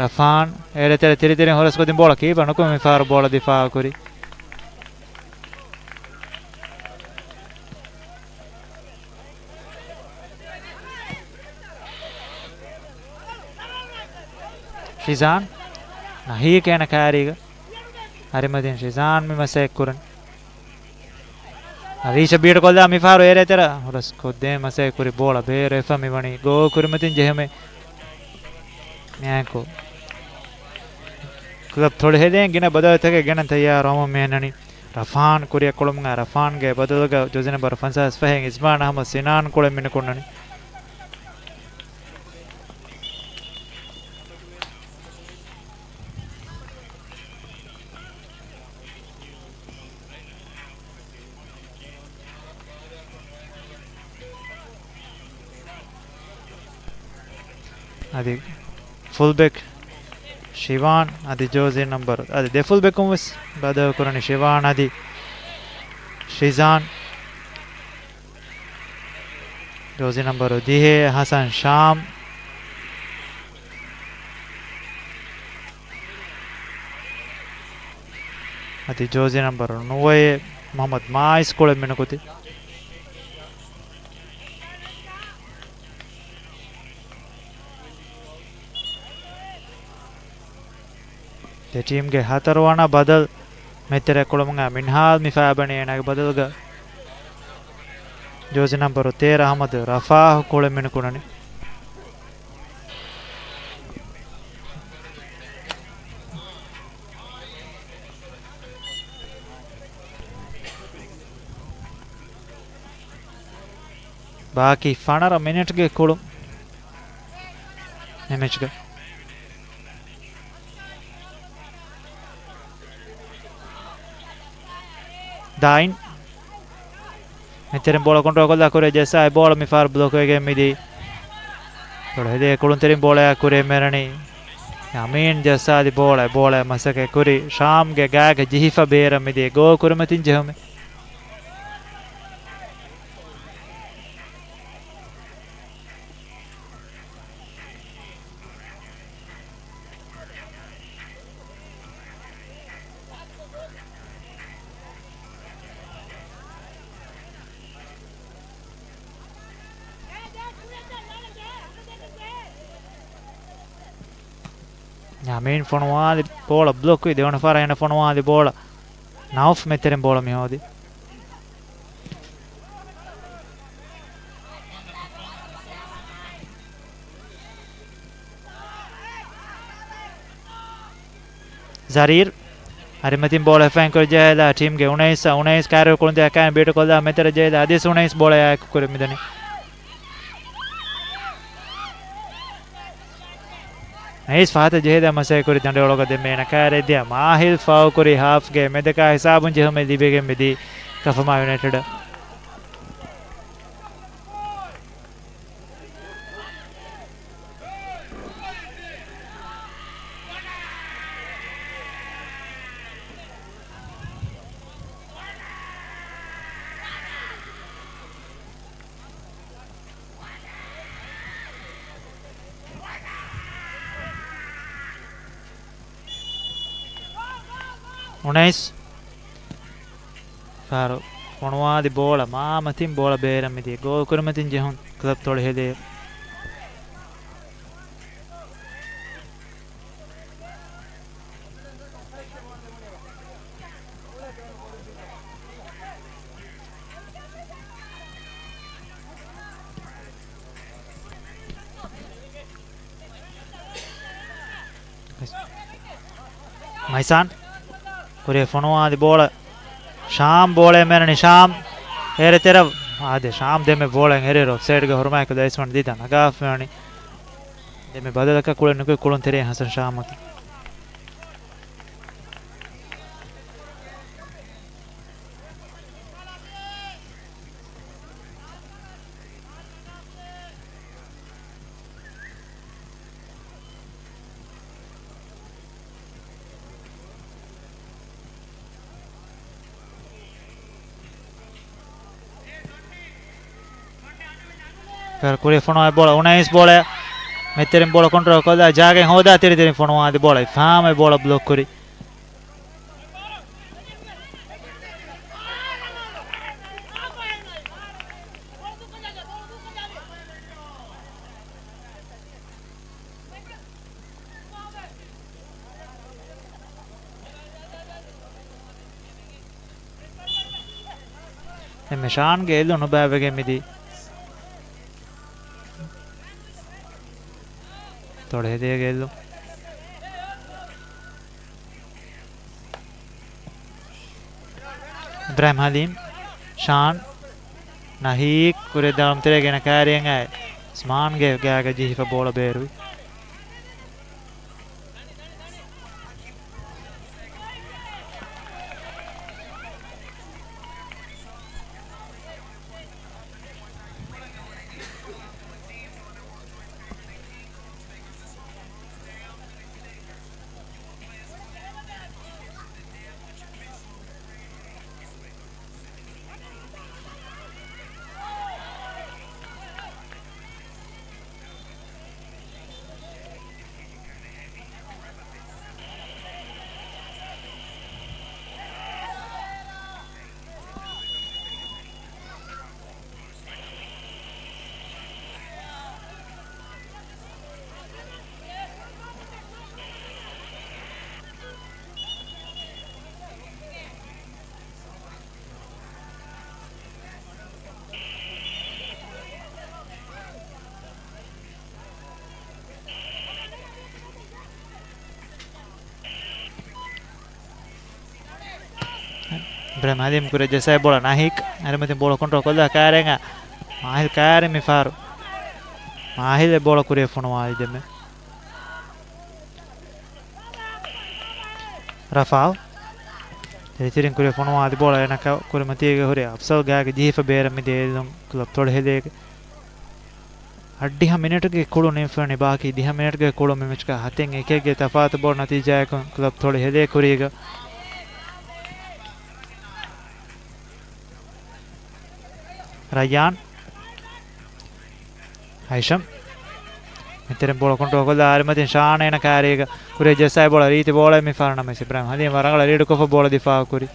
ރަފާން އޭރު ތެރެ ތިރިތިރިން ހުރަސްކޮށްދިން ބޯޅަ ކީޕަރ ނުކުމެ މި ފަހަރު ބޯޅަ ދިފާއު ކުރި. ޝިޒާން ނަހީކޭނަ ކާރީގަ އަރިމަދިން ޝިޒާން މި މަސައްކަތް ކުރަން. އަލީޝާ ބީޑުކޮށްލާ މިފަހަރު އޭރު ތެރެ ހުރަސްކޮށްދޭ މަސައްކަތް ކުރި ބޯޅަ ބޭރު އެފަ މިވަނީ ގޯ ކުރިމަތިން ޖެހުމެ. މިއާއެކު ކްލަބް ތޮޅު ހެދޭން ގިނަ ބަދަލުތަކެއް ގެނަން ތައްޔާރުވަމުން މިއަންނަނީ. ރަފާން ކުރިއަށް ކުޅުމުގަ ރަފާންގެ ބަދަލުގަ ޖާސި ނަންބަރު ފަންސާސް ފަހެއް އިޒްމާން އަޙްމަދު ސިނާން ކުޅެން މިނުކުންނަނީ. އަދި ފުލްބެކް ޝިވާން އަދި ޖާސި ނަންބަރު އަދި ދެ ފުލްބެކުން ވެސް ބަދަލު ކުރަނީ ޝިވާން އަދި ޝިޒާން. ޖާސި ނަންބަރު ދިހަ ހަސަން ޝާމް. އަދި ޖާސި ނަންބަރު ނުވައެއް މުޙައްމަދު މާއިޒް ކުޅެން މިނުކުތީ. ދެ ޓީމްގެ ހަތަރު ވަނަ ބަދަލު މެތެރެ ކުޅުމުގަ މިންހާލް މި ފާބަނީ އޭނާގެ ބަދަލުގަ ޖާސި ނަންބަރު ތޭރަ އަޙްމަދު ރަފާހު ކުޅެން މިނުކުންނަނީ. ބާކީ ފަނަރަ މިނެޓްގެ ކުޅުން މި މެޗްގަ. ދާއިން މެތެރެން ބޯޅަ ކޮންޓްރޯލް ކޮށްލާ ކުރިއަށް ޖައްސާ އެ ބޯޅަ މި ފަހަރު ބްލޮކް ވެގެން މިދީ. ބޯޅަ ހެދޭ ކުޅުންތެރިން ބޯޅަޔާ ކުރިއަށް މެނަނީ ޔާމީން ޖައްސާލި ބޯޅަ އެ ބޯޅަ މަސައްކަތް ކުރި ޝާމްގެ ގާގަ ޖެހިފަ ބޭރަށް މިދީ ގޯ ކުރިމަތިން ޖެހުމެއް. ޔާމީން ފޮނުވާލި ބޯޅަ ބްލޮކް ވި ދެވަނަ ފަހަރަށް އޭނަ ފޮނުވާލި ބޯޅަ. ނައުފް މެތެރެން ބޯޅަ މި ހޯދި. ޒަރީރް އަރިމަތިން ބޯޅަ ހިފައިން ކުރި ޖެހިލާ ޓީމްގެ އުނައިސް، އުނައިސް ކާރިއަށް ކުޅުން ދިޔަ ކާން ބީޓު ކޮށްލާ މެތަރ ޖެހިލާ އަދިސް އުނައިސް ބޯޅަޔާ އެކު ކުރި މިދަނީ. އައިސް ފަހަތަށް ޖެހިލާ މަސައްކަތް ކުރި ދަނޑި އޮޅުގަ ދެމޭނަ ކާރިއަށް ދިޔަ މާހިލް ފައު ކުރި ހާފްގެ މެދަކާ ހިސާބުން ޖެހުމެއް ލިބިގެން މިދީ ކަފަމާ ޔުނައިޓެޑަށް. އުނައިސް ފަހަރު ފޮނުވާލި ބޯޅަ މާމަތިން ބޯޅަ ބޭރަށް މިދިޔަ ގޯލް ކުރިމަތިން ޖެހުން ކްލަބް ތޮޅިހެލި. މައިސާން ކުރިއަށް ފޮނުވާލި ބޯޅަ ޝާމް ބޯޅައެއް މެނަނީ ޝާމް އޭރު ތެރެ. އާދެ، ޝާމް ދެމެ ބޯޅައިން އެރިއިރު އޮފްސައިޑްގެ ހުރުމާއެކު ދައިސްވަން ދީދާ ނަގާފައިވަނީ. ދެމެ ބަދަލަކަށް ކުޅެ ނުކުތް ކުޅުން ތެރެއިން ހަސަން ޝާމް އޮތީ. ކުރި ފޮނުވާ ބޯޅަ އުނައިސް ބޯޅަ މެތެރިން ބޯޅަ ކޮންޓްރޯލް ކޮށްލާ ޖާގައިން ހޯދާ ތިރިތިރިން ފޮނުވާ އަދި ބޯޅަ އިފާމެ ބޯޅަ ބްލޮކް ކުރި. އެންމެ ޝާންގެ އެއްލުން ނުބައިވެގެން މިދީ. ތޮޅެ ހެދޭގެ އެއްލުން. އިބްރާހިމް ހަލީމް، ޝާން، ނަހީކް ކުރިއަށް ދާން ތެރޭގައި ކާރިއަށް އައި އުސްމާންގެ ގާގަ ޖެހިފަ ބޯޅަ ބޭރުވި. އިބްރާހިމް ހަލީމް ކުރިއަށް ޖައްސާ ބޯޅަ ނަހީކް. އަރިމަތިން ބޯޅަ ކޮންޓްރޯލް ކޮށްލާ ކާރިއަށް އައި މާހިލް ކާރި މި ފަހަރު. މާހިލް އެ ބޯޅަ ކުރިއަށް ފޮނުވާލި ދެމެ. ރަފާލް. ތިރިތިރިން ކުރިއަށް ފޮނުވާލި ބޯޅަ އޭނަ ކުރިމަތީގަ ހުރި އަފްސަލް ގާގަ ޖެހިފަ ބޭރަށް މިދިޔަ އެއްލުން ކްލަބް ތޮޅި ހެދޭގެ. އަށްޑިހަ މިނެޓުގެ ކުޅުން ނިމިފައިވަނީ ބާކީ ދިހަ މިނެޓުގެ ކުޅުން މި މެޗުގަ ހަތެއް އެކެއްގެ ތަފާތު ބޯޅަ ނަތީޖާއަކުން ކްލަބް ތޮޅި ހެދޭ ކުރީގަ. ރައްޔާން. ހައިޝަމް. މިތެރެން ބޯޅަ ކޮންޓްރޯލް ކޮށްލާ އަރިމަތިން ޝާން އޭނަ ކާރީގަ ކުރިއަށް ޖައްސާ ބޯޅަ ރީތި ބޯޅައެއް މި ފަހަރު ނަމަވެސް އިބްރާހިމް ހަލީމް ރަނގަޅަށް ރީޑް ކޮށްފަ ބޯޅަ ދިފާއު ކުރި.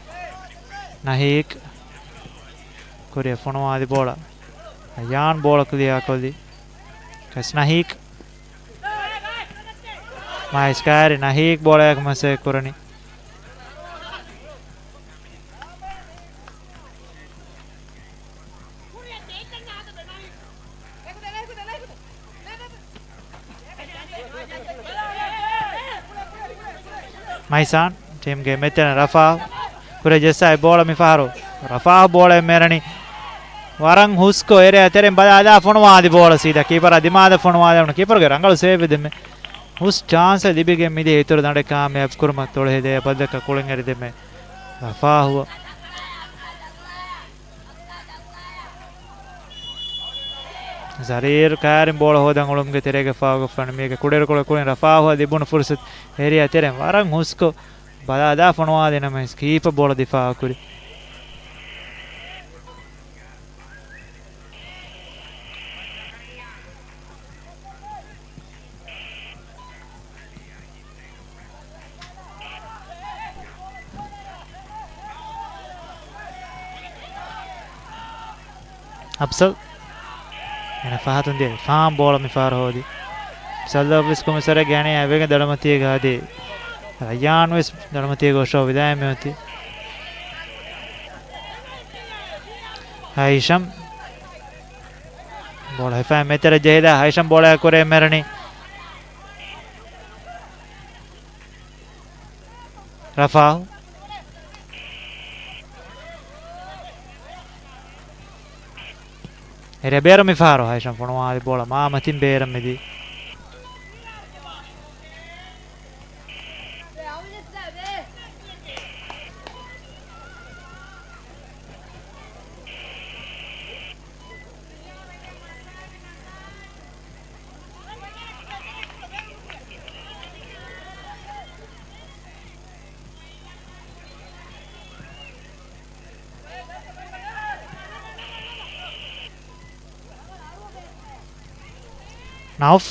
ނަހީކް. ކުރިއަށް ފޮނުވާލި ބޯޅަ. ރައްޔާން ބޯޅަ ކްލިއާ ކޮށްލީ. ކަސް ނަހީކް. މާއިސް ކާރި ނަހީކް ބޯޅަޔަކު މަސައްކަތް ކުރަނީ. މައިސާން ޓީމްގެ މެތެން ރަފާ ކުރެ ޖެއްސާއި ބޯޅަ މި ފަހަރު. ރަފާ ބޯޅަ މެރަނި. ވަރަށް ހުސްކޮށް އެރެއަށް ތެރެން ބަލާލާ ފޮނުވާލި ބޯޅަ ސީދާ ކީޕަރާ ދިމާލަށް ފޮނުވާލެވުނު. ކީޕަރުގެ ރަނގަޅު ސޭވެ ދެމެ. ހުސް ޗާންސެއް ލިބިގެން މިދިޔަ އިތުރު ދަނޑެއް ކާމިޔާބު ކުރުމަށް ތޮޅު ހެދޭ ބައްދަކަށް ކުޅެން އެރި ދެމެ. ރަފާހު. ޒަރީރު ކާރިން ބޯޅަ ހޯދަން އުޅުމުގެ ތެރޭގަ ފާގޮފްފަން މީގެ ކުޑައިރުކޮޅަށް ކުޅިން ރަފާހު ލިބުނު ފުރުސަތު އެރިއަށް ތެރެން ވަރަށް ހުސްކޮށް ބަލާލާ ފޮނުވާލި ނަމަވެސް ކީޕަ ބޯޅަ ދިފާއު ކުރި. އަފްޒަލް. އޭނަ ފަހަތުން ދިޔަ ފާމް ބޯޅަ މި ފަހަރު ހޯދި. ސަލްލަ އޮފީސް ކޮމިސަރެއްގެ އަނެއް އެވެގެން ދަޅުމަތީގަ ހަދި. ރައްޔާން ވެސް ދަޅުމަތީގަ އޮށޯ ވިދާއެއް މިއޮތީ. ހައިޝަމް. ބޯޅަ ހިފައި މެތެރެ ޖެހިލާ ހައިޝަމް ބޯޅަ ކުރެ މެރަނި. ރަފާ. އެރެ ބޭރު މި ފަހަރު ހައިޝަމް ފޮނުވާލި ބޯޅަ މާ މަތިން ބޭރަށް މިދީ. ނައުފް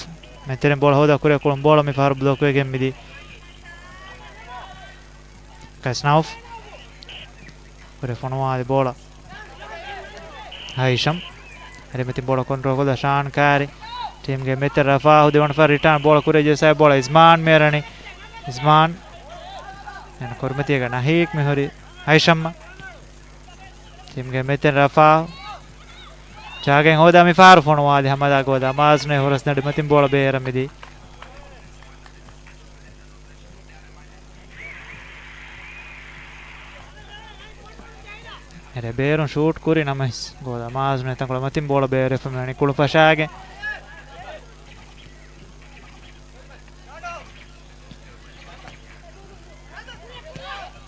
މެތެރެން ބޯޅަ ހޯދާ ކުރިއަށް ކުޅުން ބޯޅަ މި ފަހަރު ބްލޮކް ވެގެން މިދީ. ކަސް ނައުފް. ކުރެ ފޮނުވާލި ބޯޅަ. ހައިޝަމް. އަރިމަތި ބޯޅަ ކޮންޓްރޯލް ކޮށްލާ ޝާން ކާރި. ޓީމްގެ މެތެރެ ރަފާހު ދެވަނަ ފަހަރު ރިޓާން ބޯޅަ ކުރެ ޖެއްސާ ބޯޅަ އިޒްމާން މޭރަނި. އިޒްމާން. އޭނަ ކުރިމަތީގަ ނަހީކް މިހުރި ހައިޝަމްއަށް. ޓީމްގެ މެތެން ރަފާ ޗާގެން ހޯދާ މި ފަހަރު ފޮނުވާލި ހަމަލާ ގޯލާ މާޒްނު ހުރަސް ދަނޑިމަތިން ބޯޅަ ބޭރަށް މިދީ. އެރެ ބޭރުން ޝޫޓް ކުރި ނަމަވެސް ގޯލާ މާޒްނު ތަންކޮޅު މަތިން ބޯޅަ ބޭރަށް ފޮނުވާލި ކުޅު ފަށާގެން.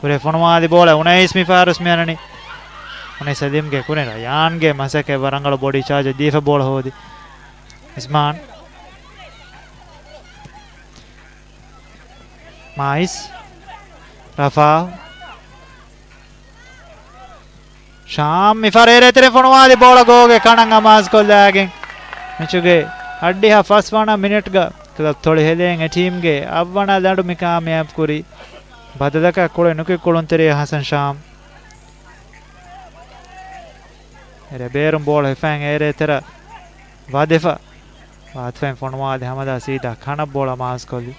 ކުރެ ފޮނުވާލި ބޯޅަ އުނައިސް މި ފަހަރުސް މިއަންނަނީ. އުނައިސް ސަލީމްގެ ކުރިން ރަޔާންގެ މަސައްކަތް ވަރަށް ރަނގަޅު ބޮޑީ ޗާޖެއް ދީފަ ބޯޅަ ހޯދި. އިސްމާން. މާއިސް. ރަފާ. ޝާމް މި ފަހަރު އެރޭ ތެރެ ފޮނުވާލި ބޯޅަ ގޯގެ ކަނަށް އަމާޒުކޮށްލާގެން މެޗުގެ އަށްޑިހަ ފަސްވަނަ މިނެޓްގަ ކްލަބް ތޮޅި ހެދޭން އެ ޓީމްގެ އަށްވަނަ ދަނޑު މި ކާމިޔާބު ކުރީ. ބަދަލަކަށް ކުޅެ ނުކި ކުޅުންތެރިޔާ ހަސަން ޝާމް. އެރޭ ބޭރުން ބޯޅަ ހިފައިން އޭރޭ ތެރަށް ވަދެފަ. ވާތުފައިން ފޮނުވާލި ހަމަލާ ސީދާ ކަނަށް ބޯޅަ މާޒްކޮށްލި.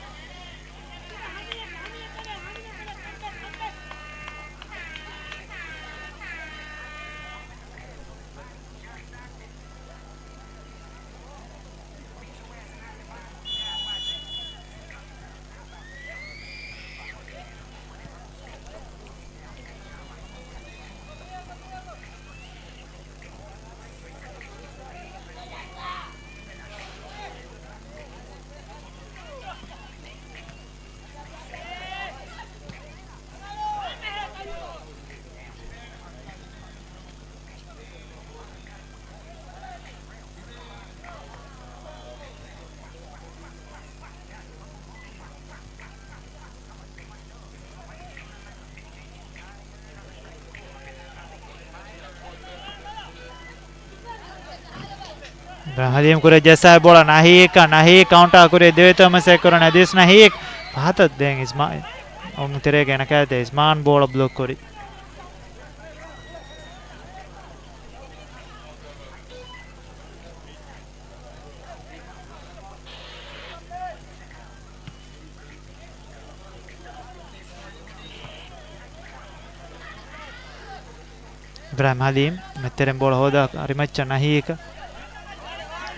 އިބްރާހިމް ހަލީމް ކުރެ ޖެއްސާ ބޯޅަ ނަހީކަށް، ނަހީ ކައުންޓާ ކުރި ދެވޭތޯ މަސައްކަތް ކުރަން އަދިސް ނަހީކް ފަހަތަށް ދޭން އިސްމާ-، އޮން ތެރޭގެ އެނަކާތެ އިސްމާން ބޯޅަ ބްލޮކް ކުރި. އިބްރާހިމް ހަލީމް މެތެރެން ބޯޅަ ހޯދާ އަރިމައްޗަށް ނަހީކަށް.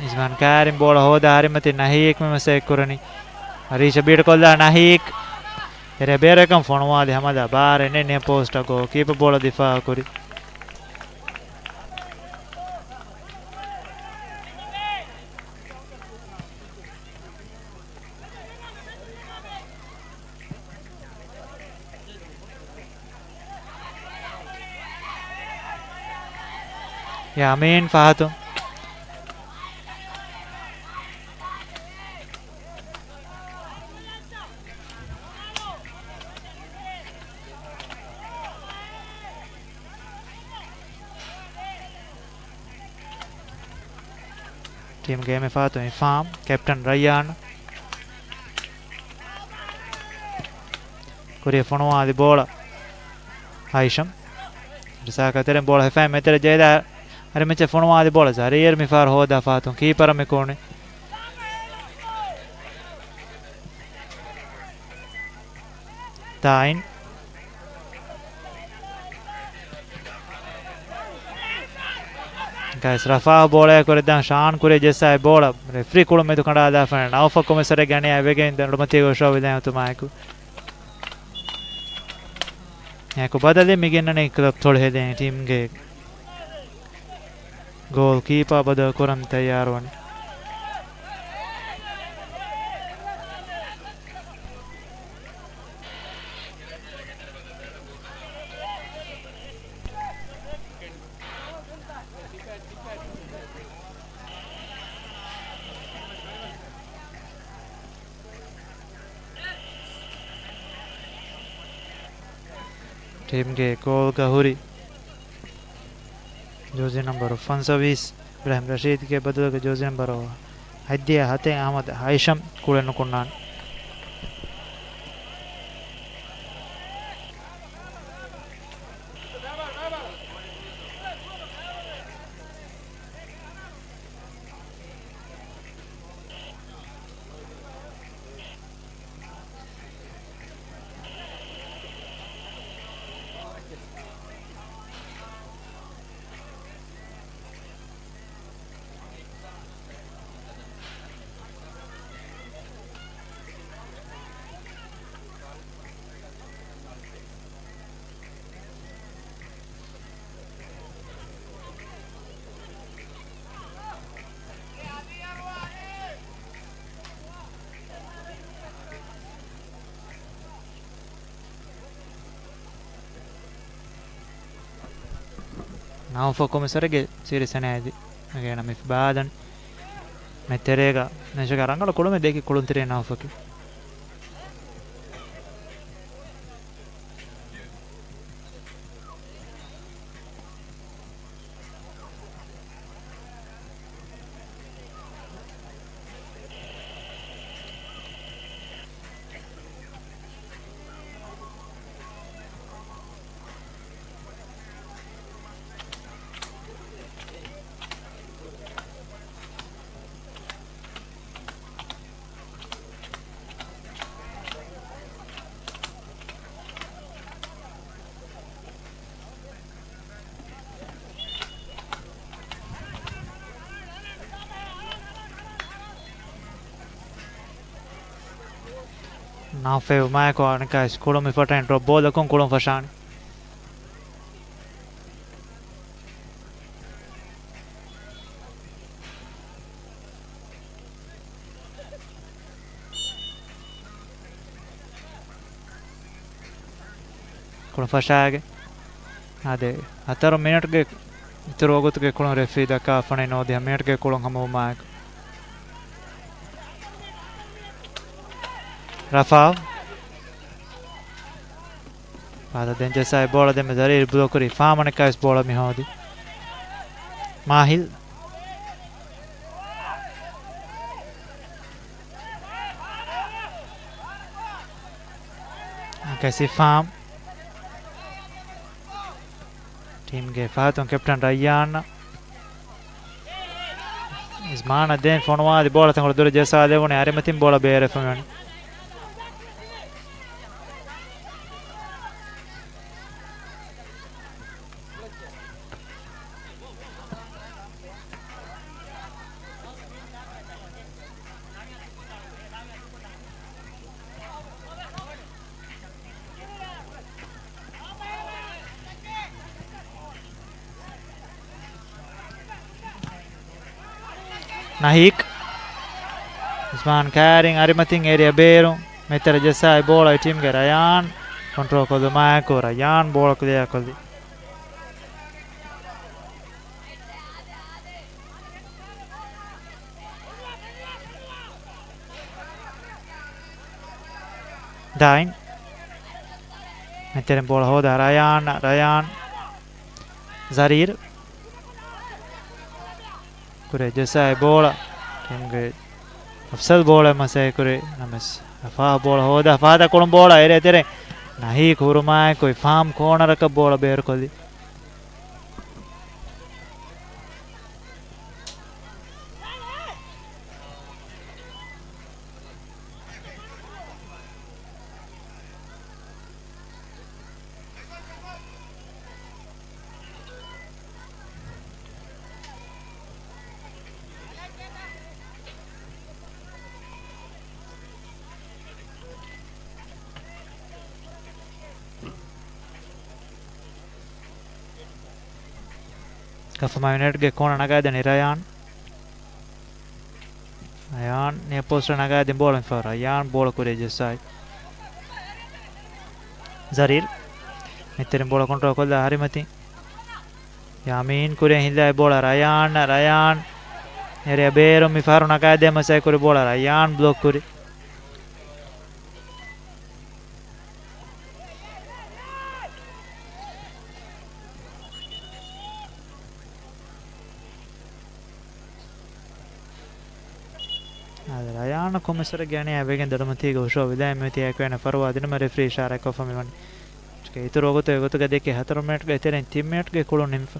އިޒްމާން ކާރިން ބޯޅަ ހޯދާ އަރިމަތިން ނަހީކް މި މަސައްކަތް ކުރަނީ. އަރީޝަ ބީޓް ކޮށްލާ ނަހީކް. ތެރޭ ބޭރަކަށް ފޮނުވާލި ހަމަލާ ބާރެއް ނެތް ނިޔަ ޕޯސްޓަށް ގޯލް ކީޕަ ބޯޅަ ދިފާއު ކުރި. ޔާމީން ފަހަތު. ޓީމްގެ އެންމެ ފަހަތު އިފްހާމް، ކެޕްޓަން ރައްޔާން. ކުރިއަށް ފޮނުވާލި ބޯޅަ ހައިޝަމް. ރިސާކަށް ތެރެއިން ބޯޅަ ހިފައި މެދުތެރެ ޖައިލާ. އަރިމައްޗަށް ފޮނުވާލި ބޯޅަ ޒަރީއަށް މިފަހަރު ހޯދާ ފަހަތުން ކީޕަރަށް މި ކޫނި. ތާއިން. ގައިސް ރަފާ ބޯޅައަށް ކުރެއްދާން ޝާން ކުރިއަށް ޖެއްސާ އެ ބޯޅަ ރެފްރީ ކުޅުން މެދު ކަނޑާލާފަ ނައުފަ ކޮމިސަރެއް ގަނޑިއާ ވެގެން ދެން އަޅުމަތީގަ އޮށޯވެލައި އޮތުމާއެކު. އެކު ބަދަލެއް މި ގެންނަނީ ކްލަބް ތޮޅު ހެދޭނެ ޓީމްގެ ގޯލް ކީޕާ ބަދަލު ކުރަން ތައްޔާރުވަނީ. ޓީމްގެ ގޯލްގަ ހުރި ޖާޒީ ނަންބަރު ފަންސަވީސް އިބްރާހިމް ރަޝީދުގެ ބަދަލުގަ ޖާޒީ ނަންބަރު ހަތްދިހަ ހަތެއް އަހްމަދު ހައިޝަމް ކުޅެން ނުކުންނާނެ. ނައުފަ ކޮމިސަރެއްގެ ސީރިއަސް އެނާއެދި ގޭނަ މި ބާލަން މެ ތެރޭގަ މެޗުގަ ރަނގަޅު ކުޅުމެއް ދެއްކި ކުޅުންތެރި ނައުފަކީ. ނައުފައި ވުމާއެކު އަނެއްކާވެސް ކުޅުން މި ފަޓައިން ޑްރޮޕް ބޯލަކުން ކުޅުން ފަށާނެ. ކުޅުން ފަށާގެ އާދެ، ހަތަރު މިނެޓްގެ އިތުރު ވަގުތުގެ ކުޅުން ރެފްރީ ދައްކާފަނެއް ނޯ، ދިހަ މިނެޓްގެ ކުޅުން ހަމަވުމާއެކު. ރަފާ. ފާދަ ދެން ޖެއްސާ އެ ބޯޅަ ދެންމެ ޒަރީރު ބްލޮކް ކުރި އިފްހާމް އަނެއްކާވެސް ބޯޅަ މި ހޯދި. މާހިލް. އަނެއްކާވެސް އިފްހާމް. ޓީމްގެ ފަހަތުން ކެޕްޓަން ރައްޔާން. އިޒްމާނަށް ދެން ފޮނުވާލި ބޯޅަ ތަންކޮޅު ދުރަށް ޖައްސާލެވުނީ އަރިމަތިން ބޯޅަ ބޭރަށް ފޮނުވަނީ. ނަހީކް. އިސްމާން ކައިރިން އަރިމަތިން އޭރިއަ ބޭރުން. މެތެރެ ޖެއްސާއި ބޯޅަ އެ ޓީމްގެ ރަޔާން ކޮންޓްރޯލް ކޮށްލުމާއެކު ރަޔާން ބޯޅަ ކްލިއާ ކޮށްލި. ދާއިން. މެތެރެން ބޯޅަ ހޯދާ ރަޔާން، ރަޔާން. ޒަރީރް. ކުރެ ޖެއްސާއި ބޯޅަ. ޓީމްގެ އަފްސަލް ބޯޅަ މަސައި ކުރި ނަމަސް. އަފާ ބޯޅަ ހޯދާ ފާދަ ކުޅުން ބޯޅަ އެރޭ ތެރެ. ނަހީ ކުރުމާއެކު ފާމް ކޯނަރަކަށް ބޯޅަ ބޭރުކޮށްލި. ކަފަމާ ޔުނައިޓްގެ ކޯނަ ނަގާދެނީ ރަޔާން. ރަޔާން ނިޔަ ޕޯސްޓަށް ނަގާދިން ބޯޅަ މިފަހަރު. ރަޔާން ބޯޅަ ކުރިއަށް ޖެއްސާއި. ޒަރީރް. މެތެރެން ބޯޅަ ކޮންޓްރޯލް ކޮށްލާ އަރިމަތިން. ޔާމީން ކުރިއަށް ހިލާއި ބޯޅަ ރަޔާން، ރަޔާން. އެރިއަ ބޭރުން މިފަހަރު ނަގާދޭ މަސައި ކުރި ބޯޅަ ރަޔާން ބްލޮކް ކުރި. އާދެ، ރަޔާން ކޮމިސަރގެ އަނިޔާ ވެގެން ދޮޑުމަތީގަ ހުށަހަޅު ވިލާ މިއޮތީ އެކު އޭނަ ފަރުވާ ދިނުމަށް ރެފްރީ އިޝާރާތްކޮށްފަ މިވަނީ. އިތުރު ވަގުތު އެގޮތުގަ ދެކެ ހަތަރު މިނެޓްގެ ތެރެއިން ތިން މިނެޓްގެ ކުޅުން ނިމިފަ.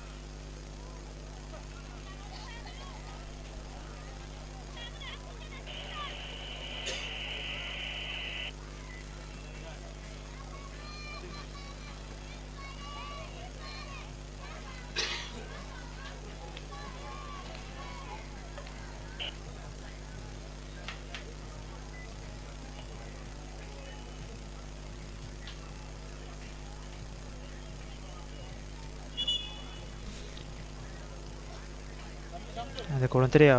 އަދި ކުޅުންތެރިޔާ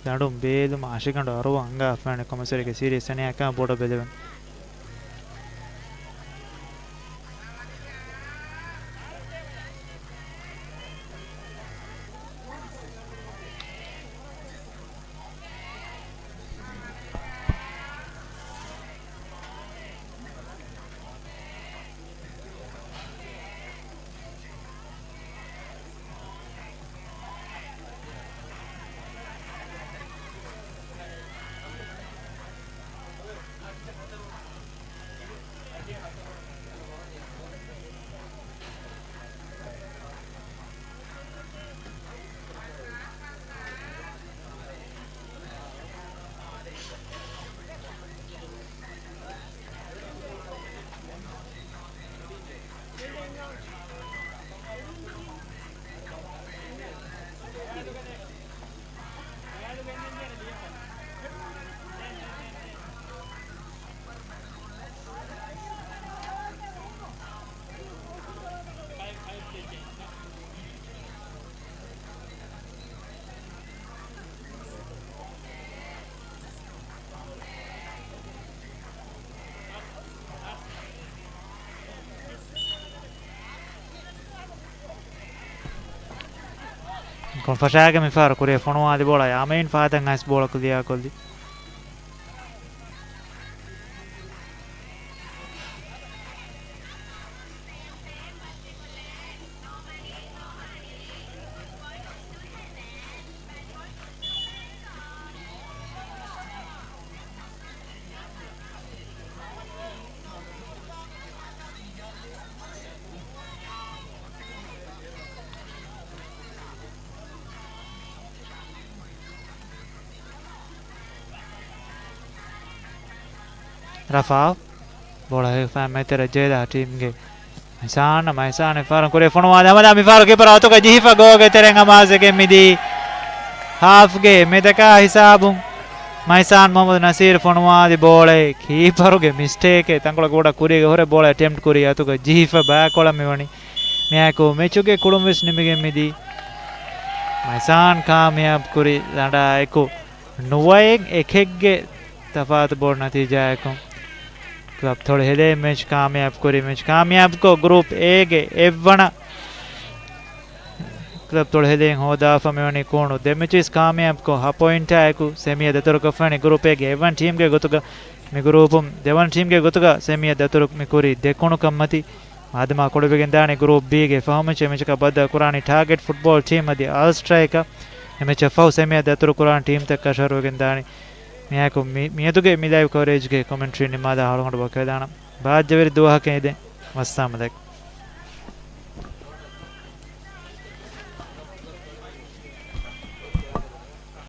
ދަނޑުން ބޭލުމަށް އަށިގަނޑު އަރުވަ އަންގާފައިވަނީ ކޮމިސަރީގެ ސީރީސް އަނިޔާއަކާ ބޮޑަށް ބެލެވެން. ކޮންފަށާގެ މިފަހަރު ކުރިއަށް ފޮނުވާލި ބޯޅަ ޔާމީން ފާތަން އައިސް ބޯޅަ ކްލިއާ ކޮށްލި. ރަފާ ބޯޅަ ހެވިފައި މެތެރެ ޖޭލާ ޓީމްގެ މައިސާން، މައިސާން މިފަހަރު ކުރިއަށް ފޮނުވާލި ހަމަލާ މިފަހަރު ކީޕަރ އަތުގަ ޖެހިފަ ގޯގެ ތެރެއިން އަމާޒެގެން މިދީ ހާފްގެ މެދަކާ ހިސާބުން މައިސާން މުހައްމަދު ނަސީރު ފޮނުވާލި ބޯޅައެއް ކީޕަރުގެ މިސްޓޭކެއް ތަންކޮޅެއް ގޮޑަށް ކުރީގެ ހުރެ ބޯޅަ އެޓެމްޕްޓް ކުރި އަތުގަ ޖެހިފަ ބައިކޮޅަށް މިވަނީ. މިއާއެކު މެޗުގެ ކުޅުން ވެސް ނިމިގެން މިދީ. މައިސާން ކާމިޔާބު ކުރި ލަނޑާއެކު. ނުވައެއް އެކެއްގެ ތަފާތު ބޯޑް ނަތީޖާއަކުން ކްލަބް ތޮޅު ހެލޭ މެޗް ކާމިޔާބު ކުރި. މެޗް ކާމިޔާބުކޮށް، ގްރޫޕް އޭގެ އެއްވަނަ ކްލަބް ތޮޅު ހެލޭން ހޯދާފަ މިވަނީ ކޫނު ދެ މެޗު ވެސް ކާމިޔާބުކޮށް، ހަ ޕޮއިންޓާއެކު ސެމީއަށް ދަތުރުކޮށްފައިވަނީ. ގްރޫޕް އޭގެ އެއްވަނަ ޓީމްގެ ގޮތުގަ މި ގްރޫޕުން ދެވަނަ ޓީމްގެ ގޮތުގަ ސެމީއަށް ދަތުރު މި ކުރީ ދެ ކުނުކަންމަތި. އާދަމާ ކުޅެވިގެން ދާނީ ގްރޫޕް ބީގެ ފަހު މެޗެއް. މެޗަކަށް ބައްދަލު ކުރާނީ ޓާގެޓް ފުޓްބޯލް ޓީމް އަދި އަލް ސްޓްރައިކަށް. އެ މެޗަށް ފަހު ސެމީއަށް ދަތުރު ކުރާނެ ޓީމްތަކަށް ކަށަވަރުވެގެން ދާނީ. މިއާއެކު މި-، މިއަދުގެ މި ލައިވް ކަވަރޭޖްގެ ކޮމެންޓްރީ ނިންމާލާ ހަޅުގަނޑު ވަކިވެދާނަން. ބާއްޖަވެރި ދުވަހަކަށް އެދެން. ވައްސާމަލައިކު.